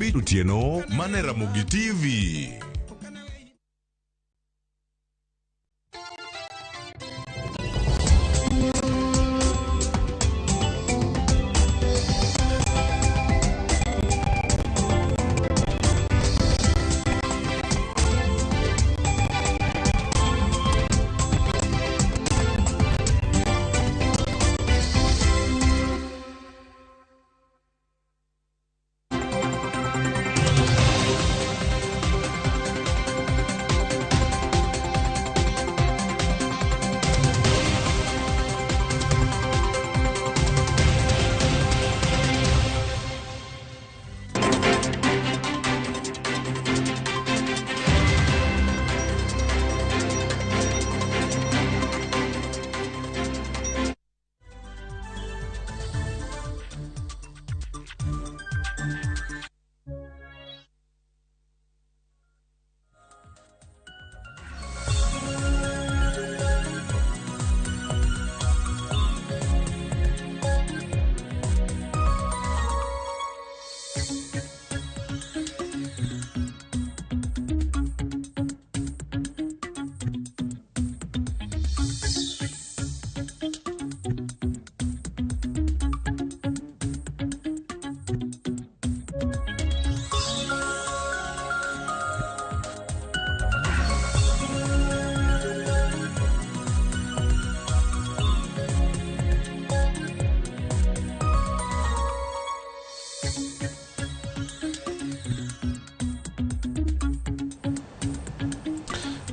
5 otieno mane Ramogi TV.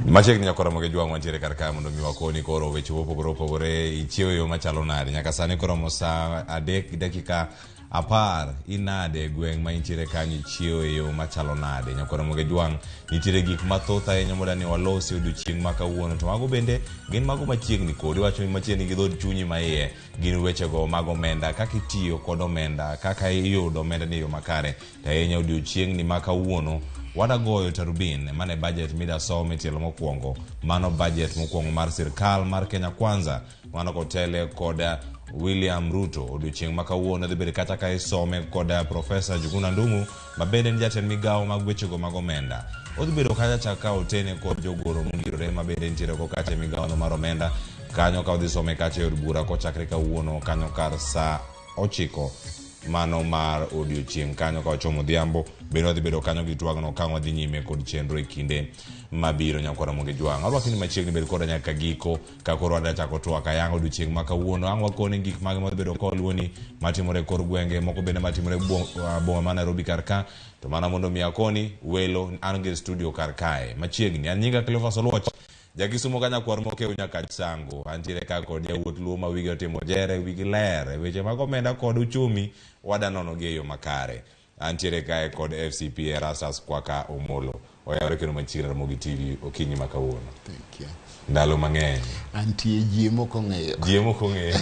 Machiegni nyaka Ramogi Jwang' wantiere kar kae mondo mi wakoni koro weche mopogore opogore ichiewo e yo machalo nade nyaka sani koromo saa 3 gi dakika 10 inade e gweng' ma intiere kanyo ichiewo e yo machalo nade nyaka Ramogi Jwang' nitiere gik mathoth ahinya modani walosi odiochieng' ma kawuono to mago bende gin mago machiegni kodi wacho ni machiegni gi dhood chunyi ma iye gin wechego mag omenda kaka itiyo kod omenda kaka iyudo omenda ni e yo makare to ahinya odiochieng'ni ma kawuono wadagoyo tarubin mane budget midasom e tielo mokwongo mano budget mokwongo mar sirkal mar Kenya Kwanza mano kotele kod William Ruto odiochieng' ma kawuono dhi bedo kata ka isome kod Profesa Njuguna Ndung'u ma bende en jatend migawo mag wechego mag omenda odhi bedo kacha chak ka otene kod jogoro mongirore ma bende nitiere ko kacha e migawono mar omenda kanyo ka odhi some kacha e od bura kochakre kawuono kanyo kar saa 9 mano mar odiochieng' kanyo ka ochomo odhiambo bende wadhi bedo kanyo gi twagno ka wadhi nyime kod chenro e kinde mabiro nyakwara Ramogi Jwang' arwaki ni machiegni bed koda nyaka giko ka koro wadwa chako twak ayanga odiochieng' ma kawuono ang' wakoni gik mage madhi bedo koluoni matimore e kor gwenge moko bende matimore boma ma Nairobi kar ka to mana mondo mi akoni welo an gi studio kar kae machiegni an nyinga Cleophas Oluoch Jakisumo ka nyakwar mokew nyakach sango antiere ka kod yawuot Luo ma wigi otimo jere wigi ler e weche mag omenda kod uchumi wada nono gi e yo makare antiere kae kod FCP Erastus Kwaka Omolo oyawore kendo machiegni Ramogi TV okinyi ma kawuono. Thank you. Ndalo mang'eny. Antie ji mok ong'eyo. Ji mok ong'eyo.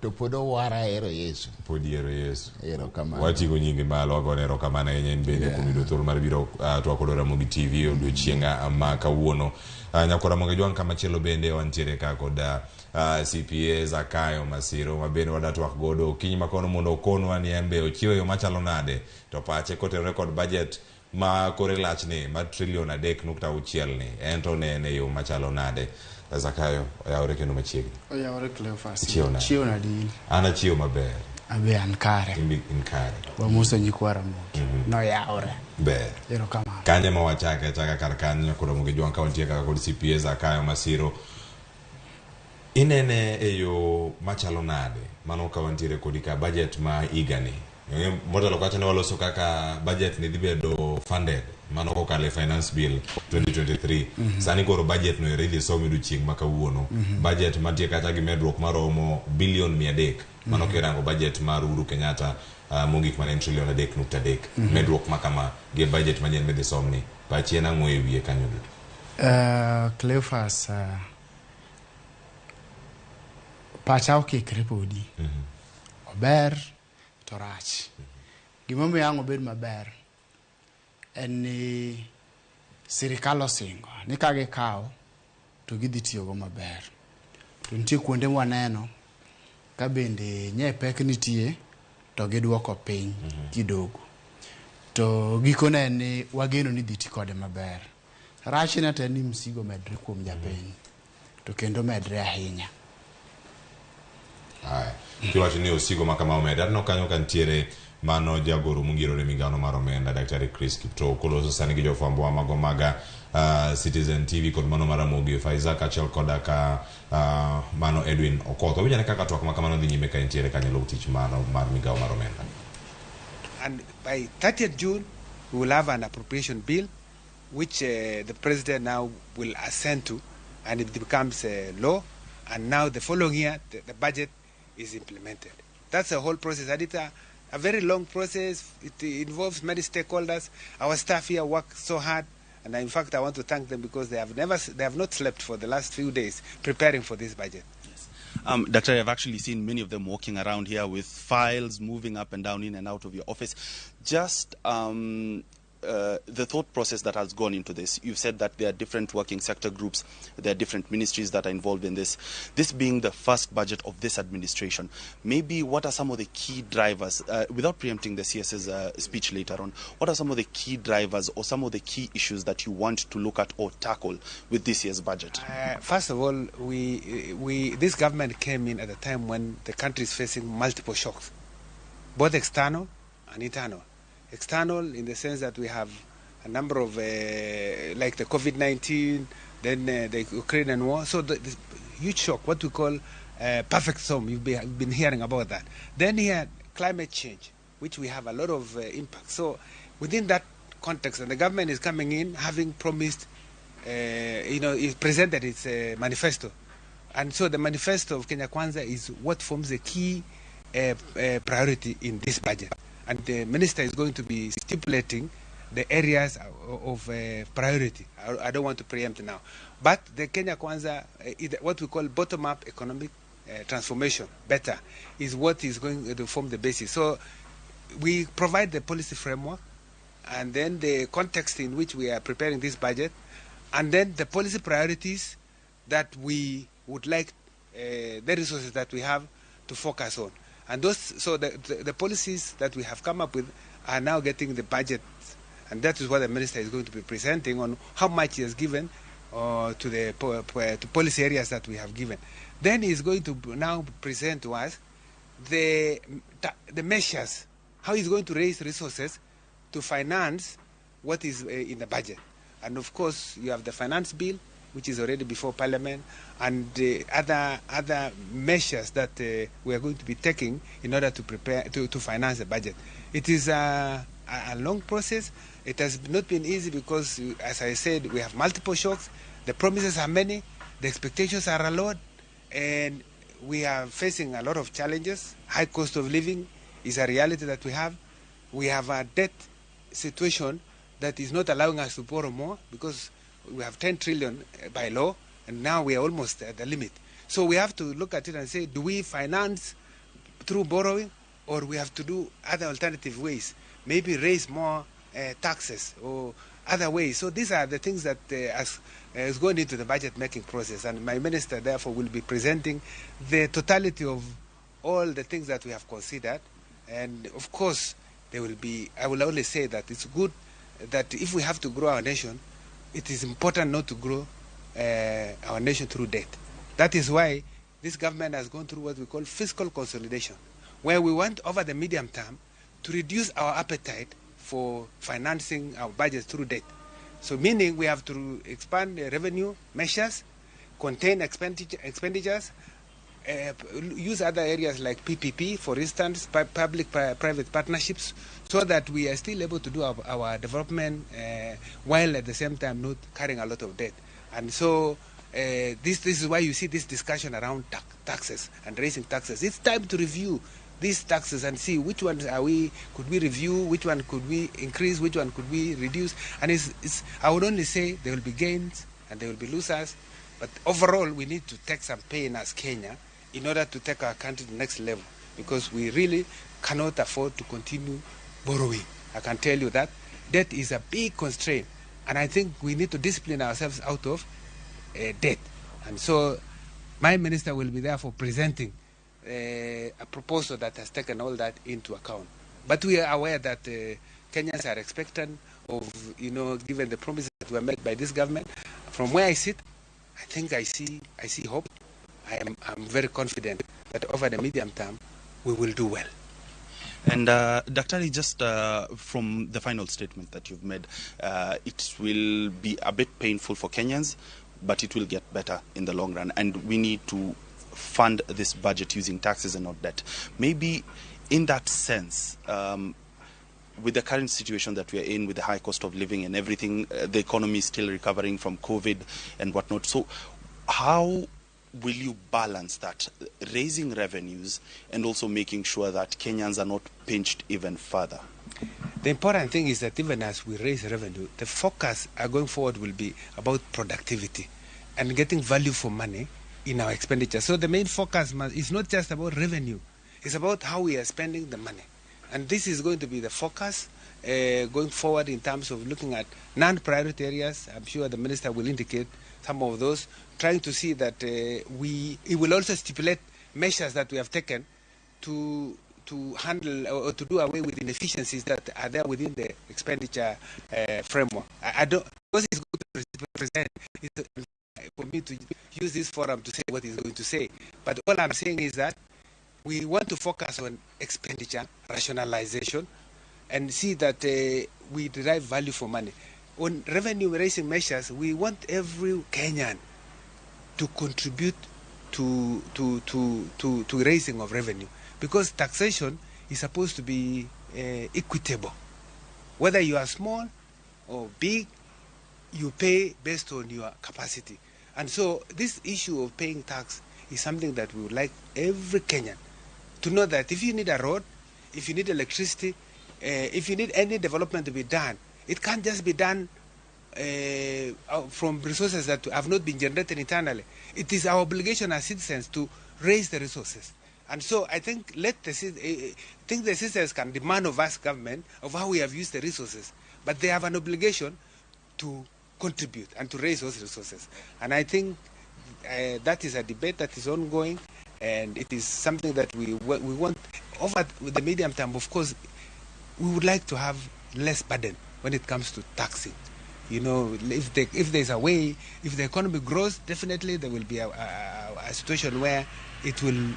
To pod owara hero Yesu. Pod ihero Yesu. Erokamano. Wating'o nyingi malo wagone erokamano ahinya in bende kuom yudo thuolo mar biro twak kod Ramogi TV odiochieng' ma kawuono. Nyakwar Ramogi Jwang' kamachielo bende wantiere ka kod CPA Zakayo Masiro ma bende wada twak godo okinyi ma kawuono mondo okonwa ni en be ochiewo e yo machalo nade to pache kotenore kod budget ma kore lachni mar trilion 3.6 ni en to nene e yo machalo nade. Zakayo oyawore kendo machiegni. Oyawore Cleophas. Ichiewo nade? Chiewo nade in? An achiewo maber. Abe an kare. In be in kare. Wamoso nyikwa Ramogi. Noyawore. Ber. Erokamano. Kanyo ema wachake achaka kar kanyo nyaka Ramogi Jwang' ka wantie kaka kod CPA Zakayo Masiro. Inene e yo machalo nade mano ka wantiere kodi ka budget ma higani Motelo kacha ne waloso kaka budget ni dhi bedo funded mano kokalo e finance bill 2023. Sani koro budget no ero idhi som odiochieng' ma kawuono. Budget mantie kacha gi medruok maromo bilion 300 mano kirango budget mar Uhuru Kenyatta mogik mane en trilion 3.3. Medruok ma kama gi budget manyien midhi som ni pachi en ang'o e wiye kanyo duto? Cleophas, pacha okikre podi. Ober to rach. Gimomiyo ang' obed maber en ni sirikal osingo ni ka gikawo to gidhi tiyogo maber. To nitie kuonde mwaneno ka bende nye pek nitie to giduoko piny kidogo. To gikone en ni wageno ni dhi ti kode maber. Rachne to en ni msigo medre kuom japiny to kendo medre ahinya. Haya. Kiwacho ni osigo ma kama omede, aneno kanyo ka nitiere mano jagoro mongirore migano mar omenda Daktari Chris Kiptoo koloso sani gi jofwambo mago maga Citizen TV kod mano mar Ramogi Faiza kaachiel koda ka mano Edwin Okoth. Wawinjane kaka twak ma kamano dhi nyime ka entiere kanyo luw tich mano mar migawo mar omenda. And by 30th June, we will have an appropriation bill, which the president now will assent to, and it becomes law. And now the following year, the budget is implemented. That's the whole process. And it's a very long process. It involves many stakeholders. Our staff here work so hard. And in fact, I want to thank them because they have not slept for the last few days preparing for this budget. Yes. Doctor, I've actually seen many of them walking around here with files moving up and down in and out of your office. Just the thought process that has gone into this. You've said that there are different working sector groups, there are different ministries that are involved in this. This being the first budget of this administration, maybe what are some of the key drivers, without preempting the CS's speech later on, what are some of the key drivers or some of the key issues that you want to look at or tackle with this year's budget? First of all, this government came in at a time when the country is facing multiple shocks, both external and internal. External in the sense that we have a number of, like the COVID-19, then the Ukrainian war. So this huge shock, what we call perfect storm, you've been hearing about that. Then here, climate change, which we have a lot of impact. So within that context, and the government is coming in having promised, it presented its manifesto. And so the manifesto of Kenya Kwanza is what forms a key priority in this budget. And the minister is going to be stipulating the areas of priority. I don't want to preempt now. But the Kenya Kwanza, what we call bottom-up economic transformation, better, is what is going to form the basis. So we provide the policy framework, and then the context in which we are preparing this budget, and then the policy priorities that we would like the resources that we have to focus on. And those, so the policies that we have come up with are now getting the budget, and that is what the minister is going to be presenting on how much he has given to the to policy areas that we have given. Then he is going to now present to us the measures, how he's going to raise resources to finance what is in the budget. And of course, you have the finance bill, which is already before Parliament, and other measures that we are going to be taking in order to prepare to finance the budget. It is a long process. It has not been easy because, as I said, we have multiple shocks. The promises are many, the expectations are a lot, and we are facing a lot of challenges. High cost of living is a reality that we have. We have a debt situation that is not allowing us to borrow more because we have 10 trillion by law, and now we are almost at the limit. So we have to look at it and say, do we finance through borrowing, or we have to do other alternative ways? Maybe raise more taxes or other ways. So these are the things that is going into the budget-making process. And my minister, therefore, will be presenting the totality of all the things that we have considered. And, of course, there will be, I will only say that it's good that if we have to grow our nation, it is important not to grow our nation through debt. That is why this government has gone through what we call fiscal consolidation, where we want over the medium term to reduce our appetite for financing our budget through debt. So meaning we have to expand the revenue measures, contain expenditures, use other areas like PPP, for instance, public-private partnerships, so that we are still able to do our development while at the same time not carrying a lot of debt. And so this is why you see this discussion around taxes and raising taxes. It's time to review these taxes and see which ones could we review, which one could we increase, which one could we reduce. And I would only say there will be gains and there will be losers, but overall we need to take some pain as Kenya in order to take our country to the next level, because we really cannot afford to continue borrowing. I can tell you that debt is a big constraint, and I think we need to discipline ourselves out of debt. And so my minister will be there for presenting a proposal that has taken all that into account. But we are aware that Kenyans are expectant of, you know, given the promises that were made by this government. From where I sit, I think I see hope. I'm very confident that over the medium term, we will do well. And Daktari, just from the final statement that you've made, it will be a bit painful for Kenyans, but it will get better in the long run. And we need to fund this budget using taxes and not debt. Maybe in that sense, with the current situation that we are in, with the high cost of living and everything, the economy is still recovering from COVID and whatnot. So how will you balance that, raising revenues and also making sure that Kenyans are not pinched even further? The important thing is that even as we raise revenue, the focus going forward will be about productivity and getting value for money in our expenditure. So the main focus is not just about revenue, it's about how we are spending the money. And this is going to be the focus going forward in terms of looking at non-priority areas. I'm sure the minister will indicate some of those, trying to see that it will also stipulate measures that we have taken to handle or to do away with inefficiencies that are there within the expenditure framework. I don't, because it's good to present, it's for me to use this forum to say what he's going to say. But all I'm saying is that we want to focus on expenditure rationalization and see that we derive value for money. On revenue raising measures, we want every Kenyan to contribute to raising of revenue, because taxation is supposed to be equitable. Whether you are small or big, you pay based on your capacity. And so this issue of paying tax is something that we would like every Kenyan to know, that if you need a road, if you need electricity, if you need any development to be done, it can't just be done from resources that have not been generated internally. It is our obligation as citizens to raise the resources. And so I think the citizens can demand of us, government, of how we have used the resources, but they have an obligation to contribute and to raise those resources. And I think that is a debate that is ongoing, and it is something that we want over the medium term. Of course, we would like to have less burden when it comes to taxing. You know, if there's a way, if the economy grows, definitely there will be a situation where it will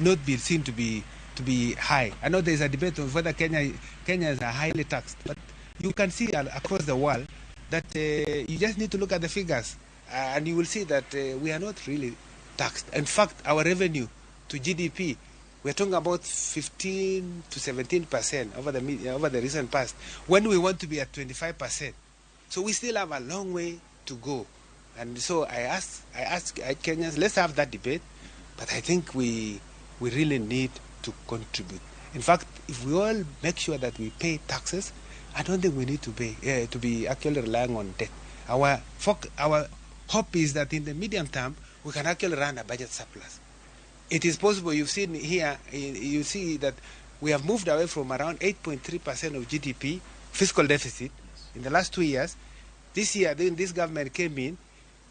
not be seen to be high. I know there's a debate on whether Kenyans are highly taxed, but you can see across the world that you just need to look at the figures, and you will see that we are not really taxed. In fact, our revenue to GDP, we're talking about 15 to 17% over the recent past, when we want to be at 25%. So we still have a long way to go. And so I ask Kenyans, let's have that debate, but I think we really need to contribute. In fact, if we all make sure that we pay taxes, I don't think we need to pay, to be actually relying on debt. Our hope is that in the medium term, we can actually run a budget surplus. It is possible. You've seen here, you see that we have moved away from around 8.3% of GDP fiscal deficit in the last 2 years. This year, then this government came in,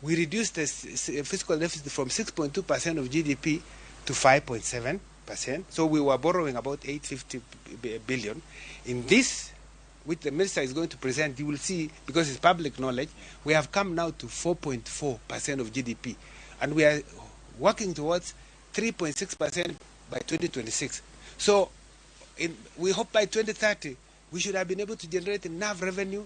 we reduced the fiscal deficit from 6.2% of GDP to 5.7%. So we were borrowing about 850 billion. In this, which the minister is going to present, you will see, because it's public knowledge, we have come now to 4.4% of GDP. And we are working towards 3.6% by 2026. So we hope by 2030, we should have been able to generate enough revenue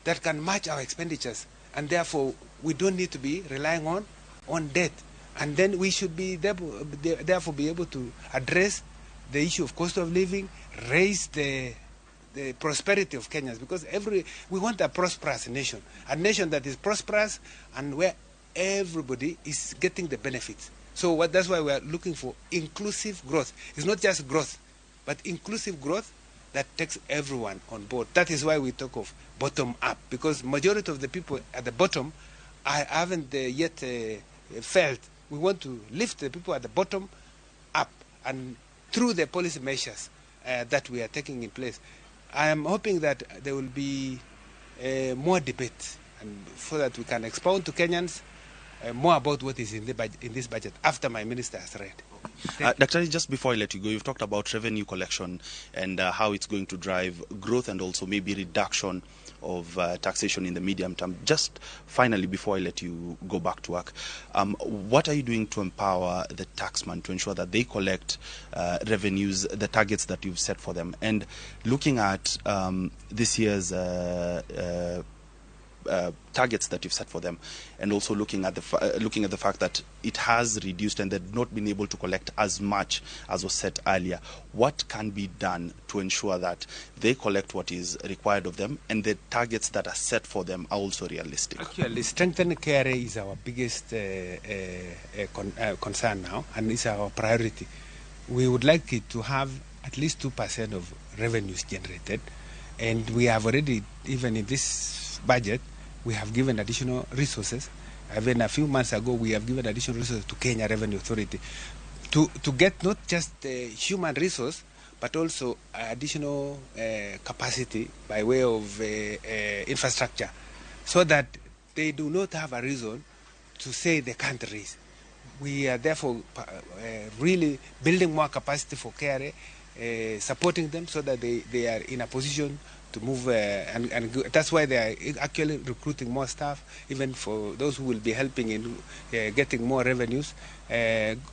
that can match our expenditures. And therefore, we don't need to be relying on debt. And then we should be therefore be able to address the issue of cost of living, raise the prosperity of Kenyans, because we want a prosperous nation, a nation that is prosperous and where everybody is getting the benefits. So that's why we are looking for inclusive growth. It's not just growth, but inclusive growth that takes everyone on board. That is why we talk of bottom up, because majority of the people at the bottom haven't yet felt. We want to lift the people at the bottom up, and through the policy measures that we are taking in place. I am hoping that there will be more debate, and so that we can expound to Kenyans more about what is in this budget after my minister has read. Daktari, just before I let you go, you've talked about revenue collection and how it's going to drive growth and also maybe reduction of taxation in the medium term. Just finally, before I let you go back to work, what are you doing to empower the taxman to ensure that they collect revenues, the targets that you've set for them? And looking at this year's targets that you've set for them, and also looking at the fact that it has reduced and they've not been able to collect as much as was set earlier. What can be done to ensure that they collect what is required of them and the targets that are set for them are also realistic? Actually, strengthening KRA is our biggest concern now, and it's our priority. We would like it to have at least 2% of revenues generated, and we have already, even in this budget, we have given additional resources. Even a few months ago, we have given additional resources to Kenya Revenue Authority to get not just the human resource, but also additional capacity by way of infrastructure, so that they do not have a reason to say they can't raise. We are therefore really building more capacity for KRA, supporting them so that they are in a position to move, and that's why they are actually recruiting more staff, even for those who will be helping in getting more revenues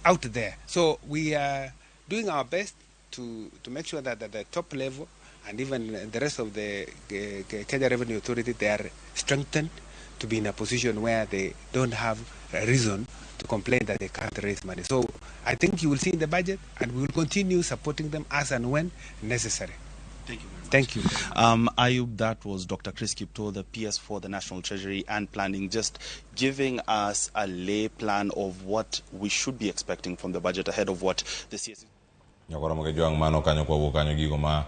out there. So we are doing our best to make sure that at the top level and even the rest of the Kenya Revenue Authority, they are strengthened to be in a position where they don't have a reason to complain that they can't raise money. So I think you will see in the budget, and we will continue supporting them as and when necessary. Thank you very much. Thank you. Ayub, that was Dr. Chris Kiptoo, the PS for the National Treasury and Planning, just giving us a lay plan of what we should be expecting from the budget ahead of what the CS. Nyakoromo ke jwang mano kanyo kwa wuok kanyo gigo ma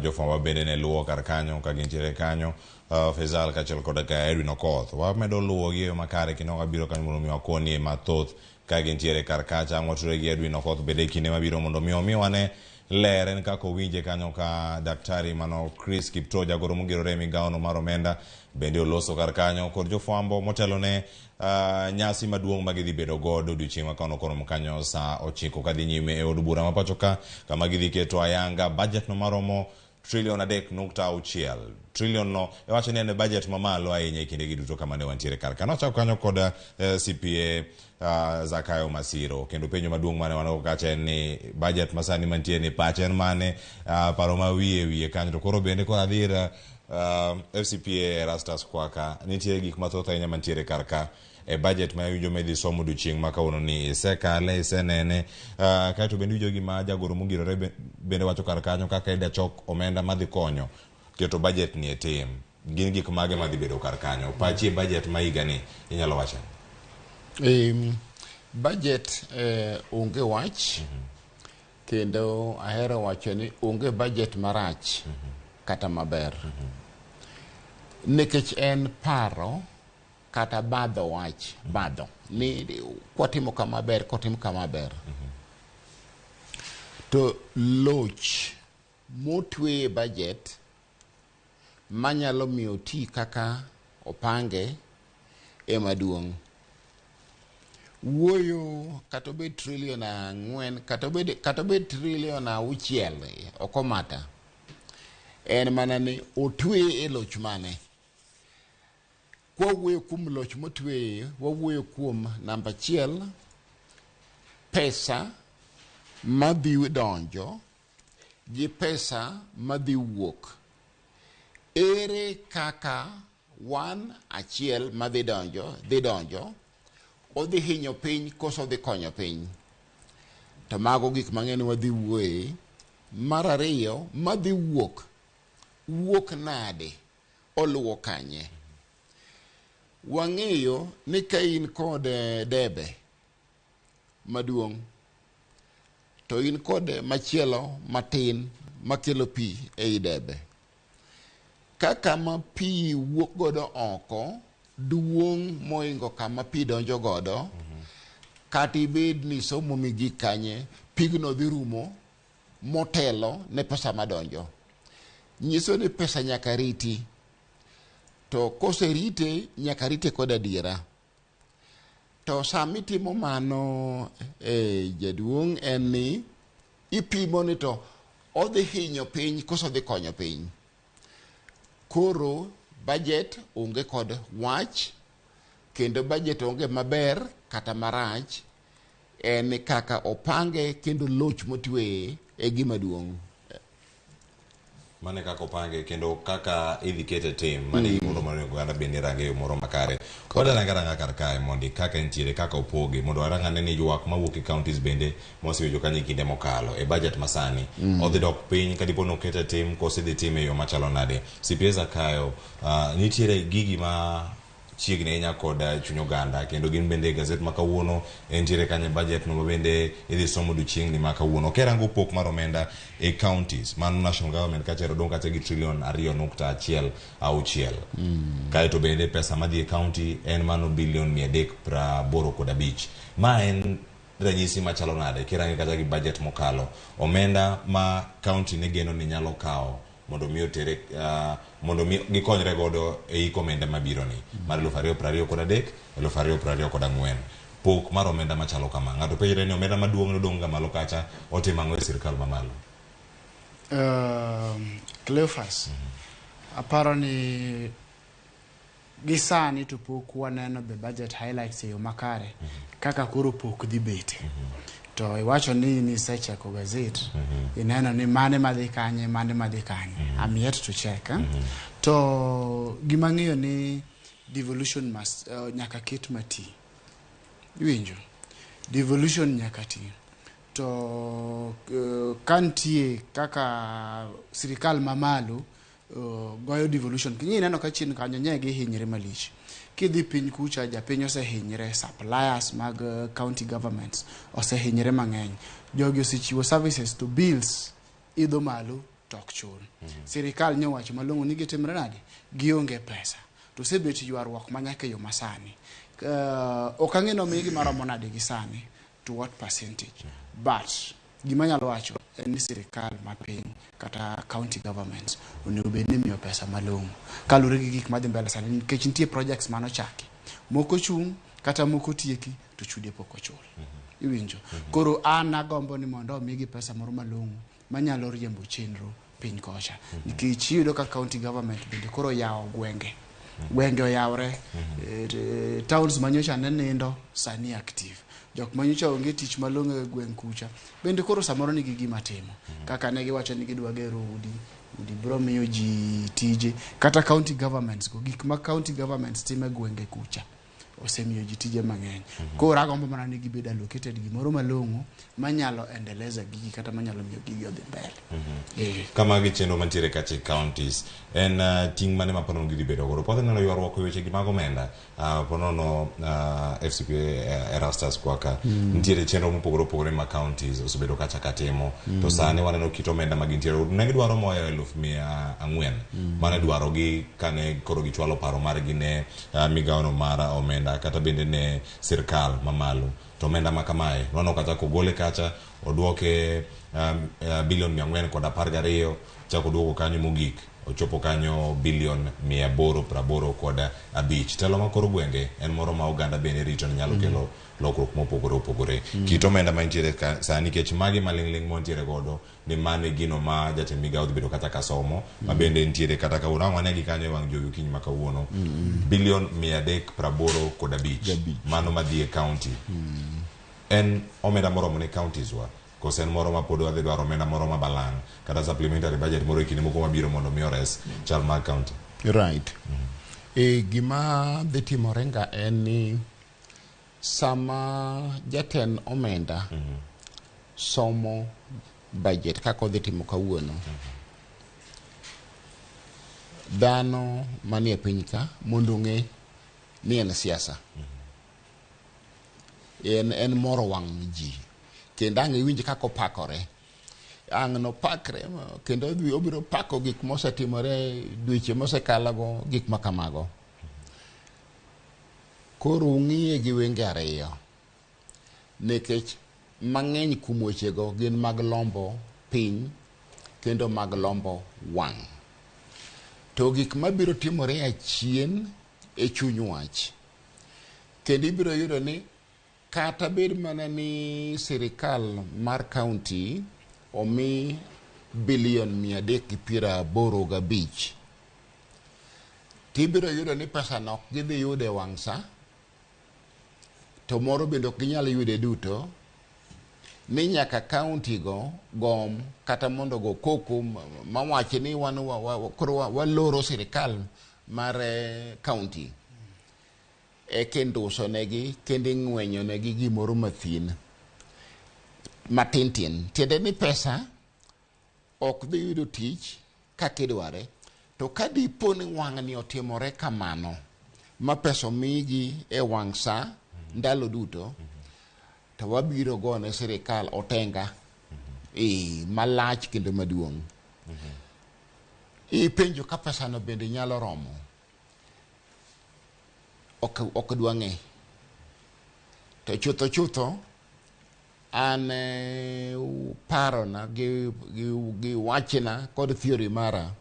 jofwambo bende ne luwo kar kanyo ka gintiere kanyo, Faisal kaachiel koda ka Edwin Okoth. Wamedo luwo gi e yo makare kendo wabiro kanyo mondo mi wakonie mathoth ka gintiere kar kacha. Ang' watudore gi Edwin Okoth bende e kinde mabiro mondo mi omiwa ler en kaka owinje kanyo ka daktari mano Chris Kiptoo, jagoro mongirore e migawono mar omenda, bende oloso kar kanyo kod jofwambo motelo ne nyasi maduong' ma gidhi bedo godo odiochieng' ma kawuono koromo kanyo saa 9 kadhi nyime e od bura ma pacho ka, kama gidhi keto ayanga budget no maromo trilion 3.6. Trilion no iwacho ni en budget mamalo ahinya e kindegi duto kama ne wantiere kar ka. Nochako kanyo kod CPA Zakayo Masiro, kendo penjo maduong' mane wan go kacha en ni budget masani mantie ni pache en mane, paro ma wiye kanyo. To koro bende koro adhi ir FCPA Erastus Kwaka, nitie gik mathoth ahinya mantiere kar ka e budget ma iwinjo midhi somo odiochieng' ma kawuono ni isekale, isenene, kaeto bende iwinjo gima jagoro mongirore bende wacho kar kanyo kaka ida chok omenda madhi konyo keto budget ni e tim. Gin gik mage madhi bedo kar kanyo? Pachi e budget ma higa ni inyalo wacho? Budget onge wach, kendo ahero wacho ni onge budget marach kata maber, nikech en paro kata badho wach, badho ni kwatimo kama ber, kwatimo kama ber. To loch motwe e budget manyalo miyo ti kaka opange ema duong'. Wuoyo kata obed trilion 4, kata obed trilion 6, ok omata. En mana ni otwe e loch mane. Kwa wuoyo kuom loch motweye, wawuoyo kuom namba 1, pesa madhi donjo gi pesa madhi wuok. Ere kaka wan achiel madhi donjo, dhi donjo, odhi hinyo piny koso odhi konyo piny? To mago gik mang'eny wadhi wuoye. Mar ariyo, madhi wuok, wuok nade, oluwo kanye? Wang'eyo ni ka in kod debe maduong' to in kod machielo matin makelo pi ei debe, ka kama pi wuok godo oko duong' moingo kama pi donjo godo, kata ibed ni somo migik kanye, pigno dhi rumo motelo ne pesa madonjo. Nyiso ni pesa nyaka riti. To koserite, nyaka rite kod adiera. To sama itimo mano, jaduong', en ni ipimo ni to odhi hinyo piny koso odhi konyo piny. Koro budget onge kod wach, kendo budget onge maber kata marach, en kaka opange kendo loch motweye e gima duong'. Mano e kaka opange kendo kaka idhi kete tim. Mano e gimoro monego oganda bende range e yo moro makare. Wadwa ranga ranga kar kae mondi kaka entiere, kaka opoge, mondo warang ane ni ywak mawuok e counties bende mwasewinjo kanyo e kinde mokalo e budget masani odhi dok piny kadipo ni okete tim koso idhi time e yo machalo nade. CPA Zakayo, nitiere gigi ma chiegni ahinya kod chuny oganda kendo gin bende e gazet ma kawuono entiere kanyo e budget no bende idhi som odiochieng'ni ma kawuono. Kerango pok mar omenda e counties mano national government kacha odong' kacha gi trillion 2.16. Kaeto bende pesa madhi e county en mano billion 385. Ma en ranyisi machalo nade kirange kata gi budget mokalo omenda ma county ne geno ni nyalo kawo mondo mi otere, mondo mi gikonyre godo e iko omenda mabiro ni mar 2023 2024. Pok mar omenda machalo kama, ng'ato penjre ni omenda maduong' nodong' ga malo kacha otimo ang'o e sirkal mamalo? Cleophas, aparo ni gi sani to pok waneno the budget highlights e yo makare kaka koro pok dhi bete. To iwacho ni nisecheko gazet, ineno ni mane madhi kanye, mane madhi kanye. I'm yet to check. To gima ng'eyo ni devolution must, nyaka ket mati. Iwinjo? Devolution nyaka ti. To ka nitie kaka sirikal mamalo goyo devolution, kinyi ineno ka chien kanyo nye gihinyre malich. Kidhi piny kucha, japiny osehinyre, suppliers mag county governments osehinyre mang'eny. Jogi osechiwo services to bills idho malo to ok chul. Sirikal nyowacho malong'o ni gitimre nade? Gionge pesa. To osebet ywaruok manyaka e yo masani. Ok ang'e ni omigi maromo nade gi sani, to what percentage. But gima anyalo wacho en ni sirikal mapiny kata county governments onego bed ni imiyo pesa malong'o kaluwore gi gik madhi mbele sani, nikech nitie projects manochaki moko chung' kata moko tieki to chude pok ochul. Iwinjo? Koro an agombo ni mondo omigi pesa moro malong'o manyalo riembo chenro piny kocha, nikech iyudo ka county government bende koro yawo gwenge, gwenge oyawre, towns manyocha ne nindo sani active, jok manyocha onge tich malong'o e gweng' kucha bende koro samoro nigi gima timo, kaka ne giwacho ni gidwa gero udi, udi biro miyo ji tije. Kata county governments go, gik ma county governments timo e gwenge kucha osemiyo ji tije mang'eny. Koro agombo mana ni gibed allocated gimoro malong'o manyalo endeleza gigi kata manyalo miyo gigi odhi mbele. Kama gi chenro mantiere kacha e counties en ting' mane ma ponono gidhi bedo godo? Pod neno ywaruok e weche gi mag omenda, ponono FCPA Erastus Kwaka, nitiere chenro mopogore opogore ma counties osebedo kacha ka timo, to sani waneno kit omenda ma gintiere ne gidwaro moya 400,000 mane dwarogi kane koro gichwalo paro margi ne migawono mar omenda kata bende ne sirkal mamalo. To omenda ma kamae waneno kata kogole kacha oduoke bilion 412, chako duogo kanyo mogik ochopo kanyo bilion 885. Telo ma koro gwenge en moro ma oganda bende rito ni nyalo kelo lokruok mopogore opogore. Kit omenda mantiere sani, nikech magi maling'ling' mantiere godo ni mano e gino ma jatend migawo dhi bedo kata ka somo ma bende nitiere kata kawuono ang' wanegi kanyo e wang' jowi okinyi ma kawuono, bilion 385 mano madhi e county en omenda moromo ne counties wa kose en moro ma pod wadhi dwaro omenda moro ma balang' kata supplementary budget moro e kinde moko mabiro mondo mi ores chal mag county? Right. Gima dhi timore nga en ni sama jatend omenda somo budget kaka odhi timo kawuono, dhano manie piny ka mondo ong'e ni en siasa, en moro wang' ji, kendo ang' iwinj kaka opakore, ang' nopakre kendo obiro pako gik mosetimore dweche mosekalogo, gik ma kamago. Koro ung'iye gi wenge ariyo, nikech mang'eny kuom wechego gin mag lombo piny kendo mag lombo wang'. To gik mabiro timore achien e chuny wach, kendo ibiro yudo ni Kata bed mana ni sirikal mar county omi bilion 385, tibiro yudo ni pesa no ok gidhi yudo e wang' sa, to moro bende ok ginyal yude duto, ni nyaka county go gom kata mondo go koko mawachi ni wan koro waloro sirikal mar county e kendo uso negi kendo ing'wenyo negi gimoro mathin matin tin. Tiende ni pesa ok dhi yudo tich kaka idware. To ka dipo ni wang'ni otimore kamano ma pesa omigi e wang' sa ndalo duto, to wabiro gone sirikal otenga malach kendo maduong'. Ipenjo ka pesano bende nyalo romo. Ok dwang'e. To chutho chutho an parona gi wachna kod theory mara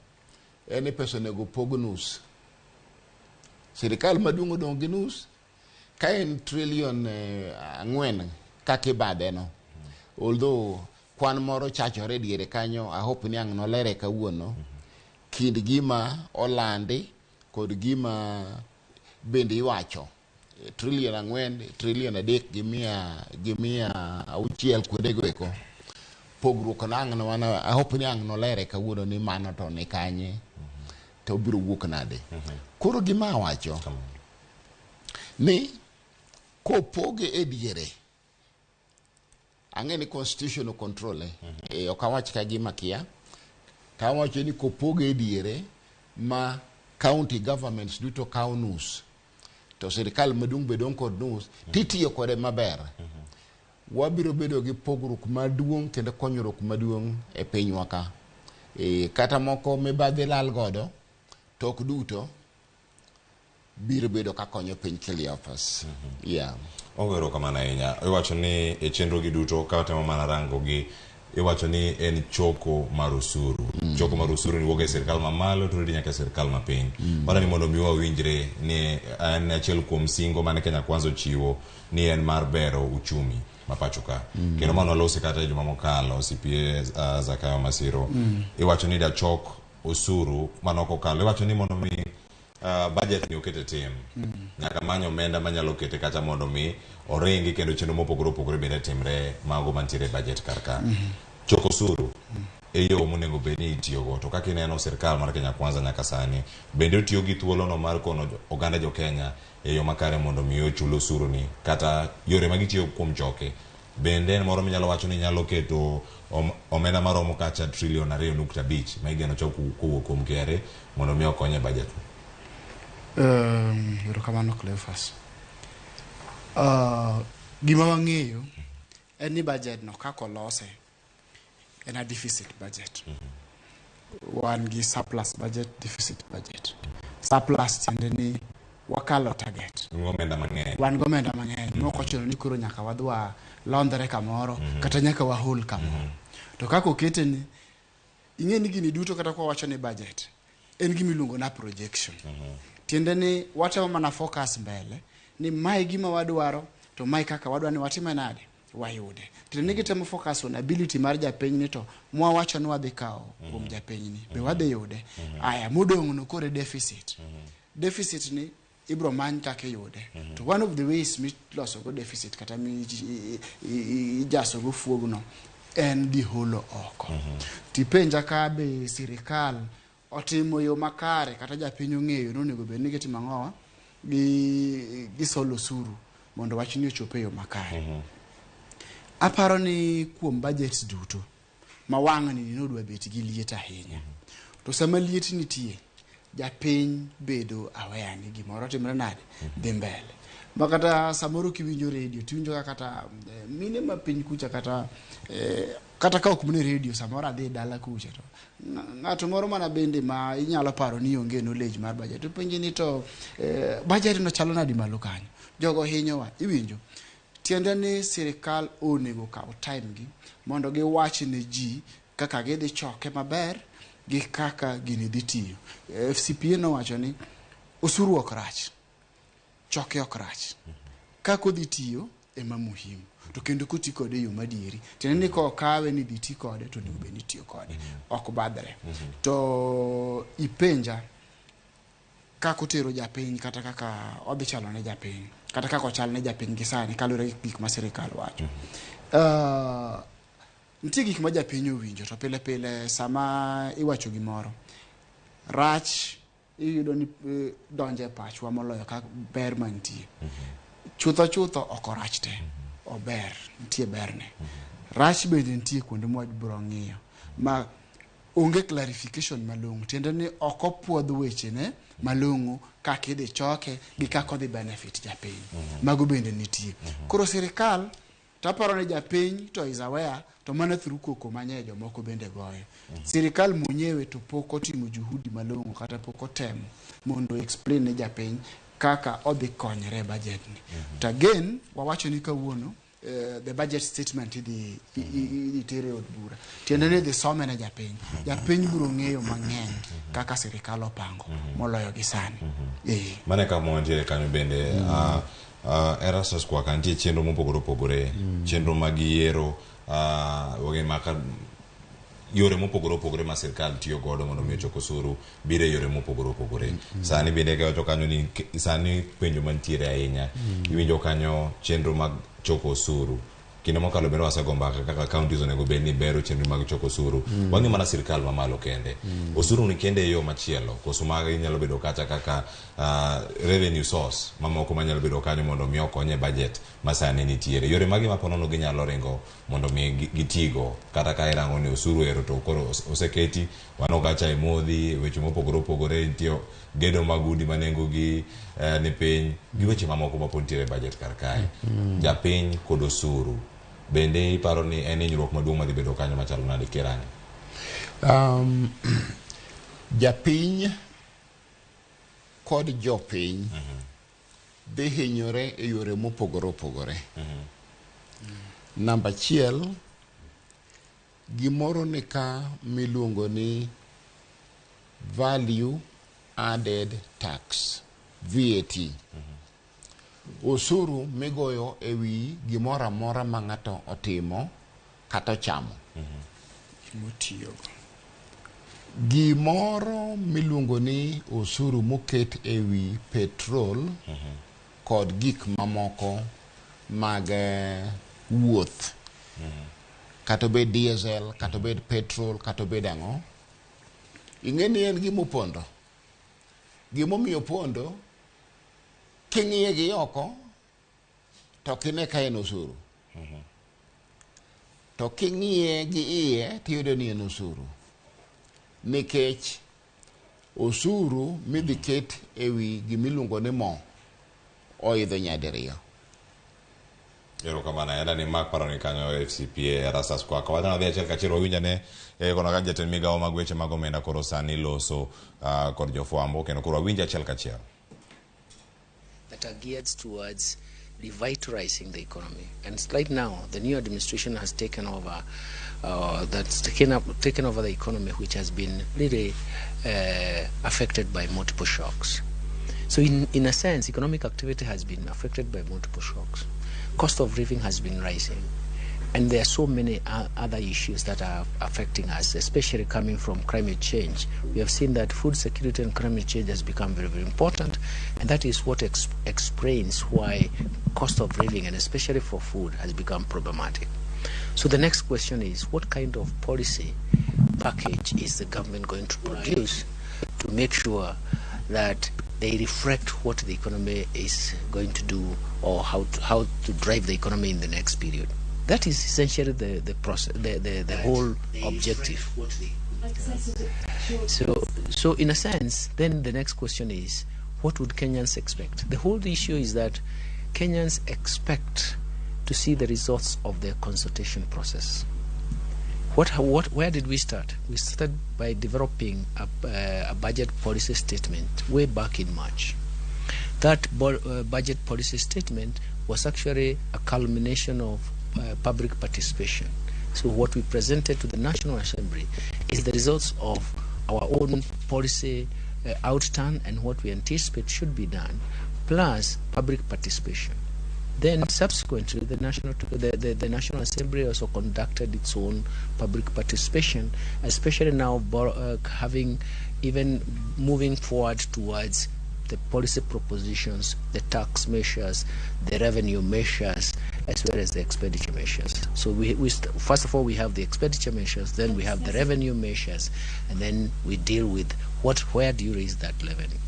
en ni pesa onego pog nus. Sirikal maduong' odong' gi nus, ka en trillion 4 kaka ibadhe no. Although kwan moro chachore diere kanyo, I hope ni ang' nolere kawuono, kind gima olandi kod gima bende iwacho. Trillion 4, trillion 3 gi 600 kuondego eko. Pogruok no ang' no I hope ni ang' nolere kawuono ni mano to ni kanye, to obiro wuok nade. Koro gima awacho ni kopoge e diere, ang'e ni constitution control ok awach ka gima kia, to awacho ni kopoge e diere ma county governments duto kawo nus, to sirikal maduong' be dong' kod nus, titiyo kode maber, wabiro bedo gi pogruok maduong' kendo konyruok maduong' e pinywa ka. Kata moko mibadhi lal godo, to ok duto biro bedo ka konyo piny Cleophas. Yeah. Ogo erokamano ahinya. Iwacho ni e chenro gi duto ka watemo mana rango gi, iwacho ni en choko mar osuru. Choko mar osuru ni wuok e sirikal mamalo to ridi nyaka e sirikal mapiny. Mana ni mondo mi wawinjre ni en achiel kuom singo mane Kenya Kwanza ochiwo ni en mar bero uchumi ma pacho ka. Kendo mano walosi kata e juma mokalo CPA Zakayo Masiro. Iwacho ni dachok osuru manok okalo. Iwacho ni mondo mi budget ni okete tim nyaka many omenda manyalo kete kacha mondo mi oringi kendo chenro mopogore opogore bende timre mago mantiere e budget kar ka. Choko osuru e yo monego bed ni itiyogo, to kaka ineno sirikal mar Kenya Kwanza nyaka sani bende otiyo gi thuolono mar kono oganda jo Kenya e yo makare mondo mi ochul osuru ni kata yore ma gitiyo kuom choke bende en moro minyalo wacho ni nyalo keto omenda maromo kacha trillion 2.5 ma igeno chok kowuok kuom KRA mondo mi okony e budget. Erokamano Cleophas. Gima wang'eyo en ni budget no kaka olose en a deficit budget. Wan gi surplus budget, deficit budget. Surplus tiende ni wakalo target. Gi omenda mang'eny. Wan gi omenda mang'eny mok ochuno ni koro nyaka wadhi walondre kamoro kata nyaka wahol kamoro. To kaka okete ni, ing'e ni gini duto kata kwa wacho ni budget en gima iluongo na projection. Tiende ni watemo mana focus mbele ni mae gima wadwaro, to mae kaka wadwa ni watime nade wayude. Tiende ni gitemo focus on ability mar japiny ni to mwawacho ni wadhi kawo kuom japiny ni be wadhi yude. Aya modong' no koro e deficit. Deficit ni ibro many kaka iyude. To one of the ways miloso go deficit kata mijaso go fuogno en dhi holo oko. Tipenja ka be sirikal otimo yo makare kata japiny ong'eyo ni onego bed ni gitimo ang'owa, gi gisolo osuru mondo wachni ochop e yo makare. Aparo ni kuom budgets duto ma wang'ni nodwa bet gi liet ahinya. To sama liet nitie, japiny bedo aware ni gimoro timre nade dhi mbele. Ma kata samoro kiwinjo redio tiwinjo ka kata mine ma piny kucha kata kata ka ok mane redio, samoro adhi dala kucha to ng'ato moro mana bende ma inyalo paro ni onge knowledge mar budget to penji ni to budget no chalo nadi malo kanyo, jogo hinyowa. Iwinjo tiende ni sirikal onego kaw time gi mondo giwach ne ji kaka gidhi choke maber gi kaka gini dhi tiyo. FCPA nowacho ni osuru ok rach, choke ok rach, kaka odhi tiyo. ema muhimu to kendo koti kode e yo madieri tiende ni kokawe ni dhi ti kode to onego bed ni itiyo kode ok badhre to ipenja kaka otero japiny kata kaka odhi chalo ne japiny kata kaka ochal ne japiny gi sani kaluwore gi gik ma sirikal wacho. Nitie gik ma japiny owinjo to pile pile sama iwacho gimoro rach iyudo ni donjo e pachwa moloyo ka ber mantie. Chutho chutho ok orach te, ober, nitie berne. Rach bende nitie kuonde ma wabiro ng'iyo ma onge clarification malong'o tiende ni ok opuodh wechene malong'o kaka idhi choke gi kaka odhi benefit japiny. Mago bende nitie. Koro sirikal to aparo ni japiny to is aware to mana through koko manye jomoko bende goyo. Sirikal mwenyewe to pok otimo juhudi malong'o kata pok otemo mondo explain ne japiny kaka odhi konyre e budget ni. To again wawacho ni kawuono the budget statement idhi idhi tere e od bura. Tiende ni idhi some ne japiny. Japiny biro ng'eyo mang'eny kaka sirikal opango moloyo gi sani. Mano e kama wantiere kanyo bende. Erastus Kwaka nitie chenro mopogore opogore, chenro mag yiero, maka yore mopogore opogore ma sirkal tiyo godo mondo mi ochok osuru biro e yore mopogore opogore. Sani bende kawacho kanyo ni sani penjo mantiere ahinya iwinjo kanyo chenro mag choko osuru. Kinde mokalo bende wasego mbaka kaka counties onego bed ni bero chenro mag choko osuru. Wang'i mana sirkal mamalo kende. Osuru ni kende e yo machielo koso magi nyalo bedo kata kaka revenue source mamoko manyalo bedo kanyo mondo mi okony e budget ma sani nitiere. Yore magi ma ponono ginyalo ringo mondo mi gitigo kata ka irango ni osuru ero to koro oseketi waneno kacha e modhi weche mopogore opogore nitie gedo mag udi ma nengo gi ni piny gi weche mamoko ma pod nitiere e budget kar kae. Japiny kod osuru bende iparo ni en hinyruok maduong' madhi bedo kanyo machalo nade kirango? Japiny kod jopiny dhi hinyore e yore mopogore opogore. Namba achiel, gimoro ni ka miluongo ni value added tax, VAT. Osuru migoyo ewi gimoro amora ma ng'ato otimo kata ochamo. Gimotiyogo. Gimoro miluongo ni osuru moket ewi petrol kod gik mamoko mag wuoth. Kata obed diesel, kata obed petrol, kata obed ang'o. Ing'e ni en gima opondo. Gimomiyo opondo, king'iye gi oko, to ok ine ka en osuru. To king'iye gi iye, tiyudo ni en osuru. Nikech osuru midhi ket ewi gimiluongo ni mo oidho nyadiriyo. Erokamano ahinya ni mak paro ni kanyo FCPA Erastus Kwaka. Wachana dhi achiel kachiel wawinj ane kono ka jatend migawo mag weche mag omenda koro sani loso kod jofwambo kendo koro wawinj achiel kachiel. That are geared towards revitalizing the economy. And right now, the new administration has taken over, that's taken over the economy, which has been really affected by multiple shocks. So in a sense, economic activity has been affected by multiple shocks. Cost of living has been rising. And there are so many other issues that are affecting us, especially coming from climate change. We have seen that food security and climate change has become very, very important. And that is what explains why cost of living, and especially for food, has become problematic. So the next question is, what kind of policy package is the government going to produce to make sure that they reflect what the economy is going to do, or how to drive the economy in the next period? That is essentially the process, the whole objective. So in a sense, then the next question is, what would Kenyans expect? The whole issue is that Kenyans expect to see the results of their consultation process. Where did we start? We started by developing a budget policy statement way back in March. That budget policy statement was actually a culmination of public participation. So what we presented to the National Assembly is the results of our own policy outturn and what we anticipate should be done, plus public participation. Then subsequently, the National Assembly also conducted its own public participation, especially now having even moving forward towards the policy propositions, the tax measures, the revenue measures, as well as the expenditure measures. So we first of all, we have the expenditure measures, then we have the revenue measures, and then we deal with where do you raise that revenue.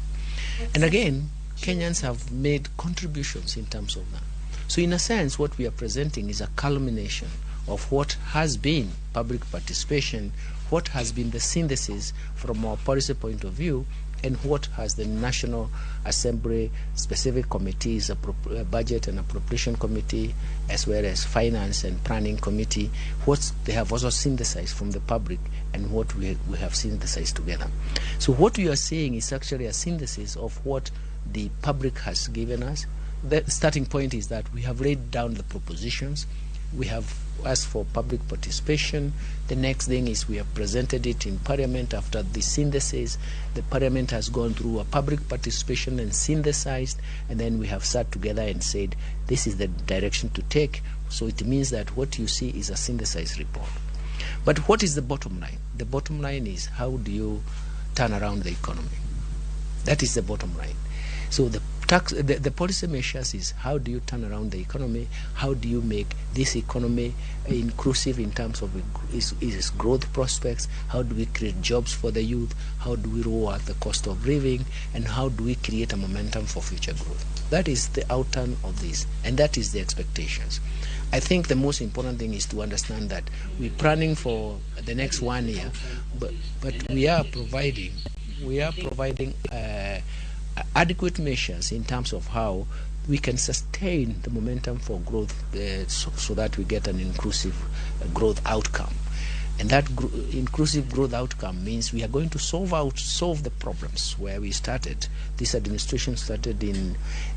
And again, Kenyans have made contributions in terms of that. So in a sense, what we are presenting is a culmination of what has been public participation, what has been the synthesis from our policy point of view, and what has the National Assembly specific committees, Budget and Appropriation Committee, as well as Finance and Planning Committee, what they have also synthesized from the public and what we have synthesized together. So what we are seeing is actually a synthesis of what the public has given us. The starting point is that we have laid down the propositions. We have asked for public participation. The next thing is we have presented it in Parliament after the synthesis. The Parliament has gone through a public participation and synthesized, and then we have sat together and said this is the direction to take. So it means that what you see is a synthesized report. But what is the bottom line? The bottom line is, how do you turn around the economy? That is the bottom line. So the policy measures is, how do you turn around the economy? How do you make this economy inclusive in terms of its growth prospects? How do we create jobs for the youth? How do we lower the cost of living? And how do we create a momentum for future growth? That is the outturn of this, and that is the expectations. I think the most important thing is to understand that we're planning for the next 1 year, but we are providing adequate measures in terms of how we can sustain the momentum for growth, so that we get an inclusive growth outcome. And that inclusive growth outcome means we are going to solve the problems where we started. This administration started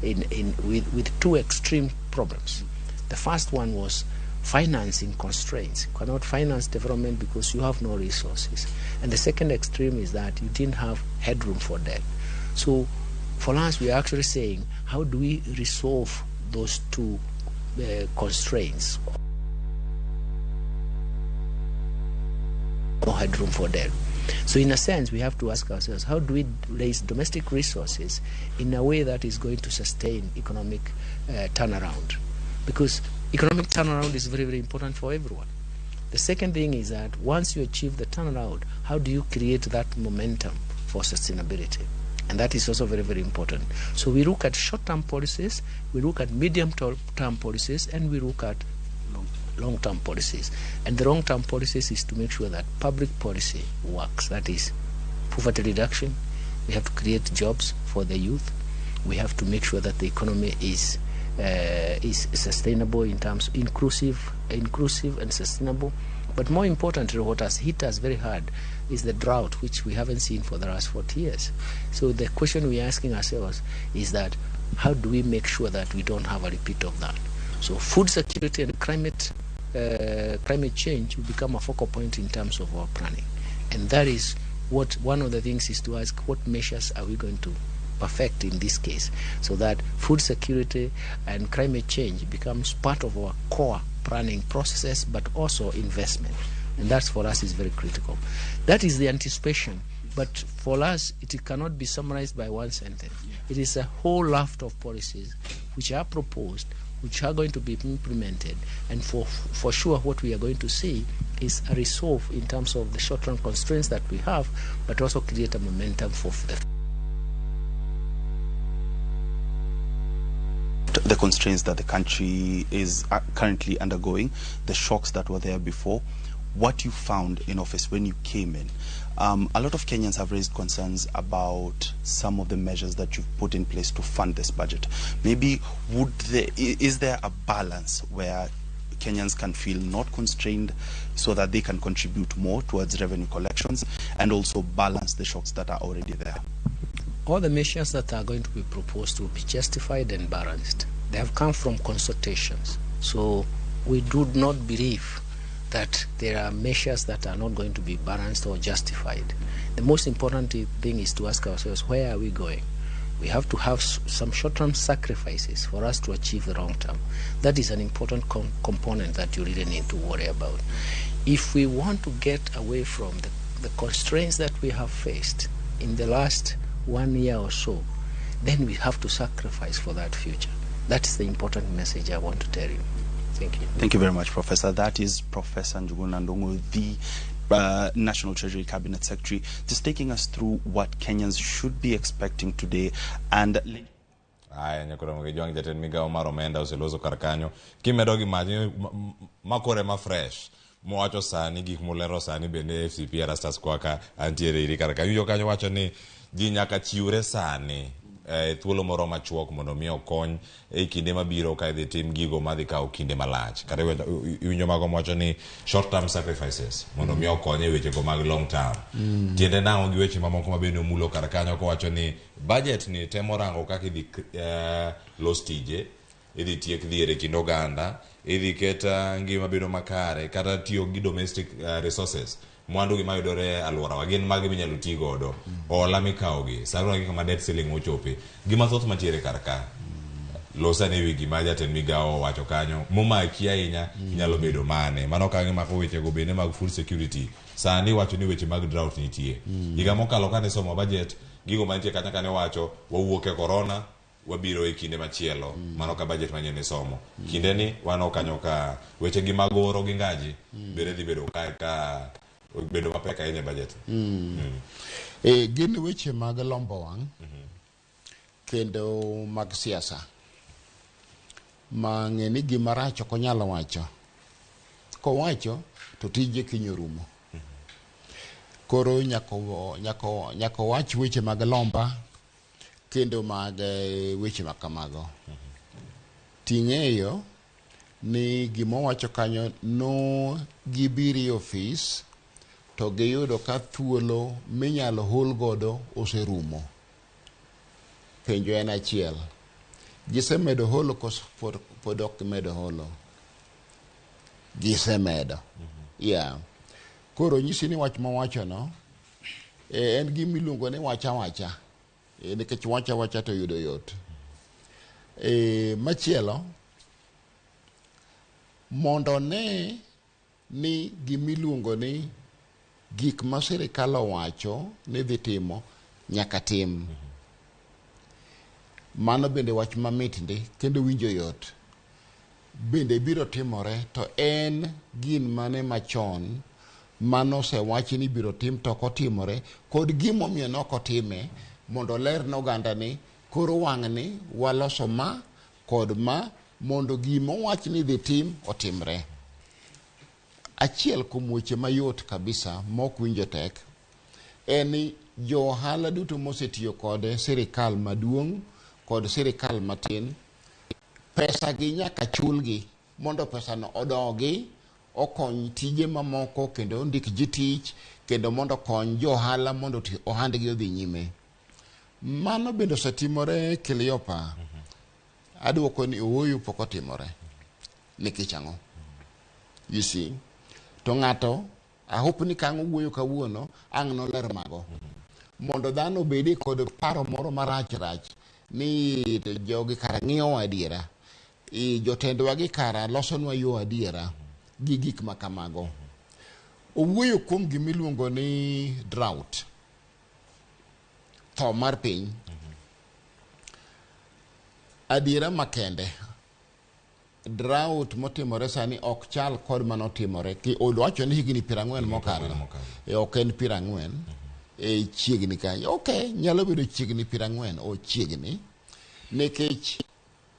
with two extreme problems. The first one was financing constraints. You cannot finance development because you have no resources. And the second extreme is that you didn't have headroom for debt. So for us, we are actually saying, how do we resolve those two constraints? No headroom for debt. So in a sense, we have to ask ourselves, how do we raise domestic resources in a way that is going to sustain economic turnaround? Because economic turnaround is very, very important for everyone. The second thing is that once you achieve the turnaround, how do you create that momentum for sustainability? And that is also very, very important. So we look at short-term policies, we look at medium-term policies, and we look at long-term policies. And the long-term policies is to make sure that public policy works. That is poverty reduction. We have to create jobs for the youth. We have to make sure that the economy is sustainable in terms inclusive and sustainable. But more importantly, what has hit us very hard is the drought, which we haven't seen for the last 40 years. So the question we're asking ourselves is that, how do we make sure that we don't have a repeat of that? So food security and climate change will become a focal point in terms of our planning. And that is what one of the things is to ask, what measures are we going to perfect in this case, so that food security and climate change becomes part of our core planning processes, but also investment. And that for us is very critical. That is the anticipation. But for us, it cannot be summarized by one sentence. It is a whole raft of policies which are proposed, which are going to be implemented. And for sure, what we are going to see is a resolve in terms of the short-term constraints that we have, but also create a momentum for the constraints that the country is currently undergoing, the shocks that were there before, what you found in office when you came in. A lot of Kenyans have raised concerns about some of the measures that you've put in place to fund this budget. Maybe is there a balance where Kenyans can feel not constrained so that they can contribute more towards revenue collections and also balance the shocks that are already there? All the measures that are going to be proposed will be justified and balanced. They have come from consultations. So we do not believe that there are measures that are not going to be balanced or justified. The most important thing is to ask ourselves, where are we going? We have to have some short-term sacrifices for us to achieve the long term. That is an important component that you really need to worry about. If we want to get away from the constraints that we have faced in the last 1 year or so, then we have to sacrifice for that future. That's the important message I want to tell you. Thank you. Thank you very much, Professor. That is Professor Njuguna Ndung'u, the National Treasury Cabinet Secretary, just taking us through what Kenyans should be expecting today. And Aya, nyakoro Jwang, jatend migawo mar omenda oseloso kar kanyo. Kimedo gi mach makore ma fresh mowacho sani, gik molero sani bende FCP Erastus Kwaka antiere iri kar kanyo. Iwinjo kanyo wacho ni ji nyaka chiwre sani thuolo moro machuok mondo mi okony e kinde mabiro ka idhi tim gigo madhi kawo kinde malach. Kata iwinjo mago mowacho ni short term sacrifices mondo mi okony e wechego mag long term. Tiende nang'o gi weche mamoko ma bende omulo kar kanyo kowacho ni budget ni temo rango kaka idhi los tije, idhi tiek dhier e kind oganda, idhi ket ngima bedo makare, kata tiyo gi domestic resources, mwandu gi mayudore e alworawa gin mage minyalo ti godo, hola mikawo gi sani wangi kama debt ceiling ochope, gi mathoth mantiere kar ka. Los ane wi gima jatend migawo owacho kanyo momaki ahinya nyalo bedo mane. Mano ka gimako wechego bende mag food security, sani wacho ni weche mag drought nitie. Higa mokalo kane somo budget, gigo mantie kanyo kane wacho wawuok e corona wabiro e kinde machielo. Mano ka budget manyien isomo kinde ni waneno kanyo ka weche gi mag oro gi ngaji bende dhi bedo ka bedo mapek ahinya e budget. Gin weche mag lombo wang' kendo mag siasa ma ng'e ni gima rach ok onyal wacho, kowacho to tije kiny orumo. Koro nyaka wach weche mag lomba kendo mag weche ma kamago. Ting'eyo ni gimowacho kanyo no gibiro e ofis to giyudo ka thuolo minyalo hol godo oserumo. Penjo en achiel, gisemedo holo koso pod ok gimedo holo? Gisemedo. Yeah. Koro nyisi ni wach mawachono en gima iluongo ni wacha wacha, nikech wacha wacha to yudo yot. Machielo, mondo ne ni gimiluongo ni gik ma sirikal owacho ni dhi timo nyaka tim. Mano bende wach mamit ndi kendo winjo yot. Bende biro timore to en gin mane machon manosewachi ni biro tim to ok otimore, kod gimomiyo ne ok otime, mondo oler ne oganda ni koro wang'ni waloso ma kod ma mondo gima owach ni dhi tim otimre. Achiel kuom weche mayot kabisa mok winjo tek en ni jo ohala duto mosetiyo kod sirikal maduong' kod sirikal matin, pesa gi nyaka chulgi mondo pesano odogi okony tije mamoko kendo ondik ji tich kendo mondo okony jo ohala mondo ohandgi odhi nyime. Mano bende osetimore Kiliopa. Aduoko ni ooyo, pok otimore. Nikech ang'o? You see? To ng'ato I hope ni kang' owuoyo kawuono ang' noler mago mondo dhano obedi kod paro moro marach rach ni to jogi kara ng'iyowa adiera, jotendwa gi kara losonwa yo adiera gi gik ma kamago. Owuoyo kuom gimiluongo ni drought, tho mar piny. Adiera makende, drought motimore sani ok chal kod manotimore. Owacho ni higni 40 mokalo. Ok en 40, chiegni kanyo. Ok, nyalo bedo chiegni 40, o chiegni. Nikech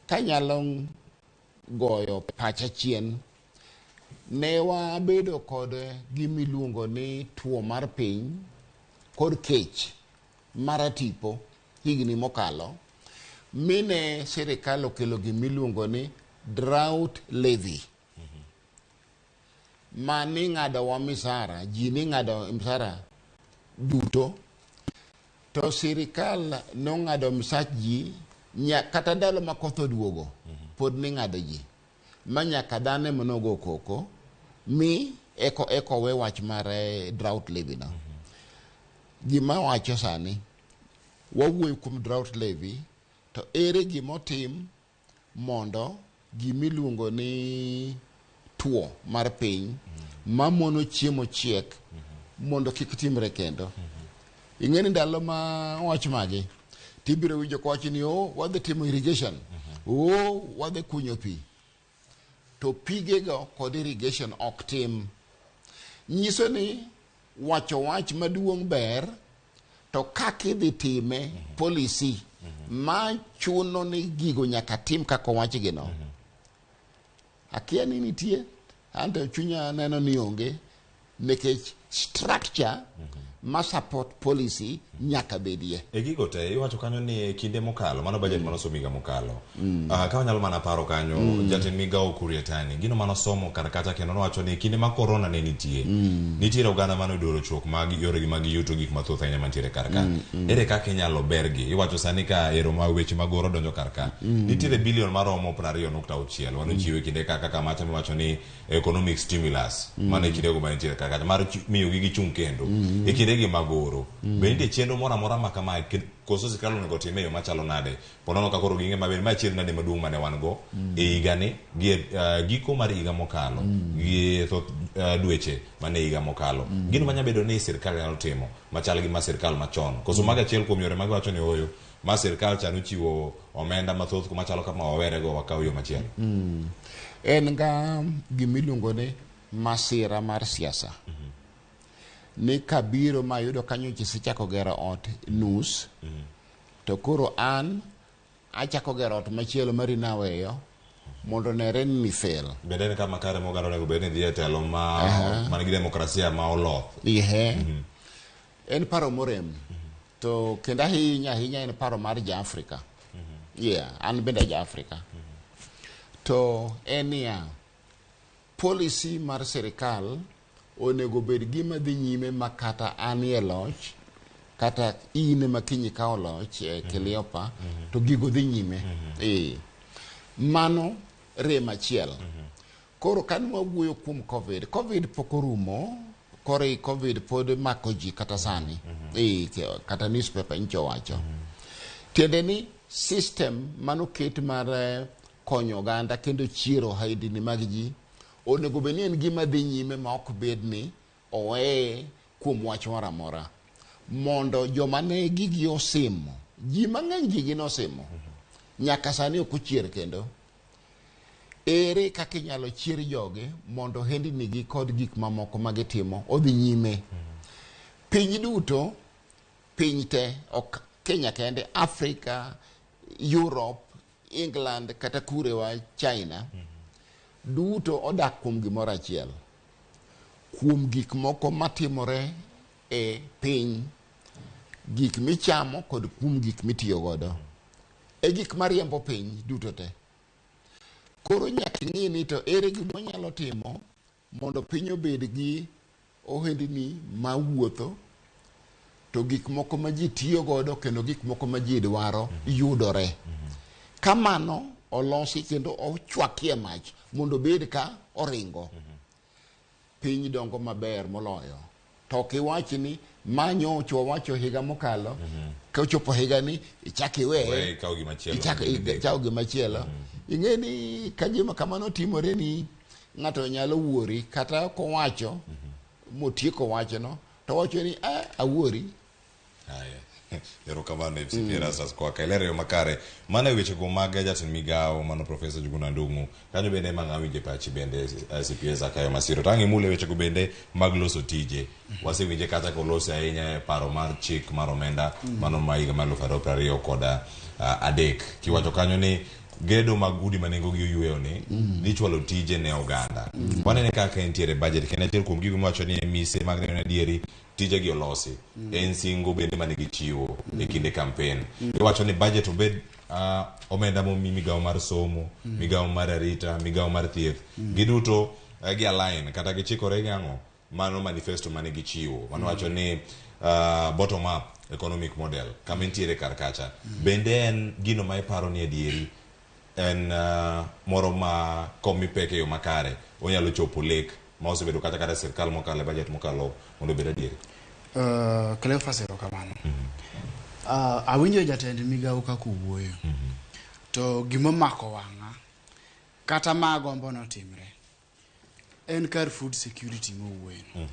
kanyalo goyo pacha chien, ne wabedo kod gimiluongo ni tuo mar piny kod kech maratipo higni mokalo, mine sirikal okelo gimiluongo ni drought levy. Ma ning'adowa misara, ji ning'ado misara duto, to sirikal nong'ado misach ji kata ndalo ma koth oduogo, pod ning'ado ji. Ma nyaka dhano ema nogo koko, mi eko we wach mar drought levy no. Gima wacho sani, Wawuoyo kuom drought levy, to ere gimotim mondo gimiluongo ni tuo mar piny mamono chiemo chiek mondo kik timre kendo. Ing'e ni ndalo ma owach magi, tibiro winjo kowach ni o wadhi timo irrigation, o wadhi kunyo pi. To pigego kod irrigation ok tim. Nyiso ni wacho wach maduong' ber, to kaka idhi time policy ma chuno ni gigo nyaka tim kaka owachgi no. Akia ni nitie, anto chunya neno ni onge, nikech structure ma support policy nyaka bedie. E gigo te iwacho kanyo ni e kinde mokalo mano budget manosom higa mokalo. Ka wanyalo mana paro kanyo jatend migawo Ukur Yatani gino manosomo kar kacha kendo nowacho ni e kinde ma corona ne nitie nitiere oganda mane oyudo rochruok mag yoregi mag yuto gik mathoth ahinya mantiere kar ka. Ere kaka inyalo bergi? Iwacho sani ka ero ma weche mag oro donjo kar ka. Nitiere bilion maromo 26 manochiw e kinde ka kaka macha miwacho ni economic stimulus mano e kindego manitiere kar kacha mar miyogi gichung' kendo e kindegi mag oro. Be nitie chenro moro amora ma kamae koso sirkal onego otim e yo machalo nade? Ponono ka koro ging'e maber ma achiedh nade maduong' mane wan go e higani gi e giko mar higa mokalo gi thoth dweche mane higa mokalo. Gino manya bedo ni sirkal nyalo timo machal gi ma sirkal machon. Koso mago achiel kuom yore magiwacho ni ooyo ma sirkal cha nochiwo omenda mathoth kuma chalo kama wawere go wakaw yo machielo. En ga gimiluongo ni masira mar siasa. Ni kabiro mayudo ka nyocha isechako gero ot nus, to koro an achako gero ot machielo mari naweyo mondo onere ni fail. Bende en kama kare ma oganda onego bed ni dhi e telo ma man gi demokrasia ma oloth. Ihe. En paro morem. To kendo ahinya ahinya en paro mar ja Afrika. Yeah, an bende ja Afrika. To en niya, policy mar sirikal onego bed gima dhi nyime ma kata an e loch, kata in ema kiny ikawo loch e Cleopa, to gigo dhi nyime. Mano rem achiel. Koro kane wawuoyo kuom COVID, COVID pok orumo, koro COVID pod mako ji kata sani. Kata newspaper nyicha owacho. Tiende ni system manoket mar konyo oganda kendo chiero ohendni mag ji onego bed ni en gima dhi nyime ma ok bed ni oweye kuom wach moro amora mondo joma ne gigi osimo ji mang'eny gigi nosimo nyaka sani ok ochier kendo. Ere kaka inyalo chier jogi mondo ohendni gi kod gik mamoko ma gitimo odhi nyime? Piny duto, piny te, ok Kenya kende, Africa, Europe, England kata kurewa China, duto odak kuom gimoro achiel. Kuom gik moko matimore e piny, gik michamo kod kuom gik mitiyo godo. E gik mariembo piny duto te. Koro nyaka ing'i ni to ere gima wanyalo timo mondo piny obed gi ohendni mawuotho to gik moko ma ji tiyo godo kendo gik moko ma ji dwaro yudore. Kamano olosi kendo ochwakie mach mondo obed ka oringo. Piny dongo maber moloyo. To ok iwach ni ma nyocha wawacho higa mokalo, kochopo higani ichak iweye, We ikaw gimachielo. ichak ikaw gimachielo. Ing'e ni ka gima kamano timore ni ng'ato nyalo wuori kata kowacho motieko wachno to wacho ni ah, awuori. Haya. Erokamano MCP Erastus Kwaka. Ilero yo makare. Mano e wechego mag jatend migawo mano Profesa Njuguna Ndung'u. Kanyo bende ema ng'a winje pachi bende CPA Zakayo Masiro. To ang' imule wechego bende mag loso tije. Wasewinje kata kolose ahinya e paro mar chik mar omenda mano ma higa mar 2023. Kiwacho kanyo ni gedo mag udi ma nengogi oyweyo ni dhi chwalo tije ne oganda. Wanene kaka entiere budget kendo achiel kuom gigo miwacho ni e mise mag neno ni adieri tijegi olosi. En singo bende mane gichiwo e kinde campaign. Iwacho ni budget obed omenda momi migawo mar somo, migawo mar arita, migawo mar thieth. Giduto gi align kata gichikore gi ang'o? Mano manifesto mane gichiwo. Mano wacho ni bottom up economic model kama entiere kar kacha. Bende en gino ma iparo ni adieri en moro ma komi pek e yo makare onyalo chopo lek ma osebedo kata kata sirkal mokalo e budget mokalo mondo obed adieri. Cleophas erokamano. Awinjo jatend migawo kaka owuoyo. To gimomako wang'a kata ma agombo notimre en kar food security mowuoyeno.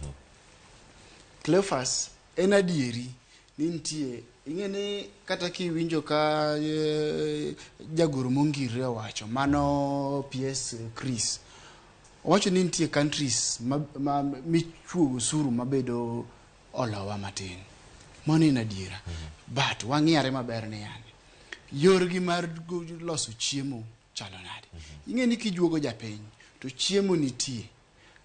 Cleophas, en adieri ni nitie ing'e ni kata kiwinjo ka jagoro mongirre owacho mano PS Chris owacho ni nitie countries ma michuogo osuru mabedo olowa matin. Mano en adiera. But wang'iyare maber ni yani yorgi mar loso chiemo chalo nade. Ing'e ni kijuogo japiny to chiemo nitie.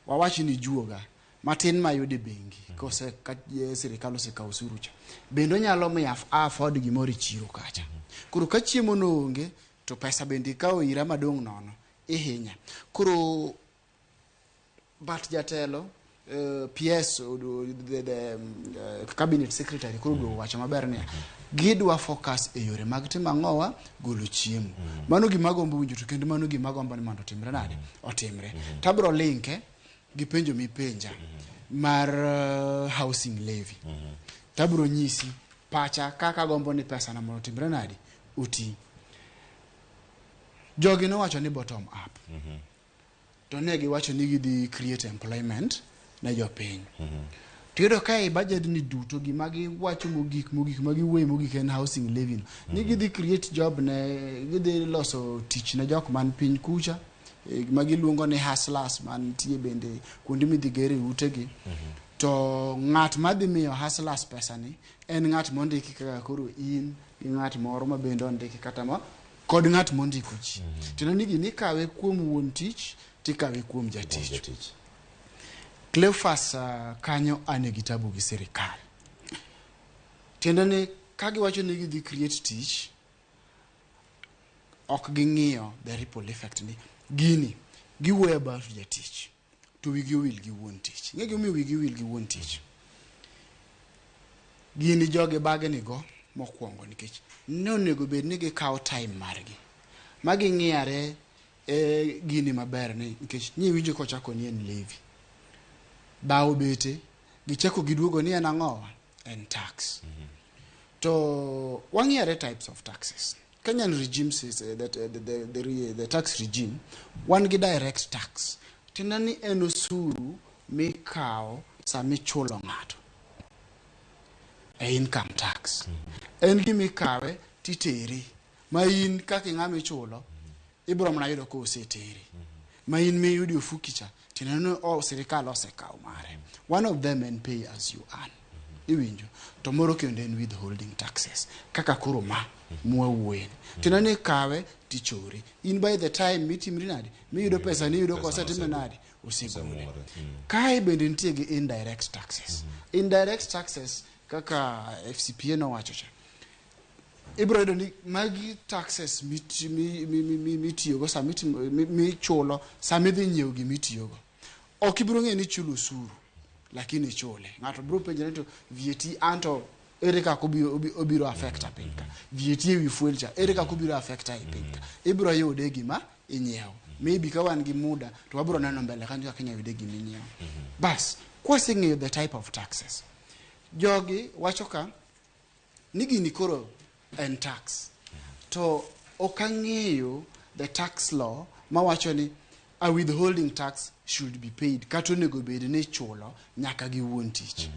Wawach ni juoga matin mayudo e bengi kose ka sirikal osekawo osuru cha. Bende onyalo miyo afford gimoro e chiro kacha. Koro ka chiemo no onge to pesa bende ikawo ira madong' nono ihinya. Koro but jatelo PS the cabinet secretary koro oduogo wacho maber niya gidwa focus e yore mag timo ang'owa golo chiemo. Mano gima agombo winjo to kendo mano gima agombo ni mondo otimre nade otimre. Tabro linke gi penjo mipenja mar housing levy. Tabro nyisi pacha kaka agombo ni pesa na mondo otimre nade oti. Jogi nowacho ni bottom up. To ne giwacho ni gidhi create employment ne jopiny. To iyudo ka e budget ni duto gima giwacho mogik mogik ma giwuoye mogik en housing levy no. Ni gidhi create job ne gidhi loso tich ne jok man piny kucha ma giluongo ni hustlers mantie bende kuonde midhi gere utegi. To ng'at madhi miyo hustlers pesa ni en ng'at mondiki kaka koro in gi ng'at moro ma bende ondiki kata ma kod ng'at mondiko ji. Tiende ni gini ikawe kuom wuon tich tikawe kuom jatich. Jatich. Cleophas kanyo ane gi tabu gi sirikal. Tiende ni ka giwacho ni gidhi create tich, ok ging'iyo the ripple effect ni gini giwuoyo about jatich to wigi owil gi wuon tich. Ing'e gimomiyo wigi owil gi wuon tich? Gini jogi bagni go mokwongo nikech ne onego bed ni gikawo time margi ma ging'iyare e gini maber ni nikech nyiwinjo kochako ni en levy. Dhawo bete gichako giduogo ni en ang'owa en tax. To wang'iyare types of taxes. Kenyan regime says that the tax regime wan gi direct tax. Tiende ni en osuru mikawo sama ichulo ng'ato e income tax. En gima ikawe titere ma in kaka ing'ama ichulo ibiro mana yudo ka osetere. Ma in miyudo e ofuki cha tiende ni sirikal osekawo mare. One of them en pay as you earn. Iwinjo to moro kendo en withholding taxes kaka koro ma mwawuoye ni. Tiende ni ikawe tichori. In by the time mitimri nade miyudo pesa ni iyudo Pesa kosetime osegol. nade osegole. Osemuore. Kae bende nitie gi indirect taxes. Indirect taxes kaka FCPA nowacho cha. Ibiro yudo ni magi taxes mitiyogo sama michulo sama idhi nyiewo gima itiyogo. Ok ibiro ng'eyo ni ichulo osuru lakini ichule. Ng'ato biro penjore ni to VAT anto ere kaka obiro affecta piny ka. VAT ewi fuel cha ere kaka obiro affecta e piny ka. Ibiro yude e gima inyiewo. Maybe ka wan gi muda to wabiro neno mbele kanyo kaka inyalo yude gima inyiewo. Bas, kwaseng'eyo the type of taxes. Jogi wacho ka ni gini koro en tax. To ok ang'eyo the tax law mawacho ni a withholding tax should be paid kata onego bed ni ichulo nyaka gi wuon tich.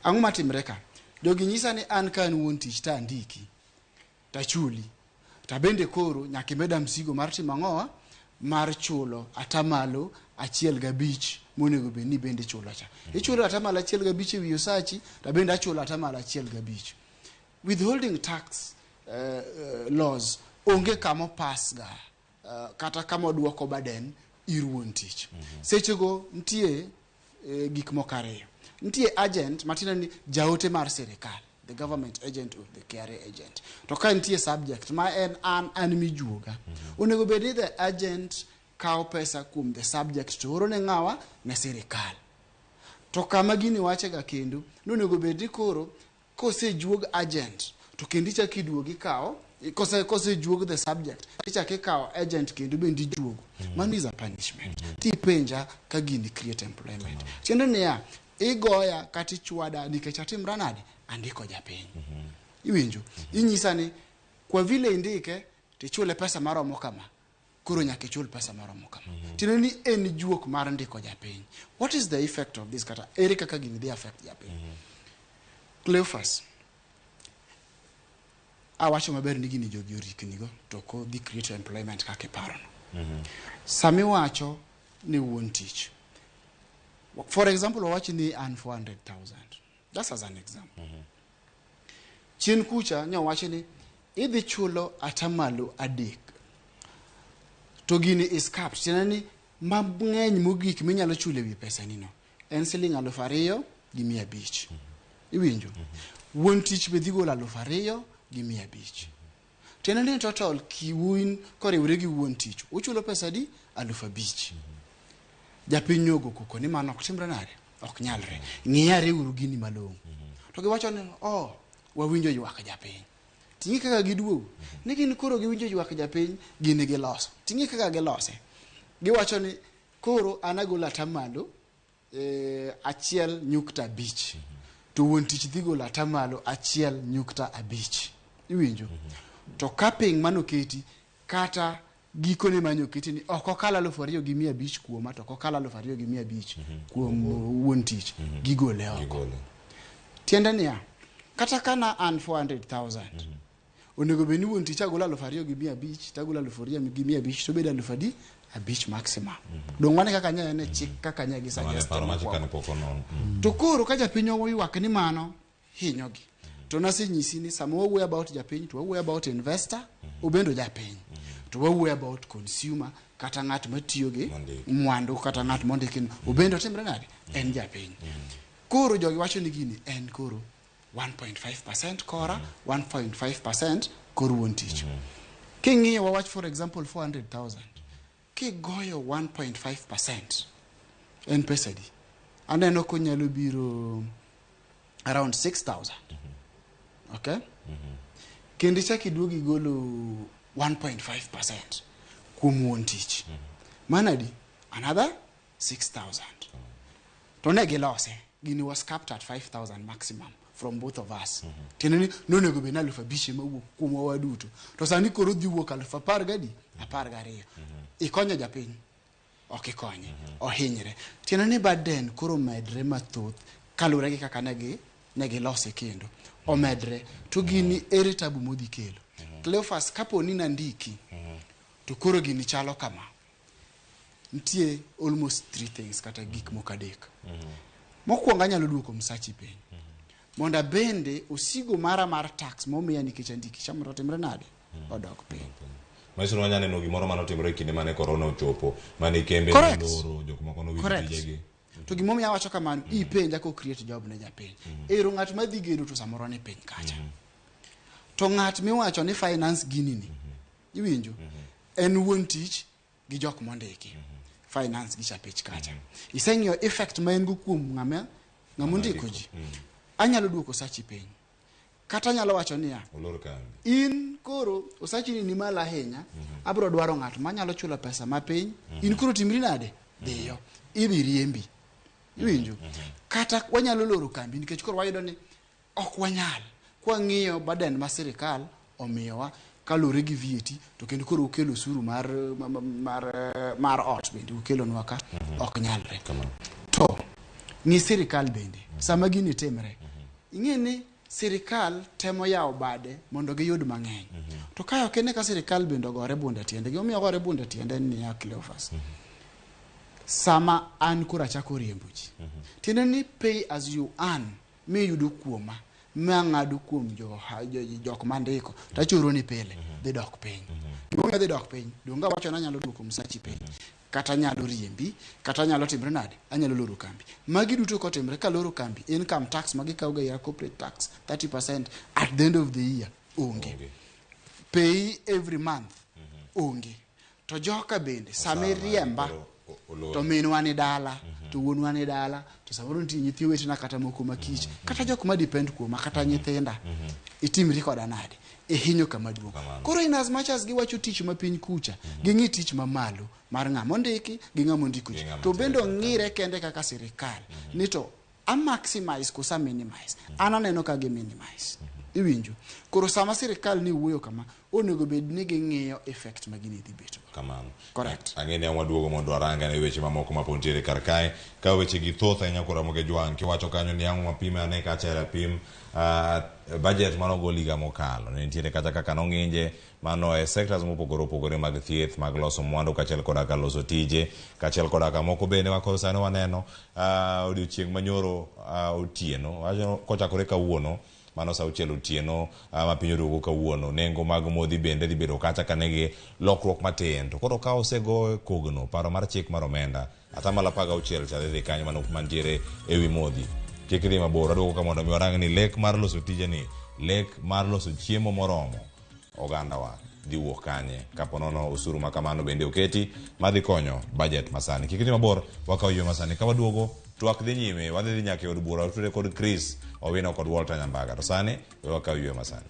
Ang'o matimre ka? Jogi nyisa ni an ka an wuon tich to andiki tachuli to bende koro nyaka imeda msigo mar timo ang'owa mar chulo atamalo 1.5 monego bed ni bende ichulo cha. Ichulo atamalo 1.5 ewi osachi to bende achulo atamalo 1.5. Withholding tax laws onge kama opas ga kata kama oduoko burden ir wuon tich. Sechego nitie gik moko ariyo. Nitie agent matiende ni jaote mar sirikal, the government agent or the KRA agent. To ka nitie subject ma en an mijuoga. Onego bed ni the agent kawo pesa kuom the subject to oro ne ng'awa ne sirikal. To kama gini wache ga kendo, nonego bed ni koro kosejuog agent to kendo ichako iduogo ikawo kosejuog the subject ichako ikawo agent kendo bende ijuogo. Mano is a punishment. Tipenja ka gini create employment. Tiende niya, igoya kata ichwada nikech atimra nade? Andiko japiny. Iwinjo? Inyisa ni kwa vile indike tichule pesa maromo kama. Koro nyaka ichul pesa maromo kama. Tiende ni en juok mar ndiko japiny. What is the effect of this kata ere kaka gini dhi affect japiny? Cleophas, awacho maber ni gini jogi oriknigo to ok odhi create employment kaka iparono. Samiwacho ni wuon tich. For example, wawach ni earn 400,000. Just as an example. Chien kucha ne owachi ni idhi chulo atamalo 3. To gini is capped. Tiende ni mang'eny mogik minyalo chulo ewi pesa ni no en siling 2,500. Iwinjo? Wuon tich be dhi golo 2,500. Tiende ni total kiwuin koriwre gi wuon tich uchulo pesa adi? 5,000. Japiny ogo koko ni mano ok timre nade? Ok nyalre. Ng'iyare uru gini malong'o. To giwacho ni oh, wawinjo ywak japiny. Ting'i kaka giduogo. Ni gin koro giwinjo ywak japiny, gini giloso. Ting'i kaka gilose. Giwacho ni koro an agolo atamalo 1.5. To wuon tich dhi golo atamalo 1.5. Iwinjo? To capping manoketi kata gikone manyoketi ni ok okal 2,500 kuoma to ok okal 2,500 kuom wuon tich. Gigole oko. Tiende niya, kata kana an 400,000 onego bed ni wuon tich agolo 2,500 to agolo 2,500 to bedo 5,000 maximum. Dong' mano e kaka nye en e chik kaka nye gi suggest. To koro ka japiny oywak ni mano hinyogi. To nasenyisi ni sama wawuoyo about japiny to wawuoyo about investor, obendo japiny. To wawuoyo about consumer kata ng'at matiyo gi mwandu kata ng'at mondiki no obendo timre nade? En japiny. Koro jogi wacho ni gini en koro 1.5% kora, 1.5% kor wuon tich. King'iyo wawach for example 400,000. Kigoyo 1.5% en pesa adi? Aneno konyalo biro around 6,000. Okay? Kendo ichak iduog igolo 1.5% kuom wuon tich. Mano adi? Another 6,000. To ne gilose. Gini was capped at 5,000 maximum from both of us. Tiende ni nonego bed ni 5,000 ema wuok kuomwa waduto. To sani koro dhi wuok 10,000 gadi? 12. Ikonyo japiny? Ok ikonye. Ohinyre. Tiende ni burden koro medre mathoth kaluwore gi kaka ne gilose kendo. Omedre. To gini ere tabu modhi kelo? Cleophas, kapo ni nandiki, to koro gini chalo kama. Nitie almost 3 things kata gik moko 3. Mokwongo anyalo duoko msachi piny. Mondo abende osigo mara mar tax momiya nikech andiki cha mondo otimre nade? Odok piny. Manyiso ni wanyalo neno gimoro manotimore e kinde mane corona ochopo, mane kembe noloro, jok moko nowito tijegi. To gimomiyo awacho kamano, ipenja ko create job ne japiny. Ero ng'at madhi gedo to samoro ni piny kacha. To ng'at miwacho ni finance gini ni, iwinjo? En wuon tich gi jok mondiki. Finance gi chapich kacha. Iseng'iyo effect ma en go kuom ng'ama ondiko ji. Anyalo duoko sachi piny. Kata anyalo wacho niya, in koro osachi ni malo ahinya, abiro dwaro ng'at manyalo chulo pesa mapiny, in koro timri nade? Dhiyo. Idhi riembi. Iwinjo? Kata wanyalo loro kambi nikech koro wayudo ni ok wanyal. Kwang'iyo burden ma sirikal omiyowa kaluwore gi VAT, to kendo koro ukelo osuru mar ot bende ukelonwa ka, ok nyalre. To ng'i sirikal bende sama gini timre, ing'e ni sirikal temo yawo bade mondo giyud mang'eny. To ka ok ine ka sirikal bende ogore bunde tiende, gimomiyo ogore bunde tiende en niya, Cleophas, sama an koro achako riembo ji, tiende ni pay as you earn miyudo kuoma mang'ado kuom jok mandiko tachoro ni pile dhi dok piny. Gimomiyo dhi dok piny, donge awacho ni anyalo duoko msachi piny, kata anyalo riembi, kata anyalo timre nade, anyalo loro kambi. Magi duto kotimre, kaloro kambi, income tax magikawo ga ya corporate tax 30% at the end of the year onge. Pay every month onge. To joka bende sama iriemba to minwa ni dala, to wuonwa ni dala, to samoro nitie nyithi wetena kata moko makich, kata jok ma depend kuoma, kata nyithinda, itimri koda nade? Ihinyo kama duong'. Koro in as much as giwacho tich ma piny kucha, ging'i tich mamalo mar ng'ama ondiki gi ng'ama ondiko ji. To bende ong'ire kende kaka sirikal ni to a maximize kosa minimize. An aneno ka gi minimize. Iwinjo. Koro sama sirikal ni wuoyo kama, onego bed ni ging'iyo effect ma gini dhi bet go. Kamano. Correct. Ang'e ni waduogo mondo warang ane weche mamoko ma pod nitiere kar kae. Ka weche gi thoth ahinya koro Ramogi Jwang' kiwacho kanyo ni ang' wapime ane kacha e rapim budget manogol higa mokalo. Ne nitiere kata kaka nong'inje mano e sectors mopogore opogore mag thieth, mag loso mwandu kaachiel koda ka loso tije, kaachiel koda ka moko bende ma koro sani waneno odiochieng' manyoro otieno, wacho kochakore kawuono mano sa auchiel otieno ma piny oduogo kawuono, nengo mag modhi bende dhi bedo kacha ka nigi lokruok matin. To koro ka osego kogno paro mar chik mar omenda 16% cha dhi dhi kanyo mano mantiere ewi modhi. Kik idhi mabor, aduogo ka mondo mi warang ni lek mar loso tijeni, lek mar loso chiemo moromo ogandawa dhi wuok kanye kapo nono osuru ma kamano bende oketi madhi konyo budget masani. Kik idhi mabor, wakawo yo masani. Ka waduogo, twak dhi nyime, wadhi dhi nyaka e od bura, watudre kod Chris Owino kod Walter Nyambaga. To sani, we wakaw yweyo masani.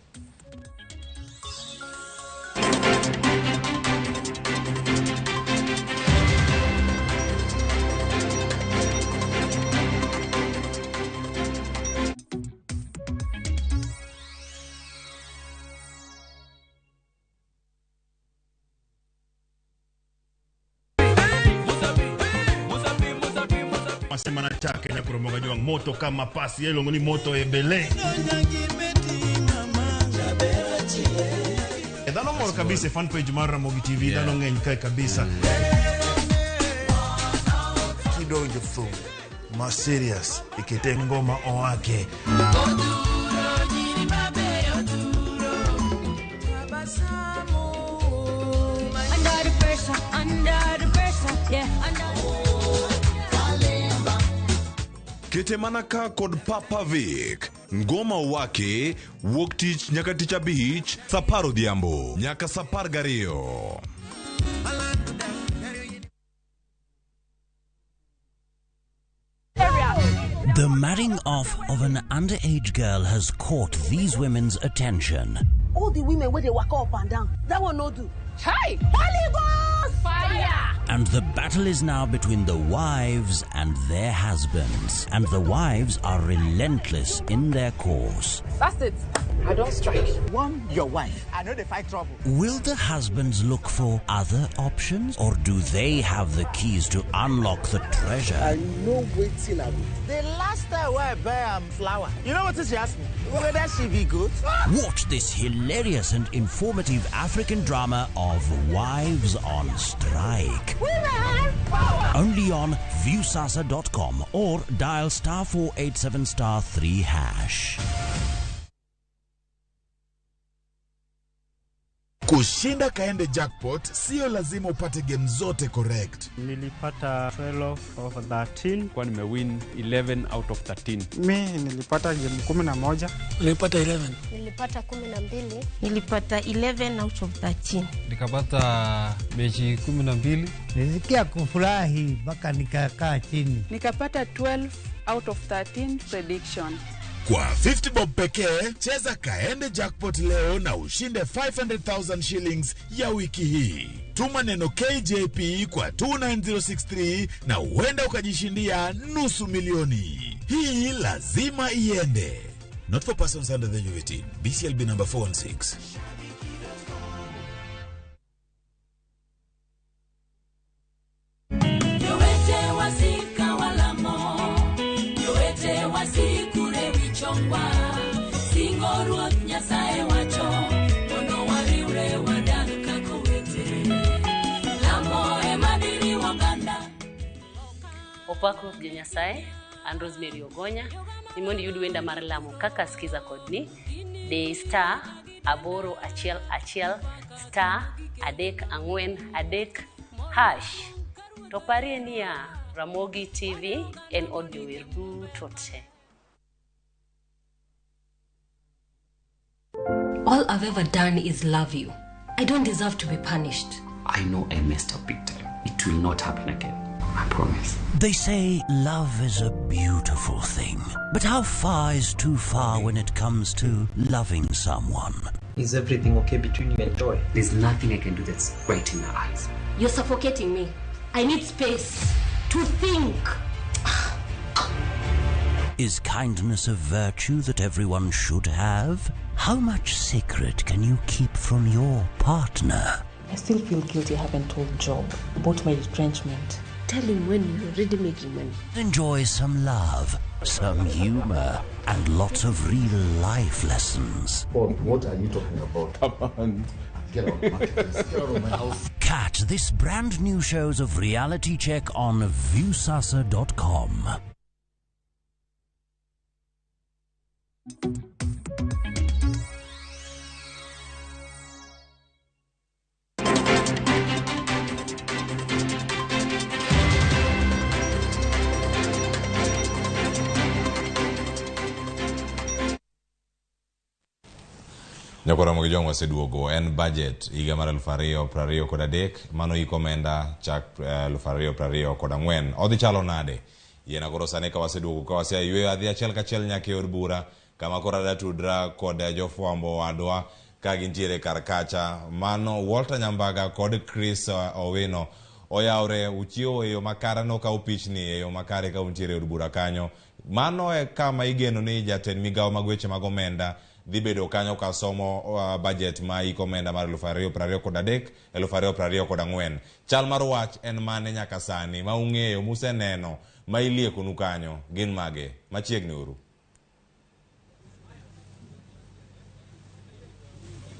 Masema na chake na kuromoga jwang moto kama pasi yelongo ni moto ebele. Dhano mor kabisa fan page mar Ramogi TV, dhano ng'eny kae kabisa. Kidonjo thum ma serious ikete ngoma owake. Under the pressure, under the pressure, yeah, under. Kete mana ka kod Papa Vic. Ngoma wake wuok tich nyaka tich abich sa apar odhiambo nyaka sa apar gariyo. The marrying off of an underage girl has caught these women's attention. All the women where they walk up and down, that one no do. Hey! Holy Ghost! Fire! And the battle is now between the wives and their husbands. And the wives are relentless in their course. That's it. I don't strike. One, your wife. I know they fight trouble. Will the husbands look for other options? Or do they have the keys to unlock the treasure? I know waiting I will. The last time I buy flour, you know what she asked me? Whether she be good? Watch this hilarious and informative African drama of Wives on Strike. Women power! Only on viewsasa.com or dial *487*3#. Kushinda Kaende Jackpot sio lazima upate game zote correct. Nilipata 12 of 13. Kwa nimewin 11 out of 13. Mi nilipata game 11. Nilipata 11. Nilipata 12. Nilipata 11 out of 13. Nikapata mechi 12. Nilisikia kufurahi mpaka nikakaa chini. Nikapata 12 out of 13 prediction. Kwa 50 bob pekee, cheza Kaende Jackpot leo na ushinde 500,000 shillings ya wiki hii. Tuma neno KJP kwa 29063 na huenda ukajishindia 500,000. Hii lazima iende. Not for persons under the age of 18. BCLB number 416. Opakruok jo Nyasaye, an Rosemary Ogonya, ni mondo iyud wenda mar lamo kaka skiza kodni, de *811 *343 hash. To parie niya, Ramogi TV en od jower duto te. All I've ever done is love you. I don't deserve to be punished. I know I messed up big time. It will not happen again. I promise. They say love is a beautiful thing. But how far is too far when it comes to loving someone? Is everything okay between you and Joy? There's nothing I can do that's right in her eyes. You're suffocating me. I need space to think. Is kindness a virtue that everyone should have? How much secret can you keep from your partner? I still feel guilty I haven't told Job about my retrenchment. Tell him when you're already making money. Enjoy some love, some humor, and lots of real life lessons. Paul, what are you talking about? Come on. Get out, Marcus. Get out of my house. Catch this brand new shows of Reality Check on Viusasa.com. Nyakoro mag jong waseduogo en budget higa mar 2023 mano iko omenda chak 2024. Odhi chalo nade? Yiena koro sani ka waseduogo ka waseyweyo adhi achiel kachiel nyaka e od bura kama koro adwa tudra kod jofwambo wadwa ka gintiere kar kacha. Mano Walter Nyambaga kod Chris Owino oyawre uchiewo e yo makare nokaw pichni e yo makare ka untiere e od bura kanyo. Mano e kama igeno ni jatend migawo mag weche mag omenda dhi bedo kanyo ka somo budget ma iko omenda mar 2023 2024. Chal mar wach en mane nyaka sani ma ung'eyo museneno ma iliekonu kanyo gin mage? Machiegni uru.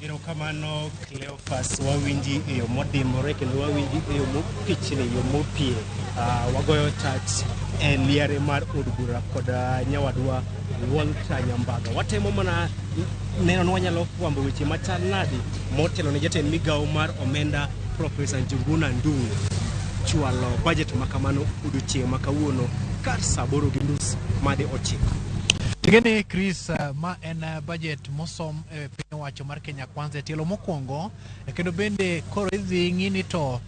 Erokamano Cleophas, wawinji e yo modimbore kendo wawinji e yo mopichni, e yo mopie. Wagoyo tach e liare mar od bura kod nyawadwa Walter Nyambaga. Watemo mana neno ni wanyalo fwambo weche machal nadi motelo ne jatend migawo mar omenda Profesa Njuguna Ndung'u chwalo budget makamano odiochieng' ma kawuono kar saa 8:30 madhi 9. Ting'eni Chris, ma en budget mosom e piny owacho mar Kenya Kwanza e tielo mokwongo, kendo bende koro idhi ng'i ni to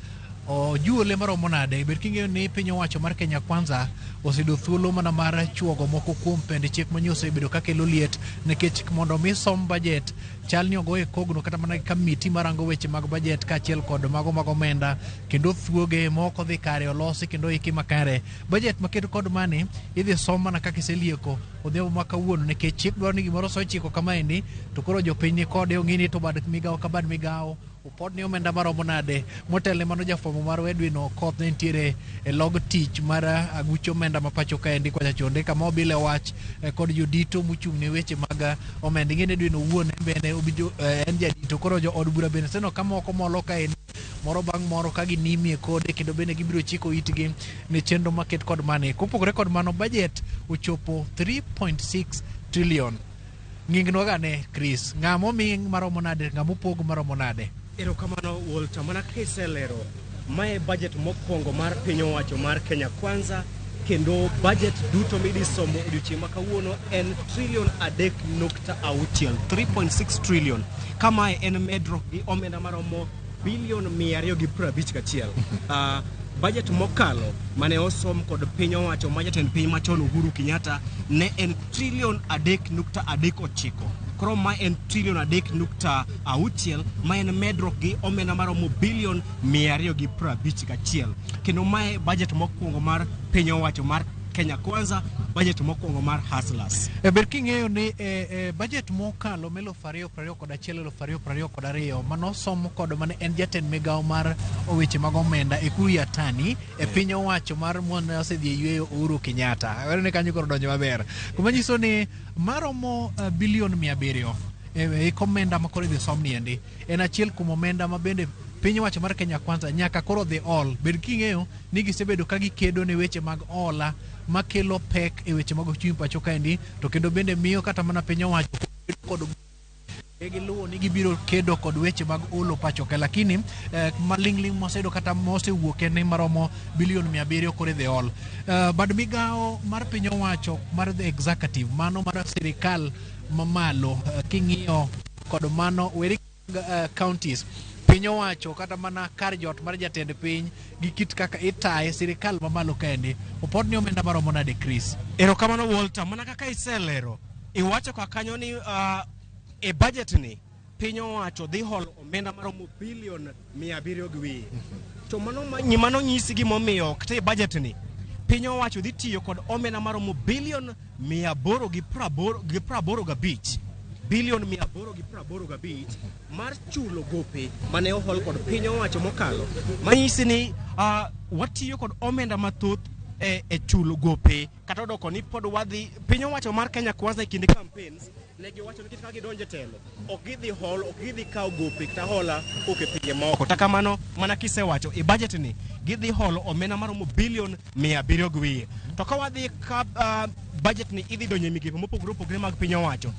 ojuole maromo nade. Bed king'eyo ni piny owacho mar Kenya Kwanza oseyudo thuolo mana mar chuogo moko kuom pend chik manyien osebedo kakelo liet, nikech mondo mi som budget chal ni ogoye kogno kata mana kamiti marango weche mag budget kaachiel kod mago mag omenda, kendo thuoge moko dhi kare olosi kendo oiki makare. Budget maket kod mani idhi som mana kaka iselieko odhiambo ma kawuono, nikech chik dwaro ni gimoro osechiko kamaendi to koro jopiny ni kode ong'i ni to bad migawo ka bad migawo opod ni omenda maromo nade. Motelne mano jafwambo mar Edwin Okoth ne nitiere e log tich mar aguch omenda ma pacho kaendi kocha chonde kama obile wach kod jodito mochung' ne weche mag omenda. Ing'e ni Edwin owuon en bende en jadito, koro jo od bura bende seno ka moko molo kaendi moro bang' moro ka ginimie kode, kendo bende gibiro chiko itgi ne chenro maket kod mane. Kopogore kod mano, budget ochopo 3.6 trillion. Ng'ingnwa gane Chris, ng'ama omi maromo nade, ng'ama opog maromo nade? Erokamano Walter, mana kaka iselero, mae budget mokwongo mar piny owacho mar Kenya Kwanza, kendo budget duto midhi somo odiochieng' ma kawuono en trillion 3.6, 3.6 trillion. Ka mae en medruok gi omenda maromo bilion 251. Budget mokalo mane osom kod piny owacho ma jatend piny machon Uhuru Kenyatta ne en trillion 3.39. Koro ma en trillion 3.6, ma en medruok gi omenda maromo bilion 251. Kendo mae budget mokwongo mar piny owacho mar Kenya Kwanza, budget mokwongo mar hustlers. Ber king'eyo ni budget mokalo ma 2021 2022 manosom kod mane en jatend migawo mar weche mag omenda Ekuru Yatani e piny owacho mar mane osedhi e yweyo Uhuru Kenyatta. Awero ni kanyo koro donjo maber. Kuma nyiso ni maromo bilion 700 e omenda ma koro idhi som niendi en achiel kuom omenda ma bende piny owacho mar Kenya Kwanza nyaka koro dhi ol. Bed king'eyo ni gisebedo ka gikedo ne weche mag hola makelo pek e weche mag ochumi pacho kaendi, to kendo bende miyo kata mana piny owacho kod giluwo ni gibiro kedo kod weche mag olo pacho ka, lakini maling'ling' moseyudo kata mosewuok en ni maromo bilion 700 koro idhi ol. Bad migawo mar piny owacho mar the executive, mano mar sirikal mamalo, king'iyo kod mano weri counties piny owacho kata mana kar jot mar jatend piny gi kit kaka itaye sirikal mamalo kaendi opod ni omenda maromo nade Chris? Erokamano Walter, mana kaka iselero iwacho ka kanyo ni e budget ni piny owacho dhi holo omenda maromo bilion 700 gi wiye. To mano nyisi gimomiyo kata e budget ni piny owacho dhi tiyo kod omenda maromo bilion 885 Bilion 885 mar chulo gope mane ohol kod piny owacho mokalo, manyisi ni watiyo kod omenda mathoth e chulo gope. Kata odoko ni pod wadhi, piny owacho mar Kenya Kwanza e kinde campaigns ne giwacho ni kata ka gidonjo e telo ok gidhi hol, ok gidhi kawo gope kata hola kowuok e pinje moko. Kata kamano, mana kisewacho e budget ni gidhi holo omenda maromo bilion 700 gi wiye. To ka wadhi ka budget ni idhi donjo e migepe mopogore opogore mag piny owacho,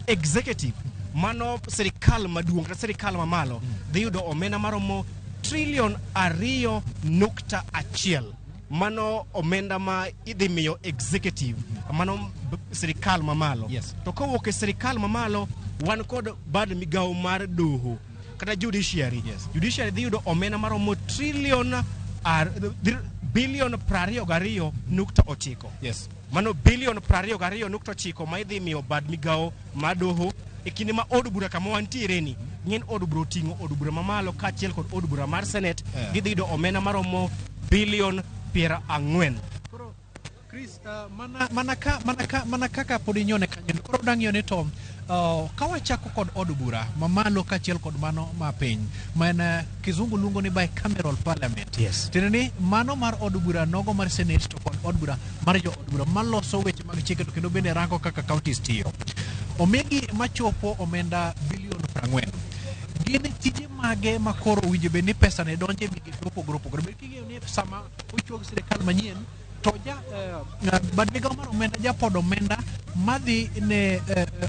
executive, mano sirikal maduong' kata sirikal mamalo, dhi yudo omenda maromo trilion 2.1. Mano omenda ma idhi miyo executive, mano sirikal mamalo. To kowuok e sirikal mamalo, wan kod bad migawo mar doho kata judiciary. Judiciary dhi yudo omenda maromo trilion bilion 22.9. Mano bilion 22.9 ma idhi miyo bad migawo mar doho. E kinde ma od bura kama wantiere ni, ng'en od bura oting'o od bura mamalo kaachiel kod od bura mar Senate, gidhi yudo omenda maromo bilion 40. Koro Chris, mana kaka pod inyone kanyo, koro dang' ni to ka wachako kod od bura mamalo kaachiel kod mano ma piny, ma en kizungu luongo ni bicameral parliament. Tiende ni mano mar od bura nogo mar Senate to kod od bura mar jo od bura maloso weche mag chike to kendo bende rango kaka counties tiyo. Omigi machopo omenda bilion 40. Gin tije mage ma koro owinjo bed ni pesa ne donje migepe mopogore opogore? Bed king'eyo ni sama ochuog sirikal manyien to ja bad migawo mar omenda japodo omenda madhi ne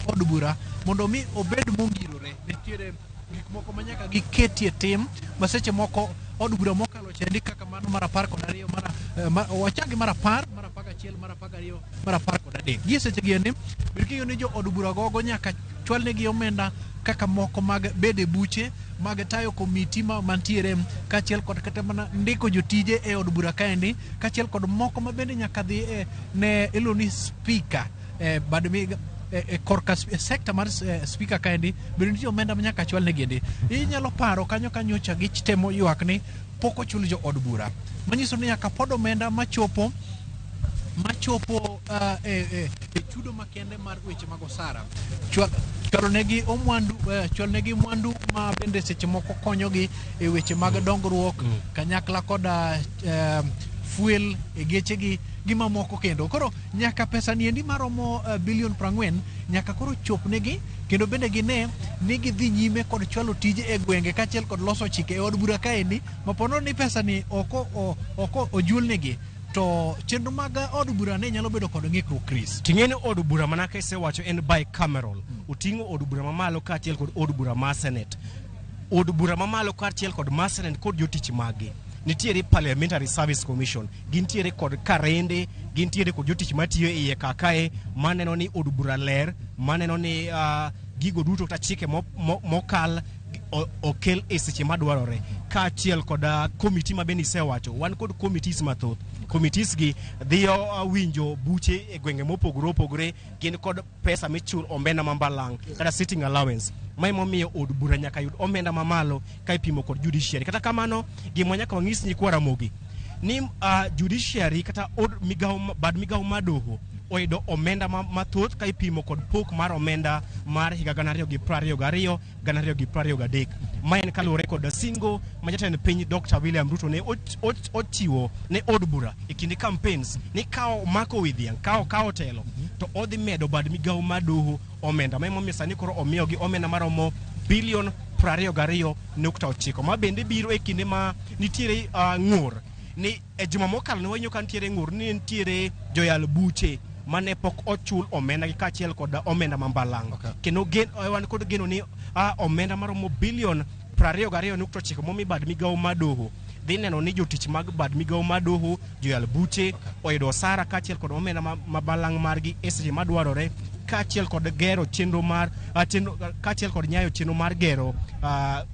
od bura mondo mi obed mongirore. Nitiere gik moko ma nyaka giketie tim ma seche moko od bura mokalo chendi kaka mano mar 12, wachak gi mar 10, mar 11, mar 12, mar 13. Gie seche gi endi, bed king'eyo ni jo od bura gogo nyaka chwalnegi omenda kaka moko mag bede buche mag tayo komiti ma mantiere kaachiel kod kata mana ndiko jotije e od bura kaendi, kaachiel kod moko ma bende nyaka dhi ne iluongo ni speaker, bad korka sekta mar speaker kaendi bende nitie omenda ma nyaka chwal negi endi. Inyalo paro kanyo ka nyocha gitemo ywak ni pok ochul jo od bura, manyiso ni nyaka pod omenda machopo e chudo makende mar weche mag osara, chwalonegi omwandu, chwalonegi mwandu ma bende seche moko konyogi e weche mag dongruok kanyakla koda fuel e gechegi gi mamoko kendo. Koro nyaka pesa ni endi maromo bilion 40 nyaka koro chopnegi kendo bende gine ni gidhi nyime kod chwalo tije e gwenge kaachiel kod loso chike e od bura kaendi, mapono ni pesa ni oko ojulnegi to chenro mag od bura ne nyalo bedo kod ng'ikruok. Chris, Ting'e ni od bura mana kisewacho en bicameral, oting'o od bura mamalo kaachiel kod od bura mar Senate. Od bura mamalo kaachiel kod mar Senate kod jotich maggi nitiere Parliamentary Service Commission, gintiere kod karende, gintiere kod jotich matiyo e iye kakae maneno ni od bura ler, maneno ni gigo duto kata chike mokal okel e seche madwarore, kaachiel kod komiti ma bende isewacho. Wan kod committees mathoth. Committees gi dhiyo winjo buche e gwenge mopogore opogore, gin kod pesa michul omenda mambalang' kata sitting allowance. Ma emomiyo od bura nyaka yud omenda mamalo ka ipimo kod judiciary. Kata kamano, gima nyaka wang'is nyikwa Ramogi ni judiciary kata od migawo bad migawo mar doho oyudo omenda mathoth ka ipimo kod pok mar omenda mar higa 2022 2023. Ma en kaluwore kod singo ma jatend piny Dr. William Ruto ne ochiwo ne od bura e kinde campaigns ni ka omako wi dhiang', ka okawo telo, to odhi medo bad migawo mar doho omenda. Ma emomiyo sani koro omiyogi omenda maromo bilion 22.9, ma bende biro e kinde ma nitiere ng'ur ni e juma mokalo ne wanyo ka nitiere ng'ur ni nitiere joyal buche mane pok ochul omenda gi kaachiel kod omenda mambalang'. Kendo wan kod geno ni omenda maromo bilion 22.9 momi bad migawo mar doho dhi neno ni jotich mag bad migawo mar doho, joyal buche oyudo osara kaachiel kod omenda mabalang' margi e seche madwarore, kaachiel kod gero chenro mar kaachiel kod nyayo chenro mar gero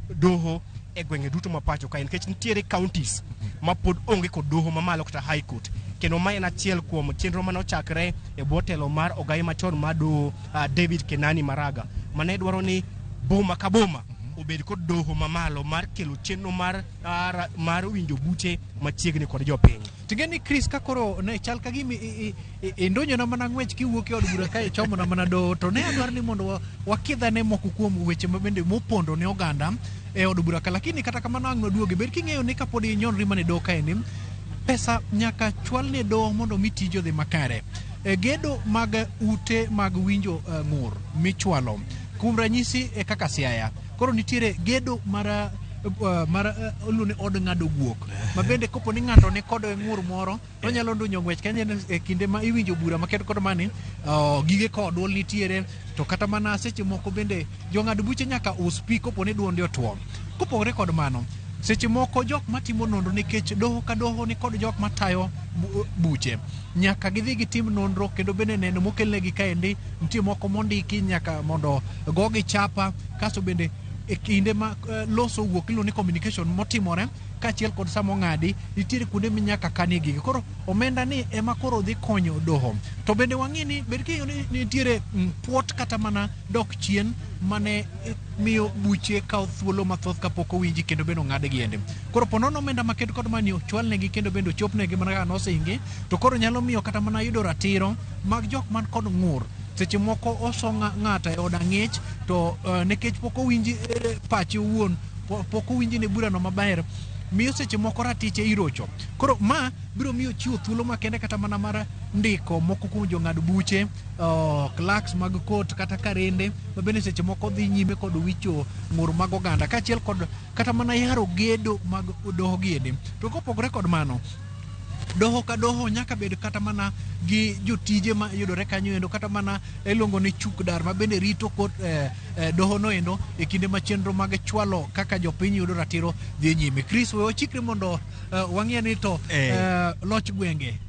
doho e gwenge duto ma pacho kae, nikech nitiere counties ma pod onge kod doho mamalo kata high court. Kendo ma en achiel kuom chenro mane ochakre e bwo telo mar ogai machon mar doho David Kenani Maraga, mane dwaro ni boma ka boma obed obed kod doho mamalo mar kelo chenro mar mar winjo buche machiegni kod jopiny. Ting'e ni Chris ka koro ne chal ka gima indonyona mana ng'wech kiwuok e od bura ka ichomona mana doho to ne adwaro ni mondo wakidhane moko kuom weche ma bende mopondo ne oganda e od bura ka lakini kata kamano ang' nwaduoge bed king'eyo ni kapod inyonri mana e doho kaendi pesa nyaka chwal ne doho mondo mi tije odhi makare. E gedo mag ute mag winjo ng'ur michwalo kuom ranyisi e kaka Siaya koro nitiere gedo mar mar iluongo ni od ng'ado guok ma bende kopo ni ng'ato ni kod ng'ur moro onyalo ndunyo ng'wech kanyo e kinde ma iwinjo bura maket kod mani gige kowo duol nitiere to kata mana seche moko bende jong'ad buche nyaka us pi kopo ni duonde otuo. Kopogore kod mano seche moko jok matimo nonro nikech doho ka doho ni kod jok matayo buche nyaka gidhi gitim nonro kendo bende neno mokelnegi kaendi nitie moko mondiki nyaka mondo gogi chapa kasto bende e kinde ma loso wuok iluongo ni communication motimore kaachiel kod sama ong'adi nitiere kuonde minyaka kanie gigi koro omenda ni ema koro dhi konyo doho to bende wang'i ni bed king'eyo ni nitiere puot kata mana dok chien mane miyo buche kawo thuolo mathoth kapok owinji kendo bende ong'adgi ende koro po nono omenda maket kod mani ochwalnegi kendo bende ochopnegi mana kaka nosingi to koro nyalo miyo kata mana yudo ratiro mag jok man kod ng'ur seche moko oso ng'ato e od ang'ech to nikech pok owinji pache owuon pok owinji ne burano maber miyo seche moko ratiche irocho koro ma biro miyo chiwo thuolo makende kata mana mar ndiko moko kuom jong'ad buche clerks mag court kata karende ma bende seche moko dhi nyime kod wicho ng'ur mag oganda kaachiel kod kata mana yaro gedo mag doho giende to kopogore kod mano doho ka doho nyaka bed kata mana gi jotije ma yudore kanyo endo kata mana iluongo ni chukdar ma bende rito kot doho no endo e kinde ma chenro mag chwalo kaka jopiny yudo ratiro dhi nyime. Chris, we wachikre mondo wang'e ni to loch gwenge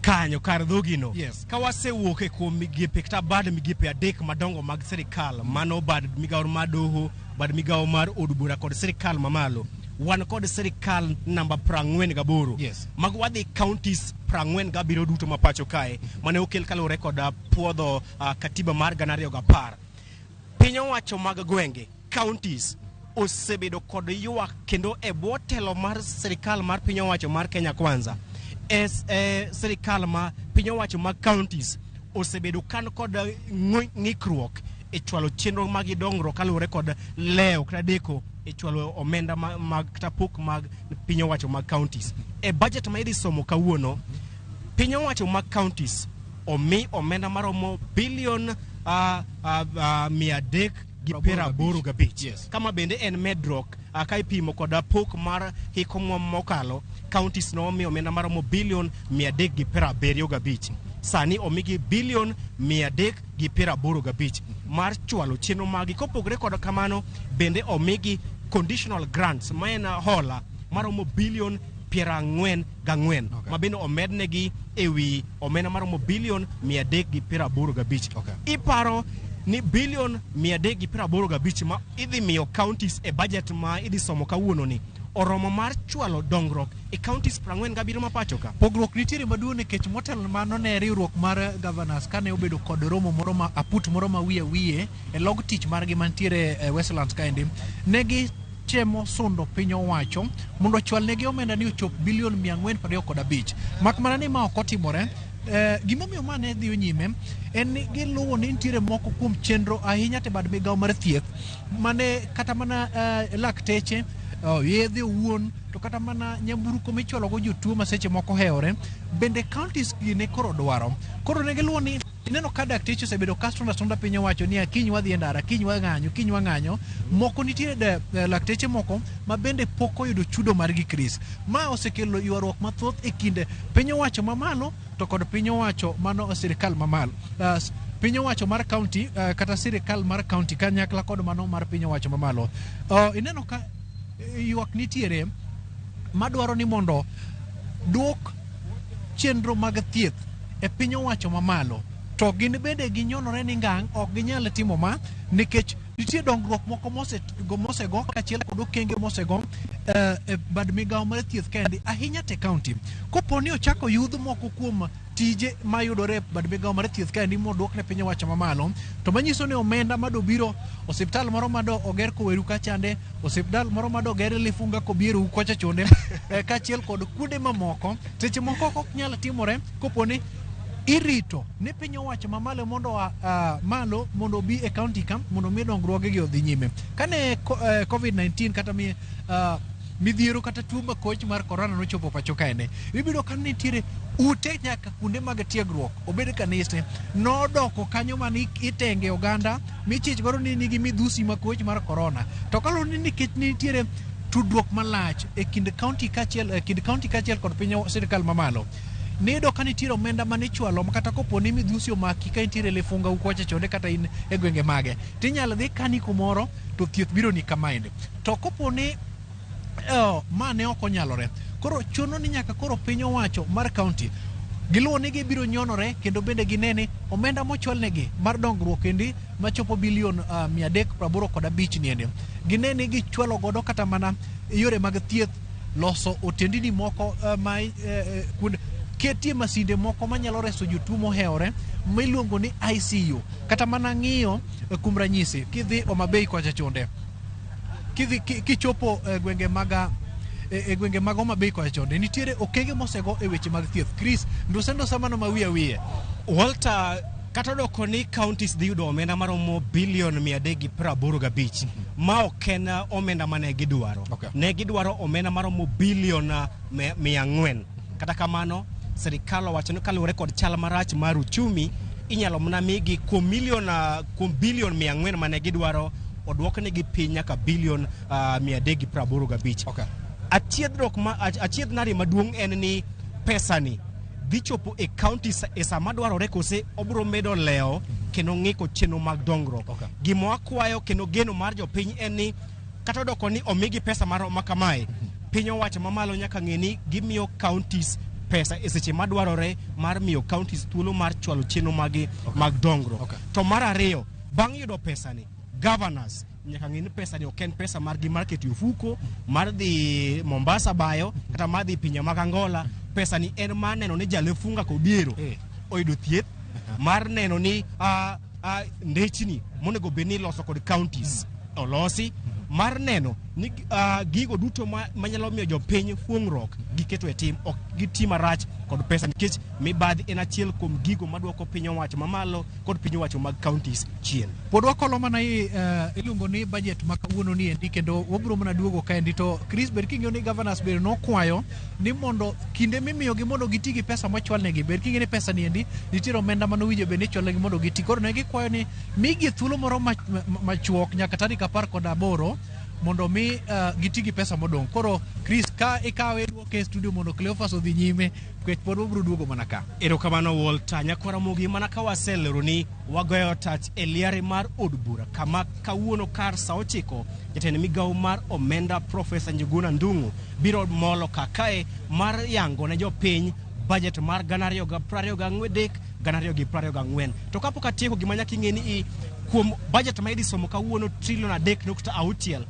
kanyo kar dhogino. Yes. Ka wasewuok e kuom migepe kata bad migepe adek madongo mag sirikal, mano bad migawo mar doho, bad migawo mar od bura kod sirikal mamalo, wan kod sirikal namba 48. Yes. Mago wadhi counties 47 duto ma pacho kae mane okel kaluwore kod puodho katiba mar 2010. Piny owacho mag gwenge, counties, osebedo kod ywak kendo e bwo telo mar sirikal mar piny owacho mar Kenya Kwanza. Sirikal ma piny owacho mag counties osebedo kan kod ng'ikruok e chwalo chenro mag dongruok kaluwore kod lewo kata deko e chwalo omenda mag kata pok mag piny owacho mag counties. E budget ma idhi somo kawuono, piny owacho mag counties omi omenda maromo bilion 385. Yes. Kama bende en medruok ka ipimo kod pok mar hik omwom mokalo, counties nomi omenda maromo bilion 375. Sani omigi bilion 385 mar chwalo chenro magi. Kopogore kod kamano, bende omigi conditional grants ma en hola maromo bilion 44 ma bende omednegi ewi omenda maromo bilion 385. Iparo ni bilion 385 ma idhi miyo counties e budget ma idhi somo kawuono ni oromo mar chwalo dongruok e counties 47 ma pacho ka? Pogruok nitiere maduong' nikech motelo mano ne riwruok mar governors kane obedo kod romo moro ma aput moro ma wiye wiye e log tich margi mantiere e Westlands kaendi, ne gi temo sundo piny owacho mondo ochwalnegi omenda ni ochop bilion 425. Mak mana ni ma ok otimore. Gimomiyo ma ne dhiyo nyime en ni giluwo ni nitiere moko kuom chenro ahinya te bad migawo mar thieth mane kata mana lakteche, yedhe owuon to kata mana nyamburko michwalogo jotuo ma seche moko hewore bende counties gi ne koro dwaro. Koro ne giluwo ni ineno ka dakteche osebedo ka sunda sunda piny owacho ni kiny wadhi e ndara, kiny wang'anyo, kiny wang'anyo. Moko nitiere lakteche moko ma bende pok oyudo chudo margi Chris. Ma osekelo ywaruok mathoth e kind piny owacho mamalo to kod piny owacho mano sirikal mamalo. Piny owacho mar county kata sirikal mar county kanyakla kod mano mar piny owacho mamalo. Ineno ka ywak nitiere madwaro ni mondo duok chenro mag thieth e piny owacho mamalo to gin bende ginyonore ni ngang' ok ginyal timo ma nikech nitie dongruok moko mosego kaachiel kod okenge mosego e bad migawo mar thieth kendi ahinya te county. Kopo ni ochako yudh moko kuom Tije mayudore e bad migawo mar thieth kaendi modwok ne piny owacho mamalo to manyiso ni omenda madobiro osiptal moro mado oger Koweru kachande, osiptal moro mado oger Lifunga Kobieru kocha chonde, kaachiel kod kuonde mamoko seche moko ok nyal timore kopo ni irito ni piny owacho mamalo mondo malo mondo obi e kaunti ka mondo mi dongruoge gi odhi nyime. Kane COVID-19 kata mi midhiero kata tuo makoch mar corona nochopo pacho kaende, ibiro ka nitiere ute nyaka kuonde mag tiegruok, obed kanise, nodoko kanyo mane itenge oganda michich godo ni nigi midhusi makoch mar corona. To kaluwore ni nikech nitiere tudruok malach e kind kaunti kaachiel e kind kaunti kaachiel kod piny sirkal mamalo, niyudo ka nitiere omenda mane ichwalo ma kata kopo ni midhusi omaki ka intiere Lifunga kocha chonde kata in e gwenge mage, tinyalo dhi kani kumoro to thieth biro ni kamaendi. To kopo ni ma ne ok onyalore, koro chuno ni nyaka koro piny owacho mar kaunti giluwo ni gibiro nyonore kendo bende ginene omenda mochwalnegi mar dongruok endi machopo bilion 385 niendi, gine ni gichwalo godo kata mana yore mag thieth, loso otendini moko ma kuonde ketie masinde moko manyalo reso jotuo mohewore miluongo ni ICU, kata mana ng'iyo kuom ranyisi kidhi Homa Bay kocha chonde, kidhi kichopo gwenge mag e gwenge mag Homa Bay kocha chonde, nitiere okenge mosego e weche mag thieth. Chris, nduse ndusa mano ma wiye wiye. Walter, kata odoko ni counties dhi yudo omenda maromo bilion 385, ma ok en omenda mane gidwaro. Ne gidwaro omenda maromo bilion 400. Kata kamano, sirikal owacho ni kaluwore kod chal marach mar uchumi, inyalo mana migi kuom milion kuom bilion 400 mane gidwaro, oduoknegi piny nyaka bilion 385. Achiedhruok ma achiedh nade maduong' en ni pesa ni dhi chopo e counties e sama dwarore kose obiro medo lewo kendo ng'iko chenro mag dongruok. Gima wakwayo kendo geno mar jopiny en ni kata odoko ni omigi pesa maromo kamae, piny owacho mamalo nyaka ng'e ni gimiyo counties pesa e seche madwarore mar miyo counties thuolo mar chwalo chenro magi mag dongruok. To mar ariyo, bang' yudo pesa ni, governors nyaka ng'e ni pesa ni ok en pesa margi mar keto e ofuko, mar dhi Mombasa bayo, kata mar dhi pinje mag Angola. Pesa ni en mar neno ni Jalefunga Kobiero oyudo thieth, mar neno ni ndechni monego bed ni iloso kod counties olosi, mar neno ni gigo duto manyalo miyo jopiny fuong'ruok giketo e tim, ok giti marach kod pesa, nikech mibadhi en achiel kuom gigo maduoko piny owacho mamalo kod piny owacho mag counties chien. Pod wakolo mana i iluongo ni budget ma kawuono ni endi, kendo wabiro mana duogo kaendi. To Chris, bed king'eyo ni governors bende nokwayo ni mondo kinde mimiyogi mondo giti gi pesa mochwalnegi, bed king'eyo ni pesa ni endi nitiere omenda manowinjo bed ni ichwalnegi mondo giti. Koro ne gikwayo ni migi thuolo moro machuok nyaka tarik 18 mondo mi giti gi pesa modong'. Koro Chris, ka ikawe duoke e studio mondo Cleophas odhi nyime, nikech pod wabiro duogo mana ka. Erokamano Walter. Nyakwara Ramogi, mana ka waselero ni wagoyo tach e liare mar od bura kama kawuono kar sa 9 jatend migawo mar omenda Profesa Njuguna Ndung'u biro molo kakae mar yango ne jopiny budget mar 2023 2024. To kapok atieko, gima nyaka ing'e ni kuom budget ma idhi somo kawuono trilion 3.6,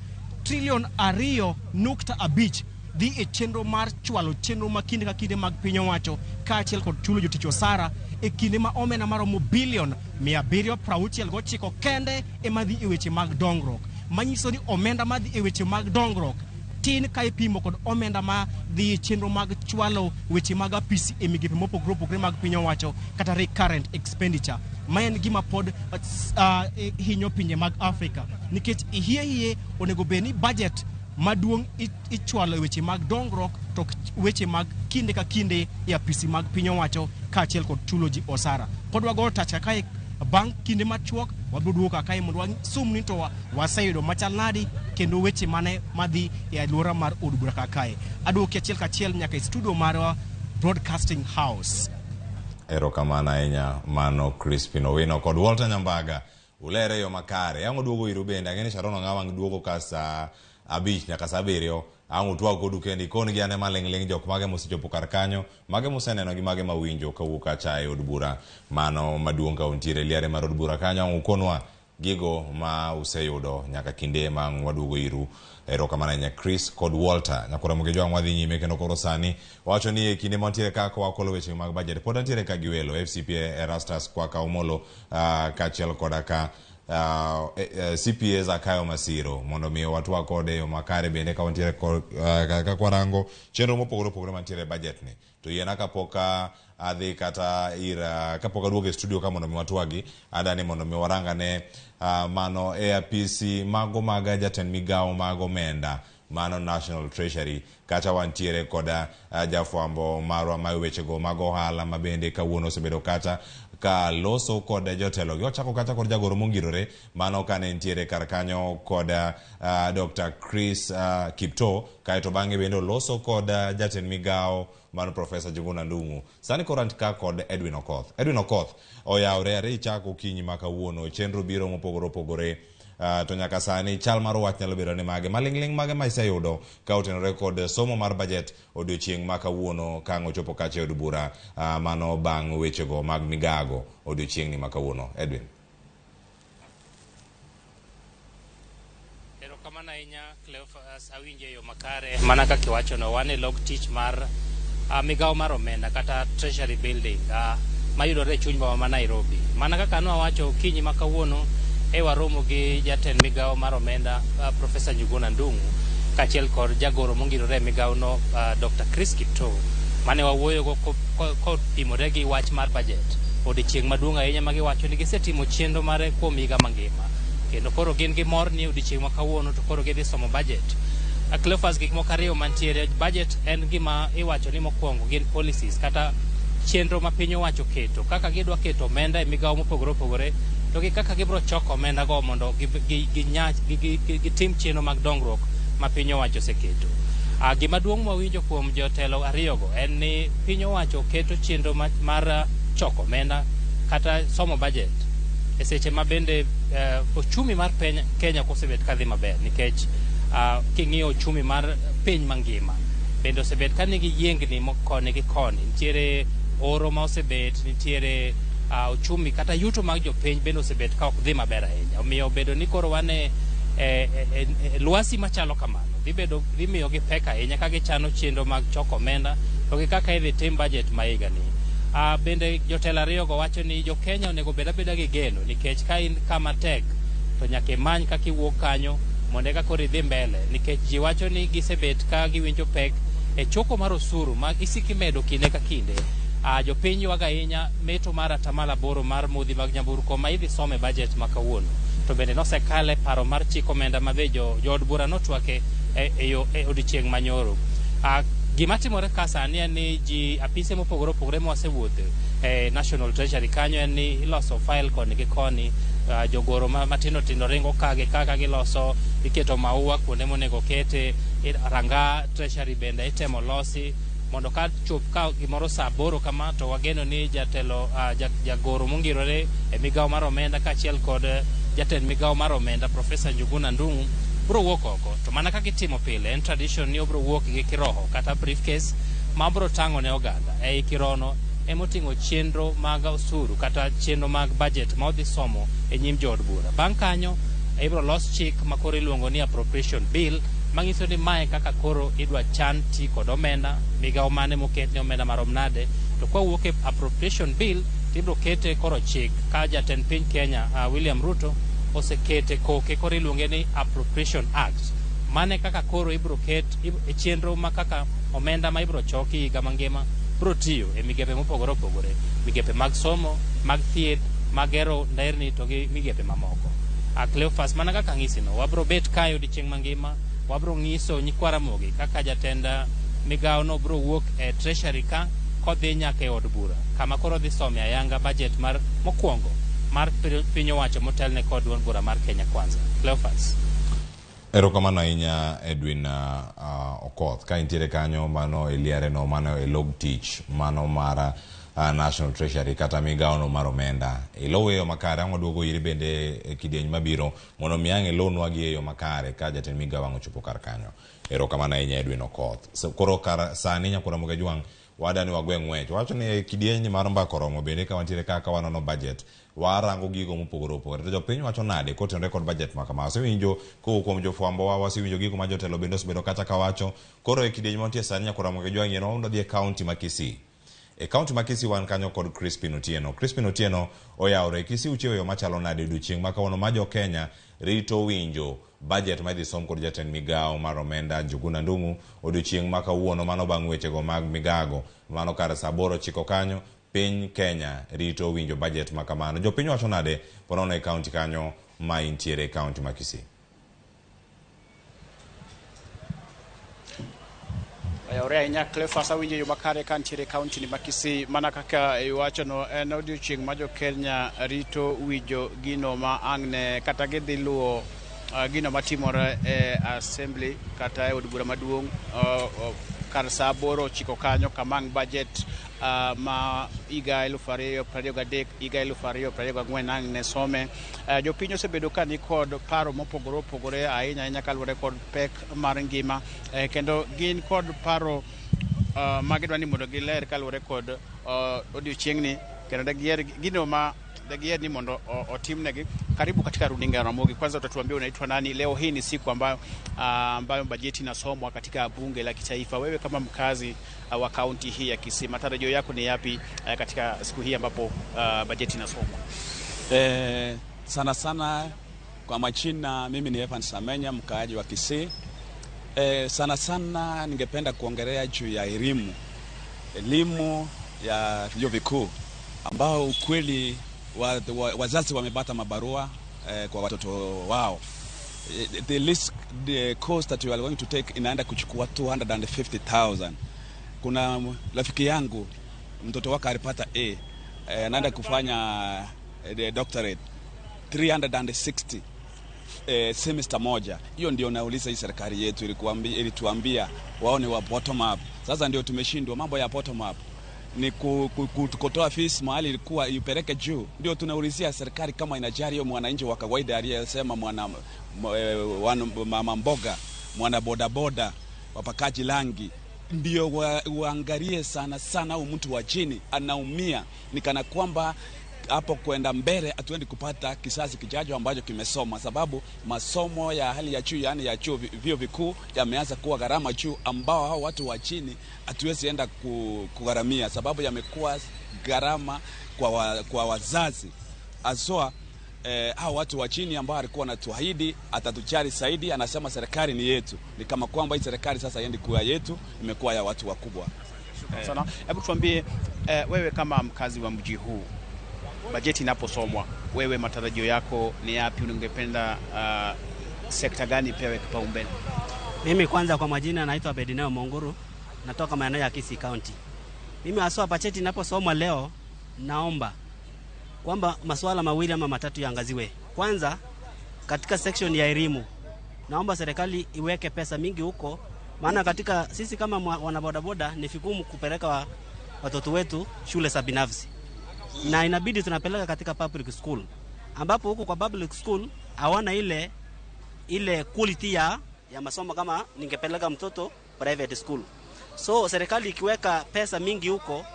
trilion 2.5 dhi e chenro mar chwalo chenro ma kinde ka kinde mag piny owacho kaachiel kod chulo jotich osara, e kinde ma omenda maromo bilion 769 kende ema dhi e weche mag dongruok, manyiso ni omenda madhi e weche mag dongruok tin ka ipimo kod omenda ma dhi e chenro mag chwalo weche mag apisi e migepe mopogore opogore mag piny owacho kata recurrent expenditure, ma en gima pod hinyo pinje mag Afrika, nikech hie hie onego bed ni budget maduong' ichwalo e weche mag dongruok to weche mag kinde ka kinde e apisi mag piny owacho kaachiel kod chulo ji osara. Pod wagoyo tach kae, bang' kinde machuok wabiro duogo kae mondo wasum ni to waseyudo machal nadi kendo weche mane madhi e alwora mar od bura kakae. Aduoki achiel kachiel nyaka e studio marwa Broadcasting House. Erokamano ahinya mano Crispin Owino kod Walter Nyambaga. Ulere yo makare. Ang' oduogo iru bende. Ang'e ni Sharon Ong'awa ang' duogo ka saa 5 nyaka saa 7. Ang' utwag kodu kendo ikon gi ane maling'ling' jok mage mosechopo kar kanyo, mage moseneno gi mage mawinjo kawuok kacha e od bura mano maduong' ka untiere liare mar od bura kanyo. Ang' ukonwa gigo ma useyudo nyaka kinde ma ang' waduogo iru. Erokamano ahinya Chris kod Walter. Nyakora Mogejo ang' wadhi nyime kendo koro sani wacho ni e kinde mantiere ka kwakolo weche mag budget pod antiere ka gi welo FCPA Erastus Kwaka Omolo kaachiel koda ka CPA Zakayo Masiro mondo mi watwak kode e yo makare bende ka wantiere ka kwarango chenro mopogore opogore mantiere e budget ni. To yiena kapok adhi kata ir kapok aduogo e studio ka mondo mi watwagi, adani mondo mi warang ane mano e apisi mago mag jatend migawo mag omenda mano National Treasury. Kacha wantiere koda jafwambo marwa ma wechego mag ohala ma bende kawuono osebedo kacha ka loso kod jotelo gi. Ochako kacha kod jagoro mongirore mano kane nitiere kar kanyo kod Dr. Chris Kiptoo, kaeto bang'e bende oloso kod jatend migawo mano Professor Njuguna Ndung'u. Sani koro an ka kod Edwin Okoth. Edwin Okoth oyawre are ichako okinyi ma kawuono, chenro biro mopogore opogore. To nyaka sani chal mar wach nyalo bedo ni mage maling'ling' mage ma iseyudo ka otenore kod somo mar budget odiochieng' ma kawuono ka ang' ochopo kacha e od bura mano bang' wechego mag migago odiochieng'ni ma kawuono. Edwin. Erokamano ahinya Cleophas, awinjo e yo makare mana kaka iwachono, wan e log tich mar migawo mar omenda kata Treasury Building mayudore e chuny boma ma Nairobi. Mana kaka nwawacho okinyi ma kawuono e waromo gi jatend migawo mar omenda Professor Njuguna Ndung'u kaachiel kod jagoro mongirore e migawono Dr. Chris Kiptoo mane wawuoyogo kopimore gi wach mar budget. Odiochieng' maduong' ahinya ma giwacho ni gisetimo chenro mare kuom higa mangima kendo koro gin gi mor ni odiochieng' ma kawuono to koro gidhi somo budget. Cleophas, gik moko ariyo mantiere. Budget en gima iwacho ni mokwongo gin policies kata chenro ma piny owacho keto kaka gidwa keto omenda e migawo mopogore opogore to gi kaka gibiro choko omenda go mondo gitim chenro mag dongruok ma piny owacho oseketo. Gima duong' mwawinjo kuom jotelo ariyogo en ni piny owacho keto chenro mar choko omenda kata somo budget e seche ma bende ochumi mar Kenya kosebet kadhi maber nikech king'iyo ochumi mar piny mangima bende osebet ka nigi yiengni koni gi koni, nitiere oro ma osebet, nitiere ochumi kata yuto mag jopiny bende osebet ka ok dhi maber ahinya. Omiyo bedo ni koro wan e lwasi machalo kamano dhi miyo gi pek ahinya ka gichano chenro mag choko omenda to gi kaka idhi tim budget ma higani. Bende jotelo ariyogo wacho ni jo Kenya onego bed abeda gi geno nikech ka in kama tek to nyaka imany kaka iwuok kanyo mondo eka koro idhi mbele nikech ji wacho ni gisebet ka giwinjo pek e choko mar osuru ma isiko imedo kinde ka kinde. Jopiny ywago ahinya meto mar 8% mar modhi mag nyamburko ma idhi some budget ma kawuono. To bende nosekale paro mar chik omenda ma be jood bura notwake e odiochieng' manyoro. Gima timore ka sani en ni ji apise mopogore opogore mwasewuothe e National Treasury kanyo en ni iloso file koni gi koni, jogoro matindo tindo ringo ka gi ka giloso, iketo maua kuonde monego kete, ranga Treasury bende itemo losi mondo ka chop ka gimoro saa 8 kama to wageno ni jatelo jagoro mongirore e migawo mar omenda kaachiel kod jatend migawo mar omenda Professor Njuguna Ndung'u biro wuok oko. To mana kaka itimo pile en tradition ni obiro wuok gi kiroho kata briefcase ma obiro tang'o ne oganda. Ei kirono emoting'o chenro mag osuru kata chenro mag budget ma odhi somo e nyim jood bura. Bang' kanyo ibiro los chik ma koro iluongo ni appropriation bill manyiso ni mae kaka koro idwa chan ti kod omenda, migawo mane moket ne omenda marom nade. To kwa wuok e appropriation bill tibiro kete koro chik ka jatend piny Kenya William Ruto osekete koke koro iluonge ni Appropriation Act. Mane kaka koro ibiro ket e chenro ma kaka omenda ma ibiro choki higa mangima biro tiyo e migepe mopogore opogore, migepe mag somo, mag thieth, mag gero nderni to gi migepe mamoko. Cleophas, mana kaka ng'isino, wabiro bet kae odiochieng' mangima, wabiro ng'iso nyikwa Ramogi kaka jatend migawo no biro wuok e Treasury ka kodhi nyaka e od bura kama koro dhi some ayanga budget mar mokwongo mar piny owacho motelne kod duond bura mar Kenya Kwanza. Cleophas. Erokamano ahinya Edwin Okoth. Ka intiere kanyo mano e liare no mano e log tich mano mar National Treasury kata migawo no mar omenda. Ilowe yo makare ang' waduogo iri bende e kidieny mabiro mondo mi ang' ilonwa gi e yo makare ka jatend migawo ang' ochopo kar kanyo. Erokamano ahinya Edwin Okoth. So, koro kar sani Nyakwar Ramogi Ajwang' Wadani wagwe ng'wech. Wacho ni kidieny mar mbaka oromo bende ka wantiere kaka wanono budget. Warango gigo mopogore opogore. To jopiny wacho nade kotenore kod budget ma kama? Wasewinjo kowuok kuom jofwambo wa, wasewinjo gigo ma jotelo bende osebedo kacha kawacho. Koro e kidieny mantie sani nyaka Ramogi Ojwang' yienwa mondo odhi e kaunti ma Kisii. E kaunti ma Kisii wan kanyo kod Crispin Otieno. Crispin Otieno oyawore. Kisii uchiewo e yo machalo nade odiochieng' ma kawuono ma jo Kenya rito winjo budget ma idhi som kod jatend migawo mar omenda Njuguna Ndung'u odiochieng' ma kawuono, mano bang' wechego mag migago. Mano kar saa 8:09 kanyo, piny Kenya rito winjo budget ma kamano. Jopiny wacho nade ponono e kaunti kanyo ma intiere e kaunti ma Kisii? Oyawore ahinya Cleophas, awinjo yo makare ka ntiere kaunti ni ma Kisii. Mana kaka iwachono, en odiochieng' ma jo Kenya rito winjo gino ma ang' ne kata gidhi luwo gino matimore e assembly kata e od bura maduong' kar saa 8:09 kanyo kama ang' budget ma higa 2023 higa 2024 ang' ne some. Jopiny osebedo ka nikod paro mopogore opogore ahinya ahinya kaluwore kod pek mar ngima, kendo gin kod paro ma gidwa ni mondo giler kaluwore kod odiochieng'ni, kendo degiher gino ma degiher ni mondo otimnegi. Karibu katika runinga ya Ramogi. Kwanza utatuambia unaitwa nani. Leo hii ni siku ambayo bajeti inasomwa katika bunge la kitaifa. Wewe kama mkazi wa kaunti hii ya Kisii, matarajio yako ni yapi katika siku hii ambapo bajeti inasomwa? Sana sana kwa majina mimi ni Evan Samenya, mkaaji wa Kisii. Sana sana ningependa kuongelea juu ya elimu. Elimu ya vyuo vikuu ambao ukweli wazazi wamepata mabarua kwa watoto wao. The list, the course that you are going to take inaenda kuchukua 250,000. Kuna rafiki yangu mtoto wake alipata A, anaenda kufanya the doctorate 360 semester moja. Hiyo ndio nauliza hii serikali yetu ilituambia wao ni wa bottom up. Sasa ndio tumeshindwa mambo ya bottom up. Ni kutoa fees mahali ilikuwa ipeleke juu. Ndio tunaulizia serikali kama inajali hiyo mwananchi wa kawaida aliyesema mama mboga, mwana bodaboda, wapakaji rangi. Ndio waangalie sana sana huyu mtu wa chini anaumia. Ni kana kwamba hapo kwenda mbele hatuendi kupata kizazi kijacho ambacho kimesoma, sababu masomo ya hali ya juu, yani ya chuo vyuo vikuu yameanza kuwa gharama juu, ambao hao watu wa chini hatuwezi enda kugharamia, sababu yamekuwa gharama kwa wazazi. Aswa hao watu wa chini ambao alikuwa anatuahidi atatujali zaidi, anasema serikali ni yetu. Ni kama kwamba hii serikali sasa haiendi kuwa yetu, imekuwa ya watu wakubwa. Shukrani sana. Hebu tuambie wewe kama mkazi wa mji huu, bajeti inaposomwa, wewe matarajio yako ni yapi? Ungependa sekta gani ipewe kipaumbele? Mimi kwanza kwa majina naitwa Abedineo Monguru, natoka maeneo ya Kisii County. Mimi haswa bajeti inaposomwa leo, naomba kwamba masuala mawili ama matatu yaangaziwe. Kwanza, katika section ya elimu, naomba serikali iweke pesa mingi huko, maana katika sisi kama wanabodaboda ni vigumu kupeleka watoto wetu shule za binafsi, na inabidi tunapeleka katika public school, ambapo huko kwa public school hawana ile quality ya masomo kama ningepeleka mtoto private school. So serikali ikiweka pesa mingi huko,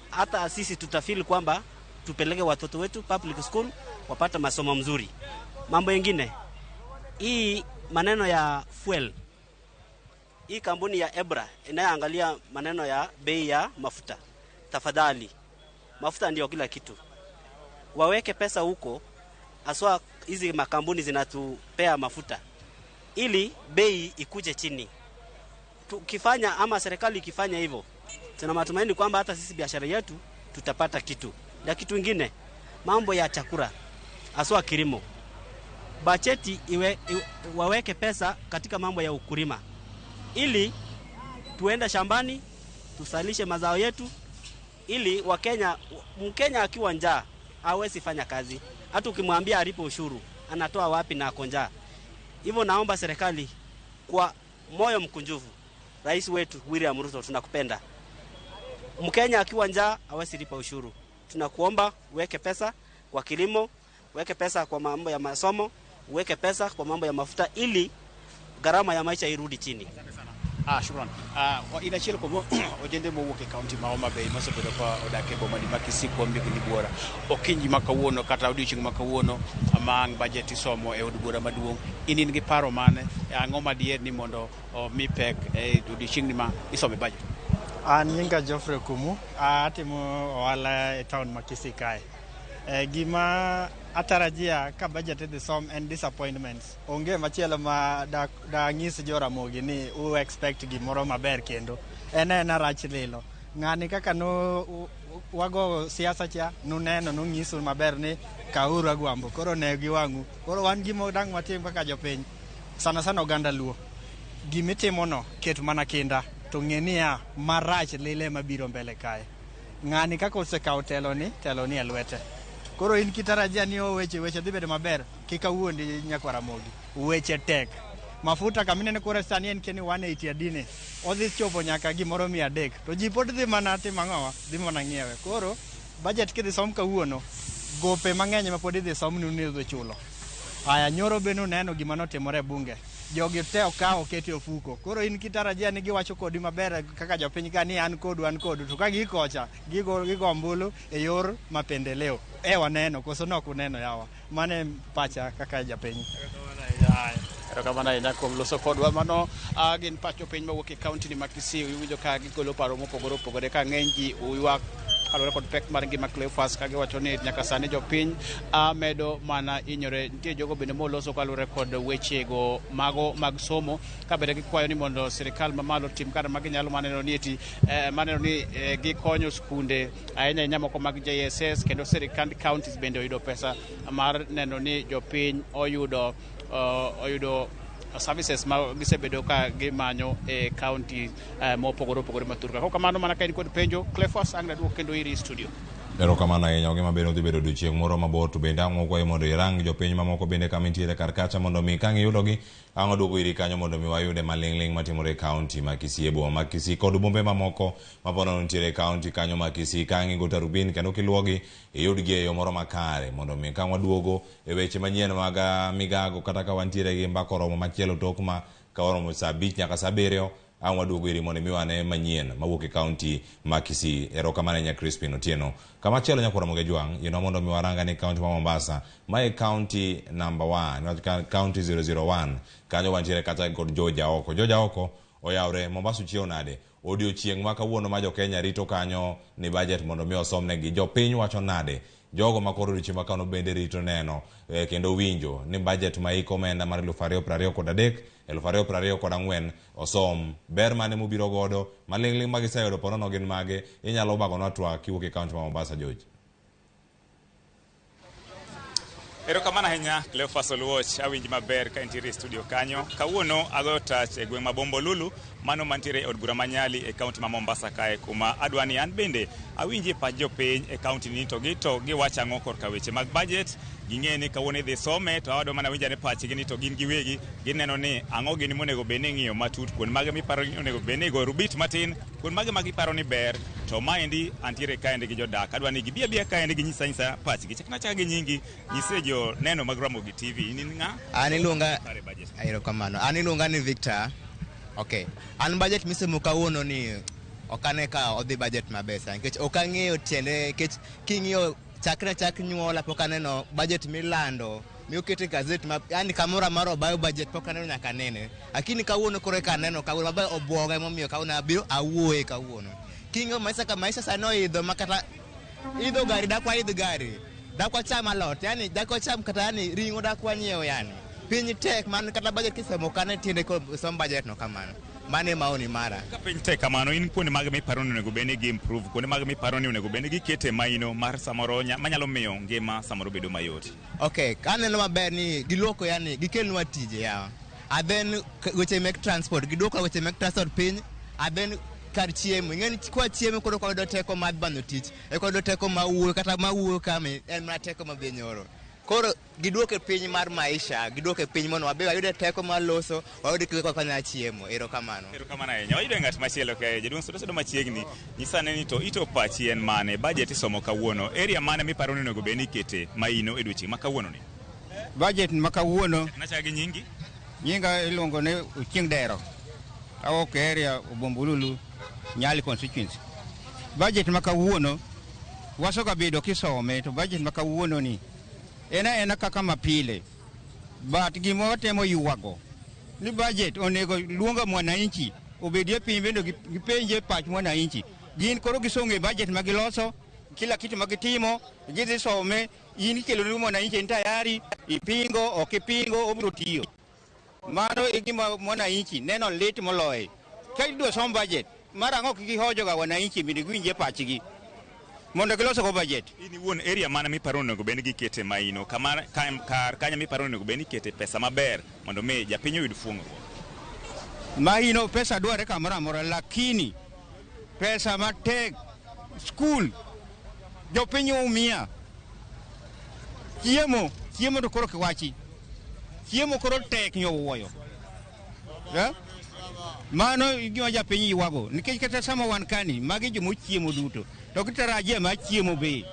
hata sisi tutafeel kwamba tupeleke watoto wetu public school wapata masomo mzuri. Mambo mengine, hii maneno ya fuel, hii kampuni ya Ebra inayoangalia maneno ya bei ya mafuta, tafadhali, mafuta ndio kila kitu, waweke pesa huko, aswa hizi makampuni zinatupea mafuta ili bei ikuje chini. Tukifanya ama serikali ikifanya hivyo, tuna matumaini kwamba hata sisi biashara yetu tutapata kitu. Na kitu kingine, mambo ya chakula, aswa kilimo, bajeti waweke pesa katika mambo ya ukulima ili tuende shambani tusalishe mazao yetu, ili Wakenya, Mkenya akiwa njaa hawezi fanya kazi. Hata ukimwambia alipe ushuru anatoa wapi na ako njaa? Hivyo naomba serikali kwa moyo mkunjufu, Rais wetu William Ruto, tunakupenda. Mkenya akiwa njaa hawezi lipa ushuru. Tunakuomba uweke pesa kwa kilimo, uweke pesa kwa mambo ya masomo, uweke pesa kwa mambo ya mafuta ili gharama ya maisha irudi chini. Shukran. In achiel kuom ojende mowuok e kaunti ma Homa Bay mosebedo ka odak e boma ni ma Kisii kuom higni buora. Okinyi ma kawuono kata odiochieng' ma kawuono ma ang' budget isomo e od bura maduong'. In gi paro mane? Ang'o ma diher ni mondo omi pek e odiochieng'ni ma isome budget? An nyinga Geoffrey Okumu, atimo ohala e town ma Kisii kae. Gima atarajia ka budget idhi som en disappointments. Onge machielo ma da ng'is jo Ramogi ni u expect gimoro maber kendo. En ena rach lilo. Ng'ani kaka no wago siasa cha, nuneno nung'isu maber ni kauru Agwambo. Koro ne gi wang'u. Koro wan gima dang' watim kaka jopiny. Sana sana oganda Luo. Gimitimo no ket mana kinda to ng'e niya marach lile mabiro mbele kae. Ng'ani kaka osekawo telo ni e lwete. Koro in kitarajia ni weche dhi bedo maber, kik awuondi nyakwar Ramogi. Weche tek. Mafuta kaminene koro sani en keni 180 adine. Odhi chopo nyaka gimoro 300. To ji pod dhi mana timo ang'owa? Dhi mana ng'iewe. Koro budget kidhi som kawuono, gope mang'eny ma pod idhi som ni idhi chulo. Aya nyoro be nuneno gima notimore e bunge. Jogi te okawo okete ofuko. Koro in kitarajia ni giwacho kodi maber kaka jopiny ka ni an kodu, to ka gikocha gigo ombulu e yor mapendeleo. E waneno koso nok uneno yawa. Mane pacha kaka japiny. Erokamano ahinya kuom loso kodwa. Mano gin pach jopiny mawuok e kaunti ni ma Kisii. Iwinjo ka gigolo paro mopogore opogore ka ng'eny ji ywak kaluwore kod pek mar ngima Cleophas, ka giwacho ni nyaka sani jopiny medo mana hinyore. Nitie jogo bende moloso kaluwore kod wechego mago mag somo, ka bende gikwayo ni mondo sirikal mamalo tim kar ma ginyalo maneno ni eti maneno ni gikonyo skunde ahinya ahinya moko mag JSS, kendo sirikand counties bende oyudo pesa mar neno ni jopiny oyudo services ma gisebedo ka gimanyo e county mopogore opogore ma Turka. Kamano mana ka in kod penjo, Cleophas ang' naduok kendo iri studio. Erokamano ahinya. Gima bende odhi bedo odiochieng' moro mabor, to bende ang' wakwayo mondo irang jopiny mamoko bende kama intiere kar kacha, mondo mi ka iyudogi ang' waduogo iri kanyo mondo mi wayude maling'ling' matimore e kaunti ma Kisii, e boma ma Kisii kod bombe mamoko ma pod nitiere e kaunti kanyo ma Kisii. Ka ang' igo tarubin kendo kiluogi iyudgi e yo moro makare, mondo mi ka waduogo e weche manyien mag migago, kata ka wantiere gi mbaka oromo machielo tok ma ka oromo saa 5 nyaka saa 7 ang' waduogo iri mondo mi wane manyien mawuok e kaunti ma Kisii. Erokamano ahinya Crispin Otieno. Kamachielo nyakwar Ramogi Jwang', yienwa mondo mi waranga ni kaunti ma Mombasa, ma e kaunti number 1, kaunti 001. Kanyo wantiere kata kod George Aoko. George Aoko oyawre Mombasa uchiewo nade? Odiochieng' ma kawuono ma jo-Kenya rito kanyo ni budget mondo mi osomnegi. Jopiny wacho nade? Jogo ma koro odiochieng' ma kawuono bende rito neno kendo winjo ni budget ma iko omenda mar 2023 2024 osom. Ber mane mobiro godo? Maling'ling' ma giseyudo ponono gin mage? Inyalo bagonwa twak kiwuok e kaunti ma Mombasa, George. Erokamano ahinya Cleophas Oluoch, awinji maber ka intiere e studio kanyo. Kawuono agoyo tach e gweng' ma Bombolulu, mano mantiere e od bura ma Nyali e kaunti ma Mombasa kae, kuma adwa ni an bende awinjie pach jopiny e kaunti ni to giwacho ang'o korka weche mag budget. Ging'e ni kawuono idhi some, to adwa mana winjo ane pachgi ni to gin giwegi gineno ni ang'o gini monego bed ni ing'iyo matut, kuond mage miparo ni onego bed ni igoyo rubit matin, kuond mage ma giparo ni ber. To maendi antiere kaendi gi jodak, adwa ni gibi abiya kaendi ginyisa anyisa pachgi. Chakna achaka gi nyingi, nyise jo neno mag Ramogi TV. In ng'a? An iluonga, erokamano. An iluonga ni Victor. Okay. An budget misomo kawuono ni ok ane ka odhi budget maber sana, nikech ok ang'eyo tiende, nikech king'iyo chakre chak nyuola pok aneno budget milando miokete e gazet ma yani kamoro amora obayo budget pok aneno nyaka nene. Lakini kawuono koro eka aneno kawuono maber obwoga, emomiyo kawuono abiro awuoye kawuono. King'iyo maisha ka maisha sani oidho ma kata idho gari dakwa idh gari, dakwa cham alot, yani dakwa cham kata yani ring'o dakwa nyiewo, yani piny tek man kata budget kisomo kane tiende ko som budget no kamano. Mano e maoni mara. Ka piny tek kamano, in kuonde mage miparo ni onego bed ni gi improve, kuonde mage miparo ni onego bed ni gikete maino mar samoro manyalo miyo ngima samoro bedo mayot? Okay, aneno maber ni giluoko, yani gikelnwa tije yawa. And then weche mek transport, giduoko weche mek transport piny, and then kar chiemo. Ing'e ni kwa chiemo koro wayudo teko mar banyo tich, eka wayudo teko mar wuoyo, kata mar wuoyo kame en mana teko madhi nyoro. Koro giduoke piny mar maisha, giduoke piny mondo wabe wayude teko mar loso, wayude kaka wanyalo chiemo. Erokamano. Erokamano ahinya. Wayudo ng'at machielo kae, jaduong' sudo sudo machiegni. Nyisa ane ni to ito pachi en mane? Budget isomo kawuono. Area mane miparo ni onego bed ni ikete maino e odiochieng' ma kawuono ni? Budget ma kawuono. Nachaka gi nyingi? Nyinga iluongo ni Ochieng' Dero. Awuok e area Bombolulu, Nyali constituency. Budget ma kawuono wasoga bedo kisome to budget ma kawuono ni en aena kaka mapile. But gima watemo ywago ni budget onego luonga mwananchi obedie piny bende gipenje pach mwananchi. Gin koro gisonge budget ma giloso, kila kitu ma gitimo, gidhi some, in ikelo ni mwananchi en tayari, ipingo, ok ipingo, obiro tiyo. Mano e gima mwananchi neno lit moloyo. Ka idwa som budget, mar ang'o kik ihojoga wananchi mondo giwinje pachgi mondo giloso go budget. In iwuon area mane miparo onego bed ni gikete maino kama kar kanya miparo onego bed ni ikete pesa maber mondo mi japiny oyud fuong'ruok. Mahino pesa dwarre kamoro amora, lakini pesa matek skul jopiny umia chiemo chiemo to koro kiwachi chiemo koro tek nyowuoyo eh? Mano gima japiny ywago nikech kata sama wan kani magi jomochiemo duto to gitarajia mar chiemo be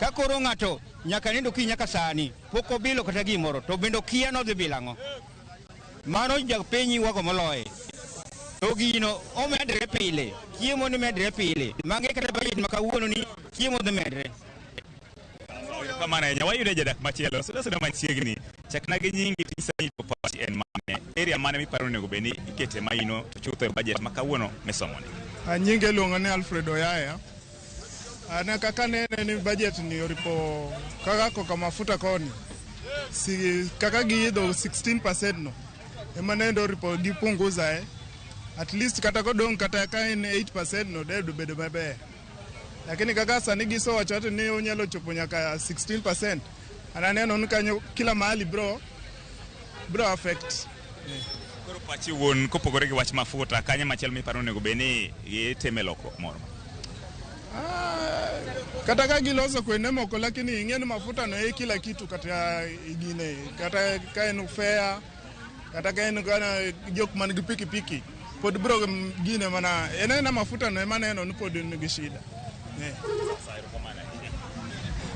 ka koro ng'ato nyaka nindo kiny nyaka sani pok obilo kata gimoro to bende okia nodhi bilo ang'o. Mano japiny ywago moloye. To gino omedre pile, chiemo ni medre pile. Magi kata budget ma kawuono ni chiemo dhi medre. Erokamano ahinya. Wayude jadak machielo. Suda suda machiegni. Chakna gi nyingi tinyisa ni to pachi en mane. Area mane miparo onego bed ni ikete maino to chutho e budget ma kawuono misomoni. Nyinge iluongo ni Alfred Oyaya. An kaka nene ni budget ni oripo kaka koka mafuta koni. Si, kaka giidho 16% no. Ema nendo oripo gipunguza At least kata kodong' kata ka en 8% no de bedo maber. Lakini kaka sani gisewacho ati ni onyalo chopo nyaka 16%. An aneno ni kanyo kila mahali bro affect. Koro pachi wuon kopogore gi wach mafuta kanye machielo miparo onego bed ni gitime lokruok moro. Kata ka giloso kuonde moko lakini ing'e ni mafuta no e kila kitu kata gine kata ka en fare kata ka en kana jok man gi pikipiki pod bro gine mana en aena mafuta no ema neno ni pod nigi shida.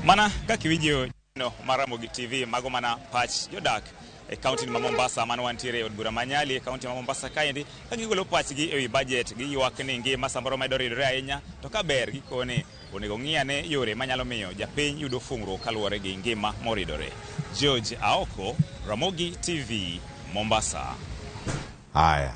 Mana kaka iwinjo no mar Ramogi TV mago mana pach jodak e kaunti ma Mombasa mano wantiere e od bura ma Nyali e kaunti ma Mombasa kaendi ka gigolo pachgi ewi budget giywak ni ngima samoro medo ridore ahinya to ka ber gikone onego ng'i ane yore manyalo miyo japiny yudo fungruok kaluwore gi ngima moridore. George Aoko, Ramogi TV, Mombasa. Haya.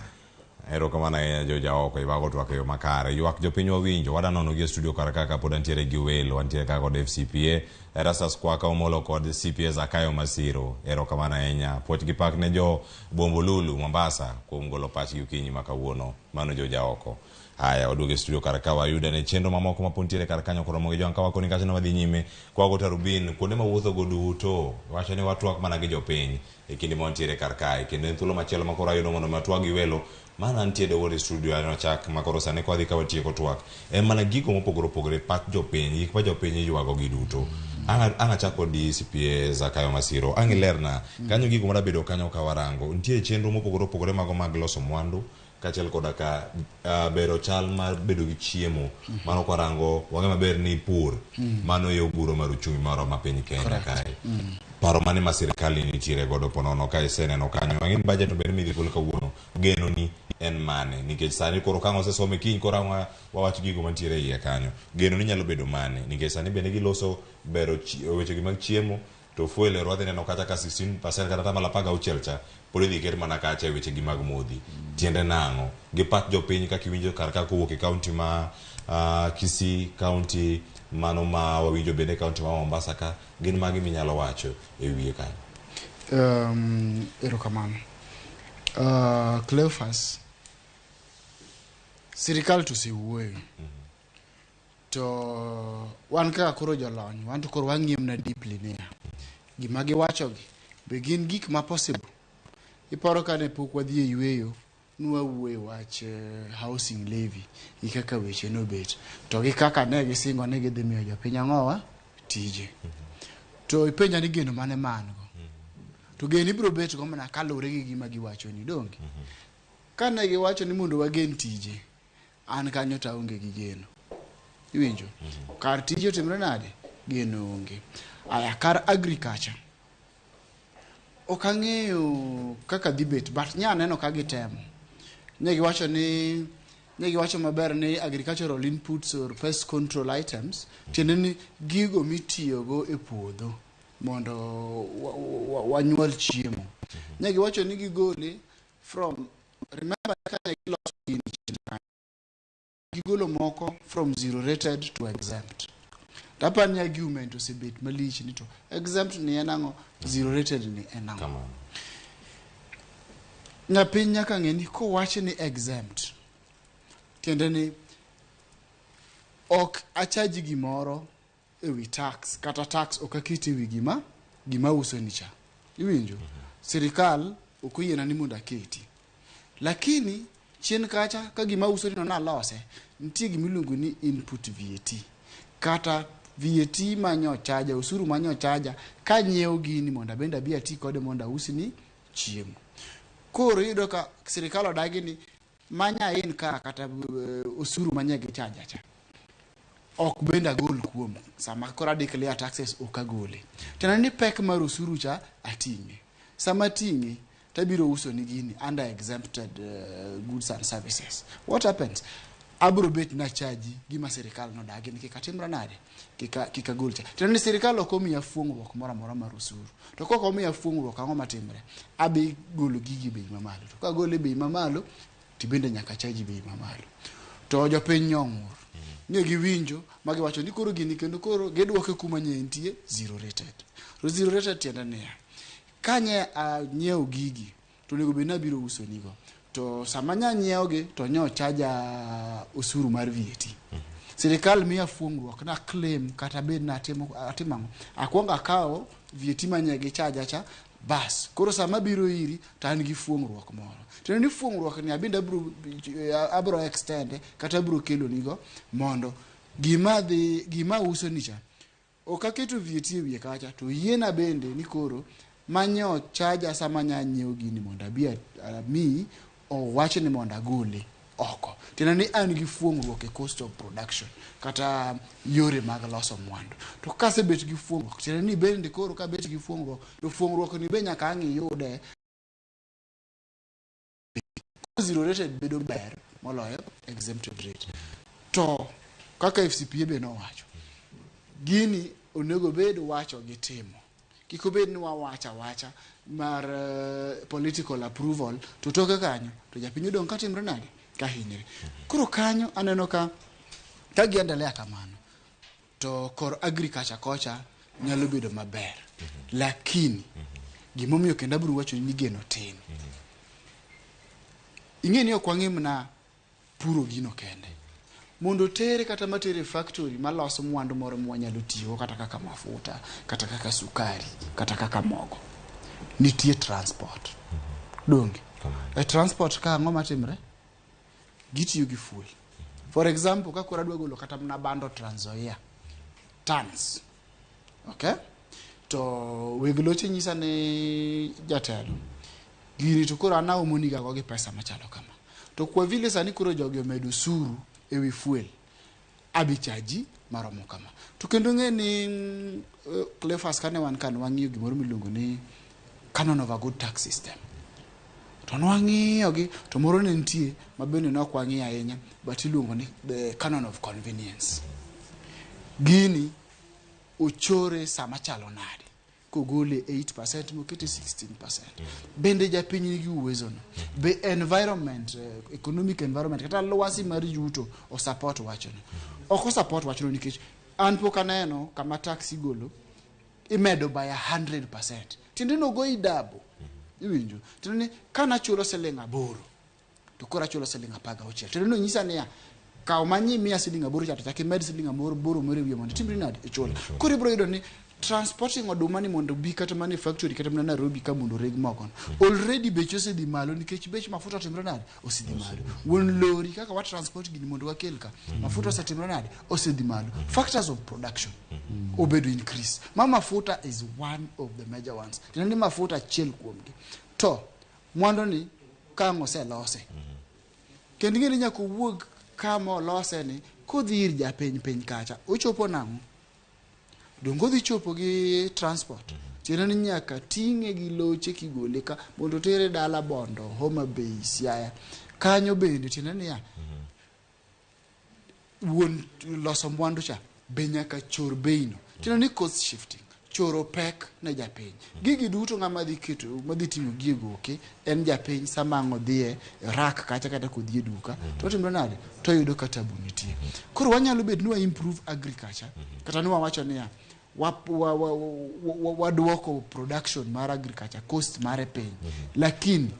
Erokamano ahinya George Aoko, ibago twak e yo makare. Ywak jopiny wawinjo, wada nono gi e studio kar kaka pod antiere gi welo, wantiere kaka kod FCPA, Erastus Kwaka Omolo kod CPA Zakayo Masiro. Erokamano ahinya. Puoch gi pak ne jo Bombolulu Mombasa kuom golo pachgi okinyi ma kawuono. Mano George Aoko. Haya, waduogo e studio kar ka wayude ne chenro mamoko ma pod nitiere kar kanyo koromo gi jowang' ka wakoni kacha ne wadhi nyime kwago tarubin kuonde ma wuotho go duto wacho ni watwak mana gi jopiny e kinde ma wantiere kar kae kendo en thuolo machielo ma koro ayudo mondo mi atwag gi welo mana nitie dowuor e studio aneno chak ma koro sani kwadhi ka watieko twak en mana gigo mopogore opogore pach jopiny gik ma jopiny ywago gi duto ang' achak kod CPA Zakayo Masiro ang' ilerna kanyo gigo madabedo kanyo ka warango nitie chenro mopogore opogore mago mag loso mwandu kaachiel koda ka bero chal mar bedo gi chiemo mano kwarango wang'e maber ni pur mano e oguro mar uchumi marwa ma piny Kenya kae paro mane ma sirikal ni nitiere godo ponono ka iseneno kanyo ang'e ni budget bende midhi gol kawuono geno ni en mane nikech sani koro ka ang' osesome kiny koro ang' wawach gigo mantiere e iye kanyo geno ni nyalo bedo mane nikech sani bende giloso bero weche gi mag chiemo to fuel ero wadhi neno kata ka 16% kata atamalo 16 cha pod idhi ket mana kacha e weche gi mag modhi tiende nang'o gi pach jopiny kaka iwinjo kar ka kowuok e kaunti ma Kisii kaunti mano ma wawinjo bende kaunti ma Mombasa ka gin magi minyalo wacho e wiye kanyo. Erokamano. Cleophas, sirikal to osewuoyo. To wan kaka koro jolony, wan to koro wang'iyo mana deeply niya. Gima giwachogi be gin gik ma possible. Iparo kane pok wadhi e yweyo, nwawuoyo wach housing levy gi kaka weche nobet. To gi kaka ne gisingo ni gidhi miyo jopiny ang'owa tije. To ipenja ni geno mane ma an go. To geno ibiro bet go mana kaluwore gi gima giwacho ni donge. Kane giwacho ni mondo wagen tije, an kanyo to aonge gi geno. Iwinjo? Kar tije otimre nade? Geno onge. Aya, kar agriculture. Ok ang'eyo kaka dhi bet, but nya aneno ka gitemo. Ne giwacho ni ne giwacho maber ni agricultural inputs or pest control items tiende ni gigo mitiyogo e puodho mondo wanyuol chiemo. Ne giwacho ni gigole from, remember kane giloso gini chien kanyo, gigolo moko from zero rated to exempt. Tapani ni argument osebet malich ni to exempt ni en ang'o, zero rated ni en ang'o. Nyapiny nyaka ng'e ni kowach ni exempt, tiende ni ok achaji gimoro ewi tax, kata tax ok aket ewi gima uso ni cha. Iwinjo? Sirikal ok oyiena ni mondo aketi. Lakini chien kacha ka gima uso ni no nalose, nitie gima iluongo ni input VAT. Kata VAT manyo chaja, osuru manyo chaja, kanyiewo gini mondo abende abi ati kode mondo ausni chiemo. Koro iyudo ka sirikal odagi ni manya in ka kata osuru manye gi chaja cha. Ok bende agol kuom sama koro adeclare taxes ok agole. Tiende ni pek mar osuru cha ating'e. Sama ating'e tabiro uso ni gini under exempted goods and services. What happens? Abro bet na chaji gima sirikal nodagi ni kik atimra nade, kik agol cha. Tiende ni sirikal ok omiya fuong'ruok moro amora mar osuru. To kok omiya fuong'ruok ang'o matimre? Abi golo gigi e bei mamalo. To kagolo e bei mamalo, tibende nyaka chaji bei mamalo. To jopiny nyong'ur. Ne giwinjo ma giwacho ni koro gini kendo koro gidwoke kuma nye entie zero rated. To zero rated tiende niya, kanye anyiewo gigi to onego bed ni abiro uso nigo. To sama nya nyiewogi to nyo chaja osuru mar VAT. Sirikal miya fuong'ruok na claim kata bed na atimo ang'o. Akwongo akawo VAT manye gi chaja cha, bas. Koro sama biro iri to an gi fuong'ruok moro. Tiende ni fuong'ruok ni abende abro extend kata abro kelo nigo mondo gima uso ni cha ok aketo VAT e wiye kacha to yiena bende ni koro manyo chaja sama nya nyiewo gini mondo abi amiyi owach ni mondo agole oko. Tiende ni an gi fuong'ruok e cost of production kata yore mag loso mwandu. To kasebet gi fuong'ruok, tiende ni bende koro kabet gi fuong'ruok, to fuong'ruok ni be nyaka ang' iyude. Zero rated bedo ber moloyo exempted rate. To kaka FCPA be nowacho, gini onego bed wacho gi timo. Kik obed ni wawacho awacha mar political approval to toke kanyo to japiny odong' katimre nade ka hinyre. Koro kanyo aneno ka giendelea kamano to kor agriculture kocha nyalo bedo maber. Lakini gimomiyo kendo abiro wacho ni geno tin. Ing'e ni ok wang'e mana puro gino kende. Mondo tere kata matere factory maloso mwandu moro mwanyalo tiyogo kata kaka mafuta, kata kaka sukari, kata kaka mogo. Nitie transport. Donge? E transport ka ang'o matimre? Gitiyo gi fuel. For example, ka koro adwa golo kata mana bando Trans Nzoia, tons. Okay? To weg loche nyisa ni jatelo, gini to koro an aomo niga go gi pesa machalo kama. To kwa vile sani koro jogi omedo osuru ewi fuel, abi chaji maromo kama. To kendo ng'e ni Cleophas kane wan kan wang'iyo gimoro miluongo ni canon of a good tax system. To nwang'iyo gi to moro ne nitie ma bende ne ok wang'iyo ahinya, but iluongo ni the canon of convenience. Gini ochore sama chalo nade? Kogole 8% mokete 16%. Bende japiny nigi uwezo no. Be environment, economic environment, kata lwasi mar yuto o support wachono. Ok o support wachono nikech an pok aneno kama tax igolo imedo by 100%. Tiende ni ogoyi double. Iwinjo? Tiende ni kanachulo siling 8 to koro achulo siling 16. Tiende ni onyisa niya, kaw manyi miya siling 8 cha to chak imed siling 8 moro e wiye mondo itimri nade ichula. Koro ibiro yudo ni transporting oduma ni mondo obi kata mana e factory kata mana Nairobi ka mondo oreg mogono. Already bech osedhi malo nikech bech mafuta otimre nade? Osedhi malo. Wuon lori kaka wa transport gini mondo wakel ka, mafuta osetimre nade? Osedhi malo. Factors of production obedo increase. Ma mafuta is one of the major ones. Tiende ni mafuta achiel kuomgi. To mwandu ni ka ang' oselose. Kendo ing'e ni nyaka owuog kama olose ni kodhi ir japiny piny kacha ochopo nang'o? Donge odhi chopo gi transport? Tiende ni nyaka ting'e gi loche kigole ka mondo otere dala Bondo, Homa Bay, Siaya. Kanyo bende tiende niya, wuon loso mwandu cha be nyaka chor beino. Tiende ni cost shifting, choro pek ne japiny. Gigi duto ng'ama dhi keto, madhi ting'o gi e goke en japiny sama ang' odhi e rack kacha kata kodhi e duka to otimore nade? To oyudo ka tabu nitie. Koro wanyalo bet ni wa improve agriculture kata ni wawacho niya waduoko production mar agriculture cost mare piny, lakini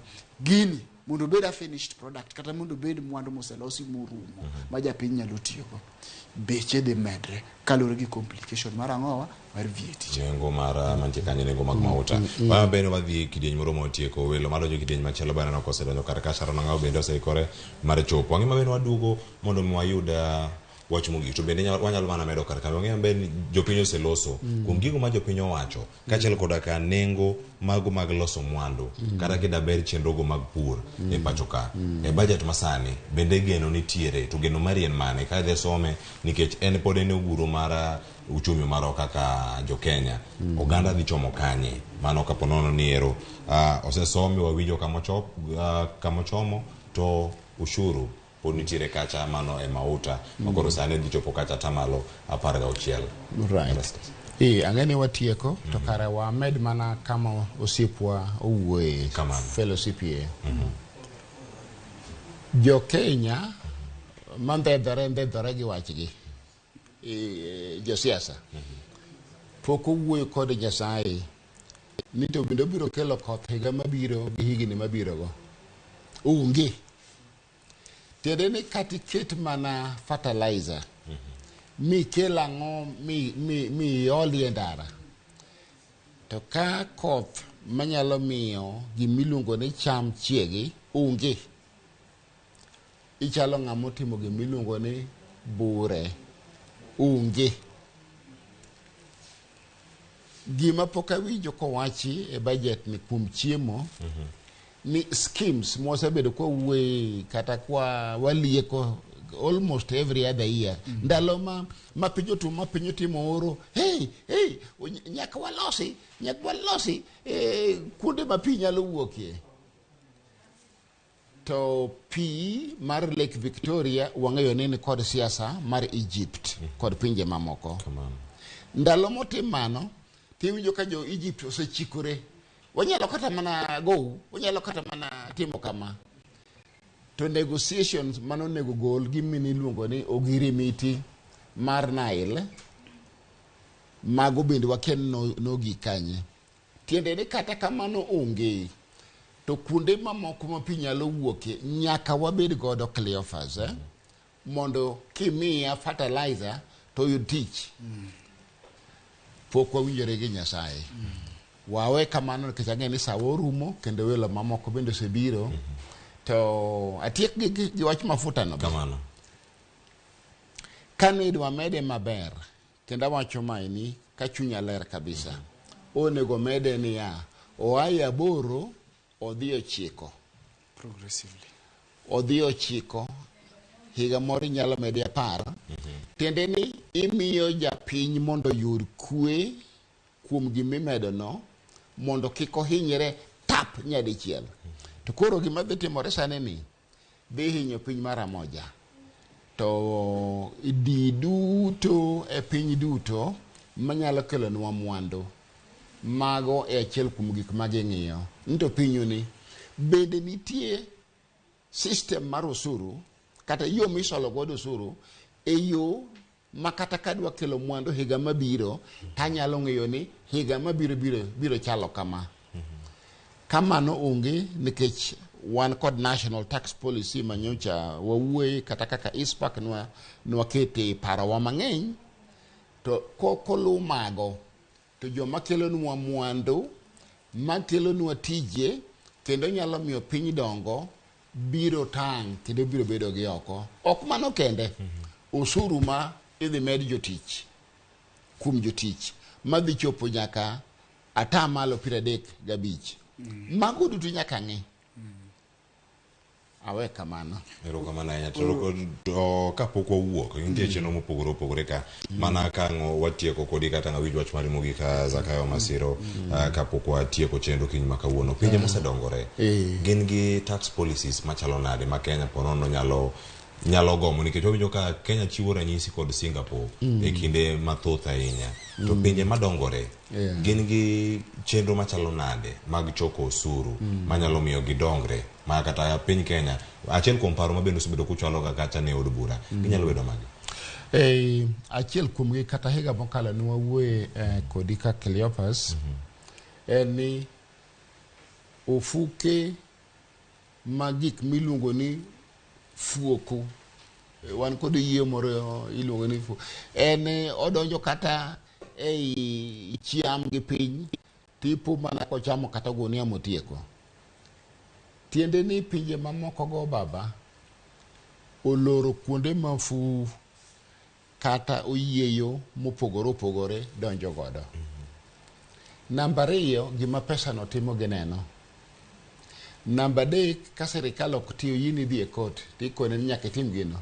gini mondo obed a finished product kata mondo obed mwandu moselosi morumo ma japiny nyalo tiyogo, beche dhi medre kaluwore gi complication mar ang'owa mar VAT. Nengo mar mantie kanyo, nengo mag mauta. Bende wadhi e kidieny moro motieko welo madonjo e kidieny machielo bende aneno kosedonjo kar ka. Sharon Ang'awo bende oseikore mar chopo. Wang'e ma bende waduogo mondo mi wayud wach mogik to bende wanyalo mana medo kar ka. Wang'eyo maber ni jopiny oseloso kuom gigo ma jopiny owacho kaachiel koda ka nengo mago mag loso mwandu kata kidaber chenrogo mag pur e pacho ka. E budget masani bende geno nitiere, to geno mari en mane ka idhi some, nikech en pod en oguro mar uchumi marwa kaka jo-Kenya? Oganda dhi chomo kanye mano kapo nono ni ero osesomi wawinjo kamochomo to ushuru pod nitiere kacha mano e mauta ma koro sani dhi chopo kacha atamalo 16. Right. Ang'e ni watieko to kare wamed mana kama osiepwa owuoye, fellow CPA. Jo Kenya mandhedhore gi wachgi, josiasa pok owuoyo kod Nyasaye ni to bende obiro kelo koth higa mabiro gi higni mabiro go. Onge. Tiende ni kata iket mana fertilizer mikel ang'o mi iolie ndara, to ka koth manyalo miyo gimiluongo ni cham chiegi onge, ichalo ng'ama otimo gimiluongo ni bure onge. Gima pok awinjo kowachi e budget ni kuom chiemo ni schemes mwasebedo kwa wuoye kata kwa walieko almost every other year. Ndalo ma piny otuo, ma piny otimo oro, hey, hey, nyaka walosi kuonde ma pi nyalo wuokie. To pi mar Lake Victoria wang'eyo ni kod siasa mar Egypt kod pinje mamoko. Ndalo motim mano, tiwinjo ka jo Egypt osechikore, wanyalo kata mana go, wanyalo kata mana timo kama. To negotiations mano onego gol gima iluongo ni ogirimiti mar Nile, mago bende wakia ni nogik kanye. Tiende ni kata kamano onge, to kuonde mamoko ma pi nyalo wuokie nyaka wabed godo Cleophas, mondo kimiya fertilizer to yud tich. Pok wawinjore gi Nyasaye. Wawe kamano nikech ang'e ni sawa orumo kendo welo mamoko bende osebiro. To atiek gi wach mafuta no. Kamano. Kane idwa mede maber, kendo awacho maeni ka chunya ler kabisa. Onego mede niya, oa e 8 odhi 9. Progressively. Odhi 9, higa moro inyalo mede 10. Tiende ni imiyo japiny mondo oyud kwe kuom gimimedo no, mondo kik ohinyre tap nyadichiel. To koro gima dhi timore sani ni dhi hinyo piny mara moja. To di duto e piny duto manyalo kelonwa mwandu, mago e achiel kuom gik ma ging'iyo. Ni to pinyu ni bende nitie system mar osuru kata yo misolo godo osuru e yo ma kata kadwa kelo mwandu higa mabiro tanyalo ng'eyo ni higa mabiro biro chalo kama. Kamano onge nikech wan kod national tax policy manyocha wawuoye kata kaka ISPAC nwakete parowa mang'eny, to koluw mago to joma kelonwa mwandu makelonwa tije kendo nyalo miyo piny dongo biro tang' kendo biro bedo gi oko. Ok mano kende, osuru ma idhi med jotich kuom jotich madhi chopo nyaka 35%. Mago duto nyaka ng'i. Awe kamano. Erokamano ahinya. To kapok wawuok, nitie chenro mopogore opogore ka. Mana ka ang' watieko kodi kata awinj wach mari mogik Zakayo Masiro, kapok watieko chenro kiny ma kawuono. Pinje mosedongore gin gi tax policies machalo nade ma Kenya ponono nyalo gomo, nikech wawinjo ka Kenya chiwo ranyisi kod Singapore e kinde mathoth ahinya. To pinje madongore gin gi chenro machalo nade mag choko osuru manyalo miyo gidongre, ma kata piny Kenya achiel kuom paro ma bende osebedo kuchwalo ga kacha ne od bura ginyalo bedo mage? Achiel kuomgi kata higa mokalo ne wawuoye kodi ka Cleophas, en ni ofuke ma gik miluongo ni fuoko. Wan kod yie moro iluongo ni fuoko. En odonjo kata ei chiam gi piny tipo mana kochamo kata gunia motieko. Tiende ni pinje mamoko go baba oloro kuonde ma kata oyieyo mopogore opogore donjo godo. Namba 2, gima pesa no timo gineno. Namba 3, ka sirikal ok tiyo yini dhi e court tikone ni nyaka itim gino.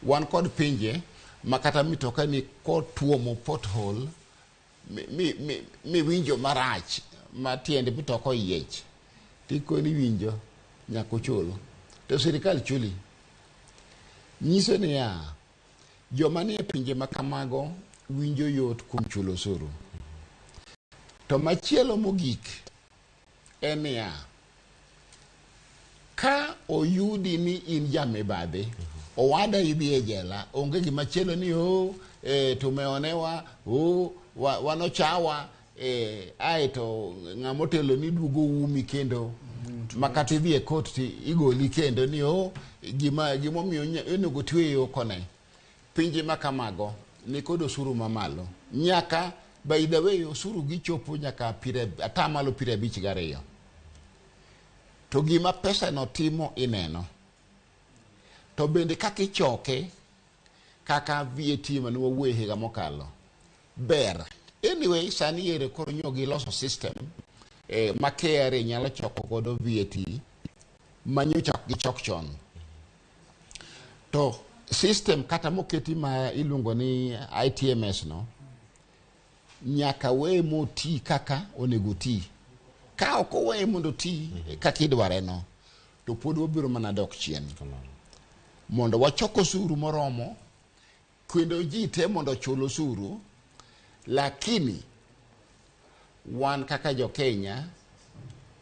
Wan kod pinje ma kata mitoka ni kotuomo pothole mi winjo marach ma tiende mitoka oyiech tikoni winjo nyaka uchul to sirikal chuli. Nyiso niya, joma nie pinje ma kamago winjo yot kuom chulo osuru. To machielo mogik en niya, ka oyudi ni in jamibadhi, owada idhi e jela, onge gimachielo ni tumeonewa, wanochawa, aeto ng'ama otelo ni duogo umi kendo makata idhi e court ti igoli kendo ni gimomiyo onego tweyi okone. Pinje ma kamago ni kod osuru mamalo. Nyaka by the way osuru gichopo nyaka 52%. To gima pesa no timo ineno. To bende kaka ichoke, kaka VAT mane wawuoye higa mokalo, ber. Anyway, sani ere koro nyo giloso system ma KRA nyalo choko godo VAT manyocha ok gichok chon. To system kata moketi ma iluongo ni ITMS no, nyaka weye moti kaka onego ti. Ka ok oweye mondo ti kaka idware no, to pod wabiro mana dok chien. Mondo wachok osuru moromo, kendo ji te mondo ochul osuru, lakini wan kaka jo Kenya,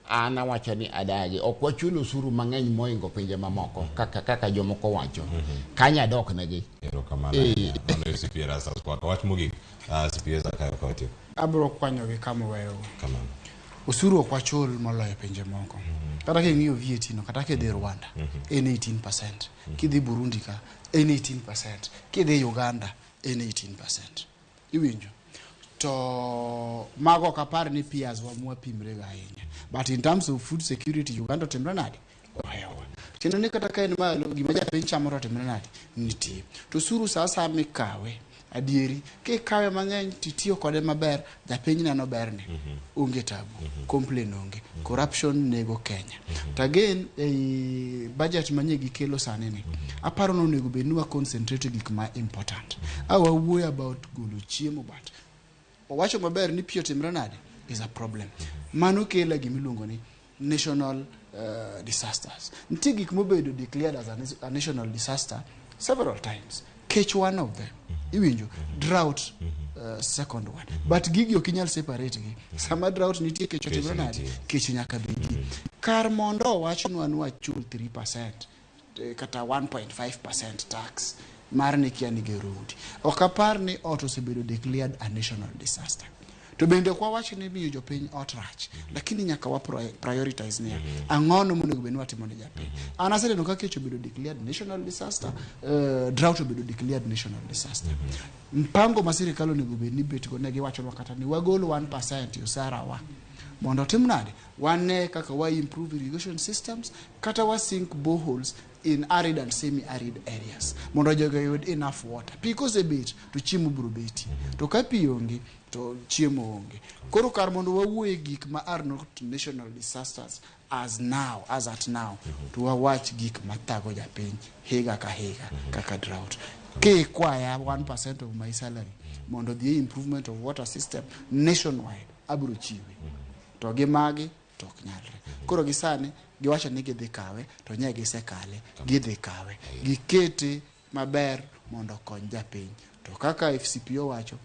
an awacho ni adagi, ok wachul osuru mang'eny moingo pinje mamoko, kaka jomoko wacho. Kanya dok negi. Erokamano ahinya. Mano e CPA Erastus Kwaka. Wach mogik, CPA Zakayo ka watieko. Abiro kwanyogi kama weyogo. Kamano. Osuru ok wachul moloyo pinje moko. Kata king'iyo VAT no, kata kidhi Rwanda, en 18%. Kidhi Burundi ka, en 18%. Kidhi Uganda, en 18%. Iwinjo? To mago ok apar ni peers wa mwapimre go ahinya. But in terms of food security, Uganda otimre nade? Ohewa. Tiende ni kata ka en malo, gima japiny chamo to otimre nade? Nitie. To osuru sa asaya mikawe, adieri, kikawe mang'eny titiyo kode maber, japiny neno berne. Onge tabu, complain onge, corruption nego Kenya. To again, ei budget manye gikelo sani ni, aparo ni onego bed ni wa concentrate gik ma important. A wawuoyo about golo chiemo, but owacho maber ni pi otimre nade is a problem. Mano kelo gimiluongo ni national disasters. Nitie gik mobedo declared as a national disaster several times. Kech one of them. Iwinjo? Drought, second one. But gigi ok inyal separate gi. Sama drought nitie, kech otimre nade? Kech nyaka bedi. Kar mondo owachnwa ni wachul 3% kata 1.5% tax mar ni kia ni gero udi. Ok apar ni ot osebedo declared a national disaster. To bende ok wawach ni miyo jopiny ot rach, lakini nyaka wa prioritize niya, ang'ono monego bed ni watimo ne japiny. An aseneno ka kech obedo declared national disaster, drought obedo declared national disaster. Mpango ma sirikal onego bed ni bet go ne giwachonwa kata ni wagol 1% e osara wa. Mondo otim nade? Wane kaka wa improve irrigation systems, kata wa sink boreholes in arid and semi-arid areas. Mondo jogo oyud enough water. Pi kosebet, to chiemo biro beti. To ka pi onge, To chiemo onge. Koro kar mondo wawuoye gik ma are not national disasters as now, as at now, to wawach gik mathago japiny higa ka higa kaka drought. Kikwaya 1% of my salary mondo odhi e improvement of water system nationwide, abiro chiwe. To gi magi to ok nyalre. Koro gi sani giwacho ni gidhi kawe to nye gisekale, gidhi kawe. Gikete maber mondo okony japiny. To kaka FCPO wacho,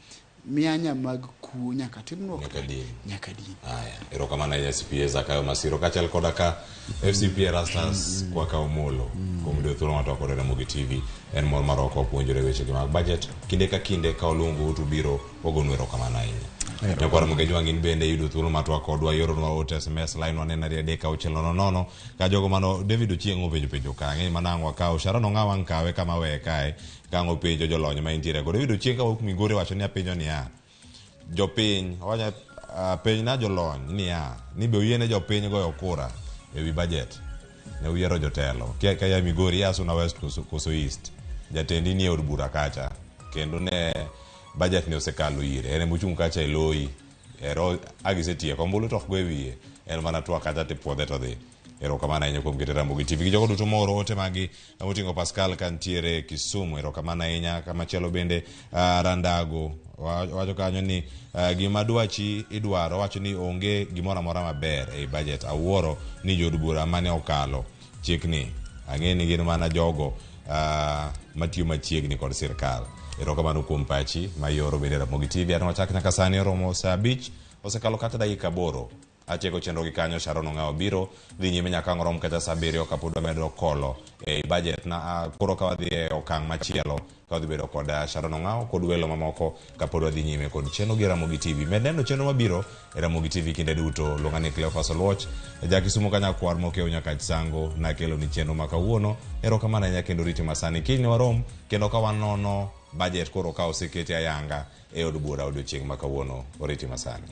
mianya mag kuo nyaka timnwa Nyaka din. Nyaka din. Aya, erokamano ahinya CPA Zakayo Masiro kaachiel koda ka FCPA Erastus Kwaka Omolo kuom yudo thuolo mar twak kod Ramogi TV. En mor mar oko puonjore weche gi mag budget. Kinde ka kinde ka oluongou to ubiro wagonu erokamano ahinya. Nyakwar Ramogi Ajwang' in bende yudo thuolo mar twak kodwa ioronwa ote SMS line wa en 23600 ka jogo mano David Ochieng' openjo penjo ka ang'e mana ang' wakaw Sharon Ong'awa ang' kawe kama weye kae ka ang' openjo jolony ma intiere go David Ochieng' kawuok Migori wacho ni apenjo niya jopiny owacho penjna jolony niya ni be oyiene jopiny goyo kura ewi budget ne uyiero jotelo kia ka ya Migori ya Suna West koso, koso East jatendi nie od bura kacha kendo ne budget ni osekalo ire en emochung' kacha e loyi ero agisetieko ombulu to ok go e wiye en mana twak kacha tipuodhe to dhi erokamano ahinya kuom keto Ramogi TV gi jogo duto mooro ote magi moting'o Pascal kantiere Kisumu erokamano ahinya kamachielo bende Randago wacho kanyo ni gima dwachi idwaro wacho ni onge gimoro amora maber ei budget awuoro ni jood bura mane okalo chikni ang'e ni gin mana jogo matiyo machiegni kod sirkal erokamano kuom pachi ma ioro bende Ramogi TV an wachak nyaka sani oromo saa abich osekalo kata dakika aboro atieko chenro gi kanyo Sharon Ong'awo biro dhi nyime nyaka ang' orom kata saa abiriyo kapod wamedo kolo ei budget na koro ka wadhi e okang' machielo ka wadhi bedo kod Sharon Ong'awo kod welo mamoko kapod wadhi nyime kod chenro gi Ramogi TV med neno chenro mabiro e Ramogi TV kinde duto luonga ni Cleophas Oluoch ja Kisumu ka nyakwar mokew nyaka Sango nakelo ni chenro ma kawuono erokamano ahinya kendo riti masani kiny ne warom kendo ka wanono budget koro ka oseketi ayanga e od bura odiochieng' ma kawuono oriti masani.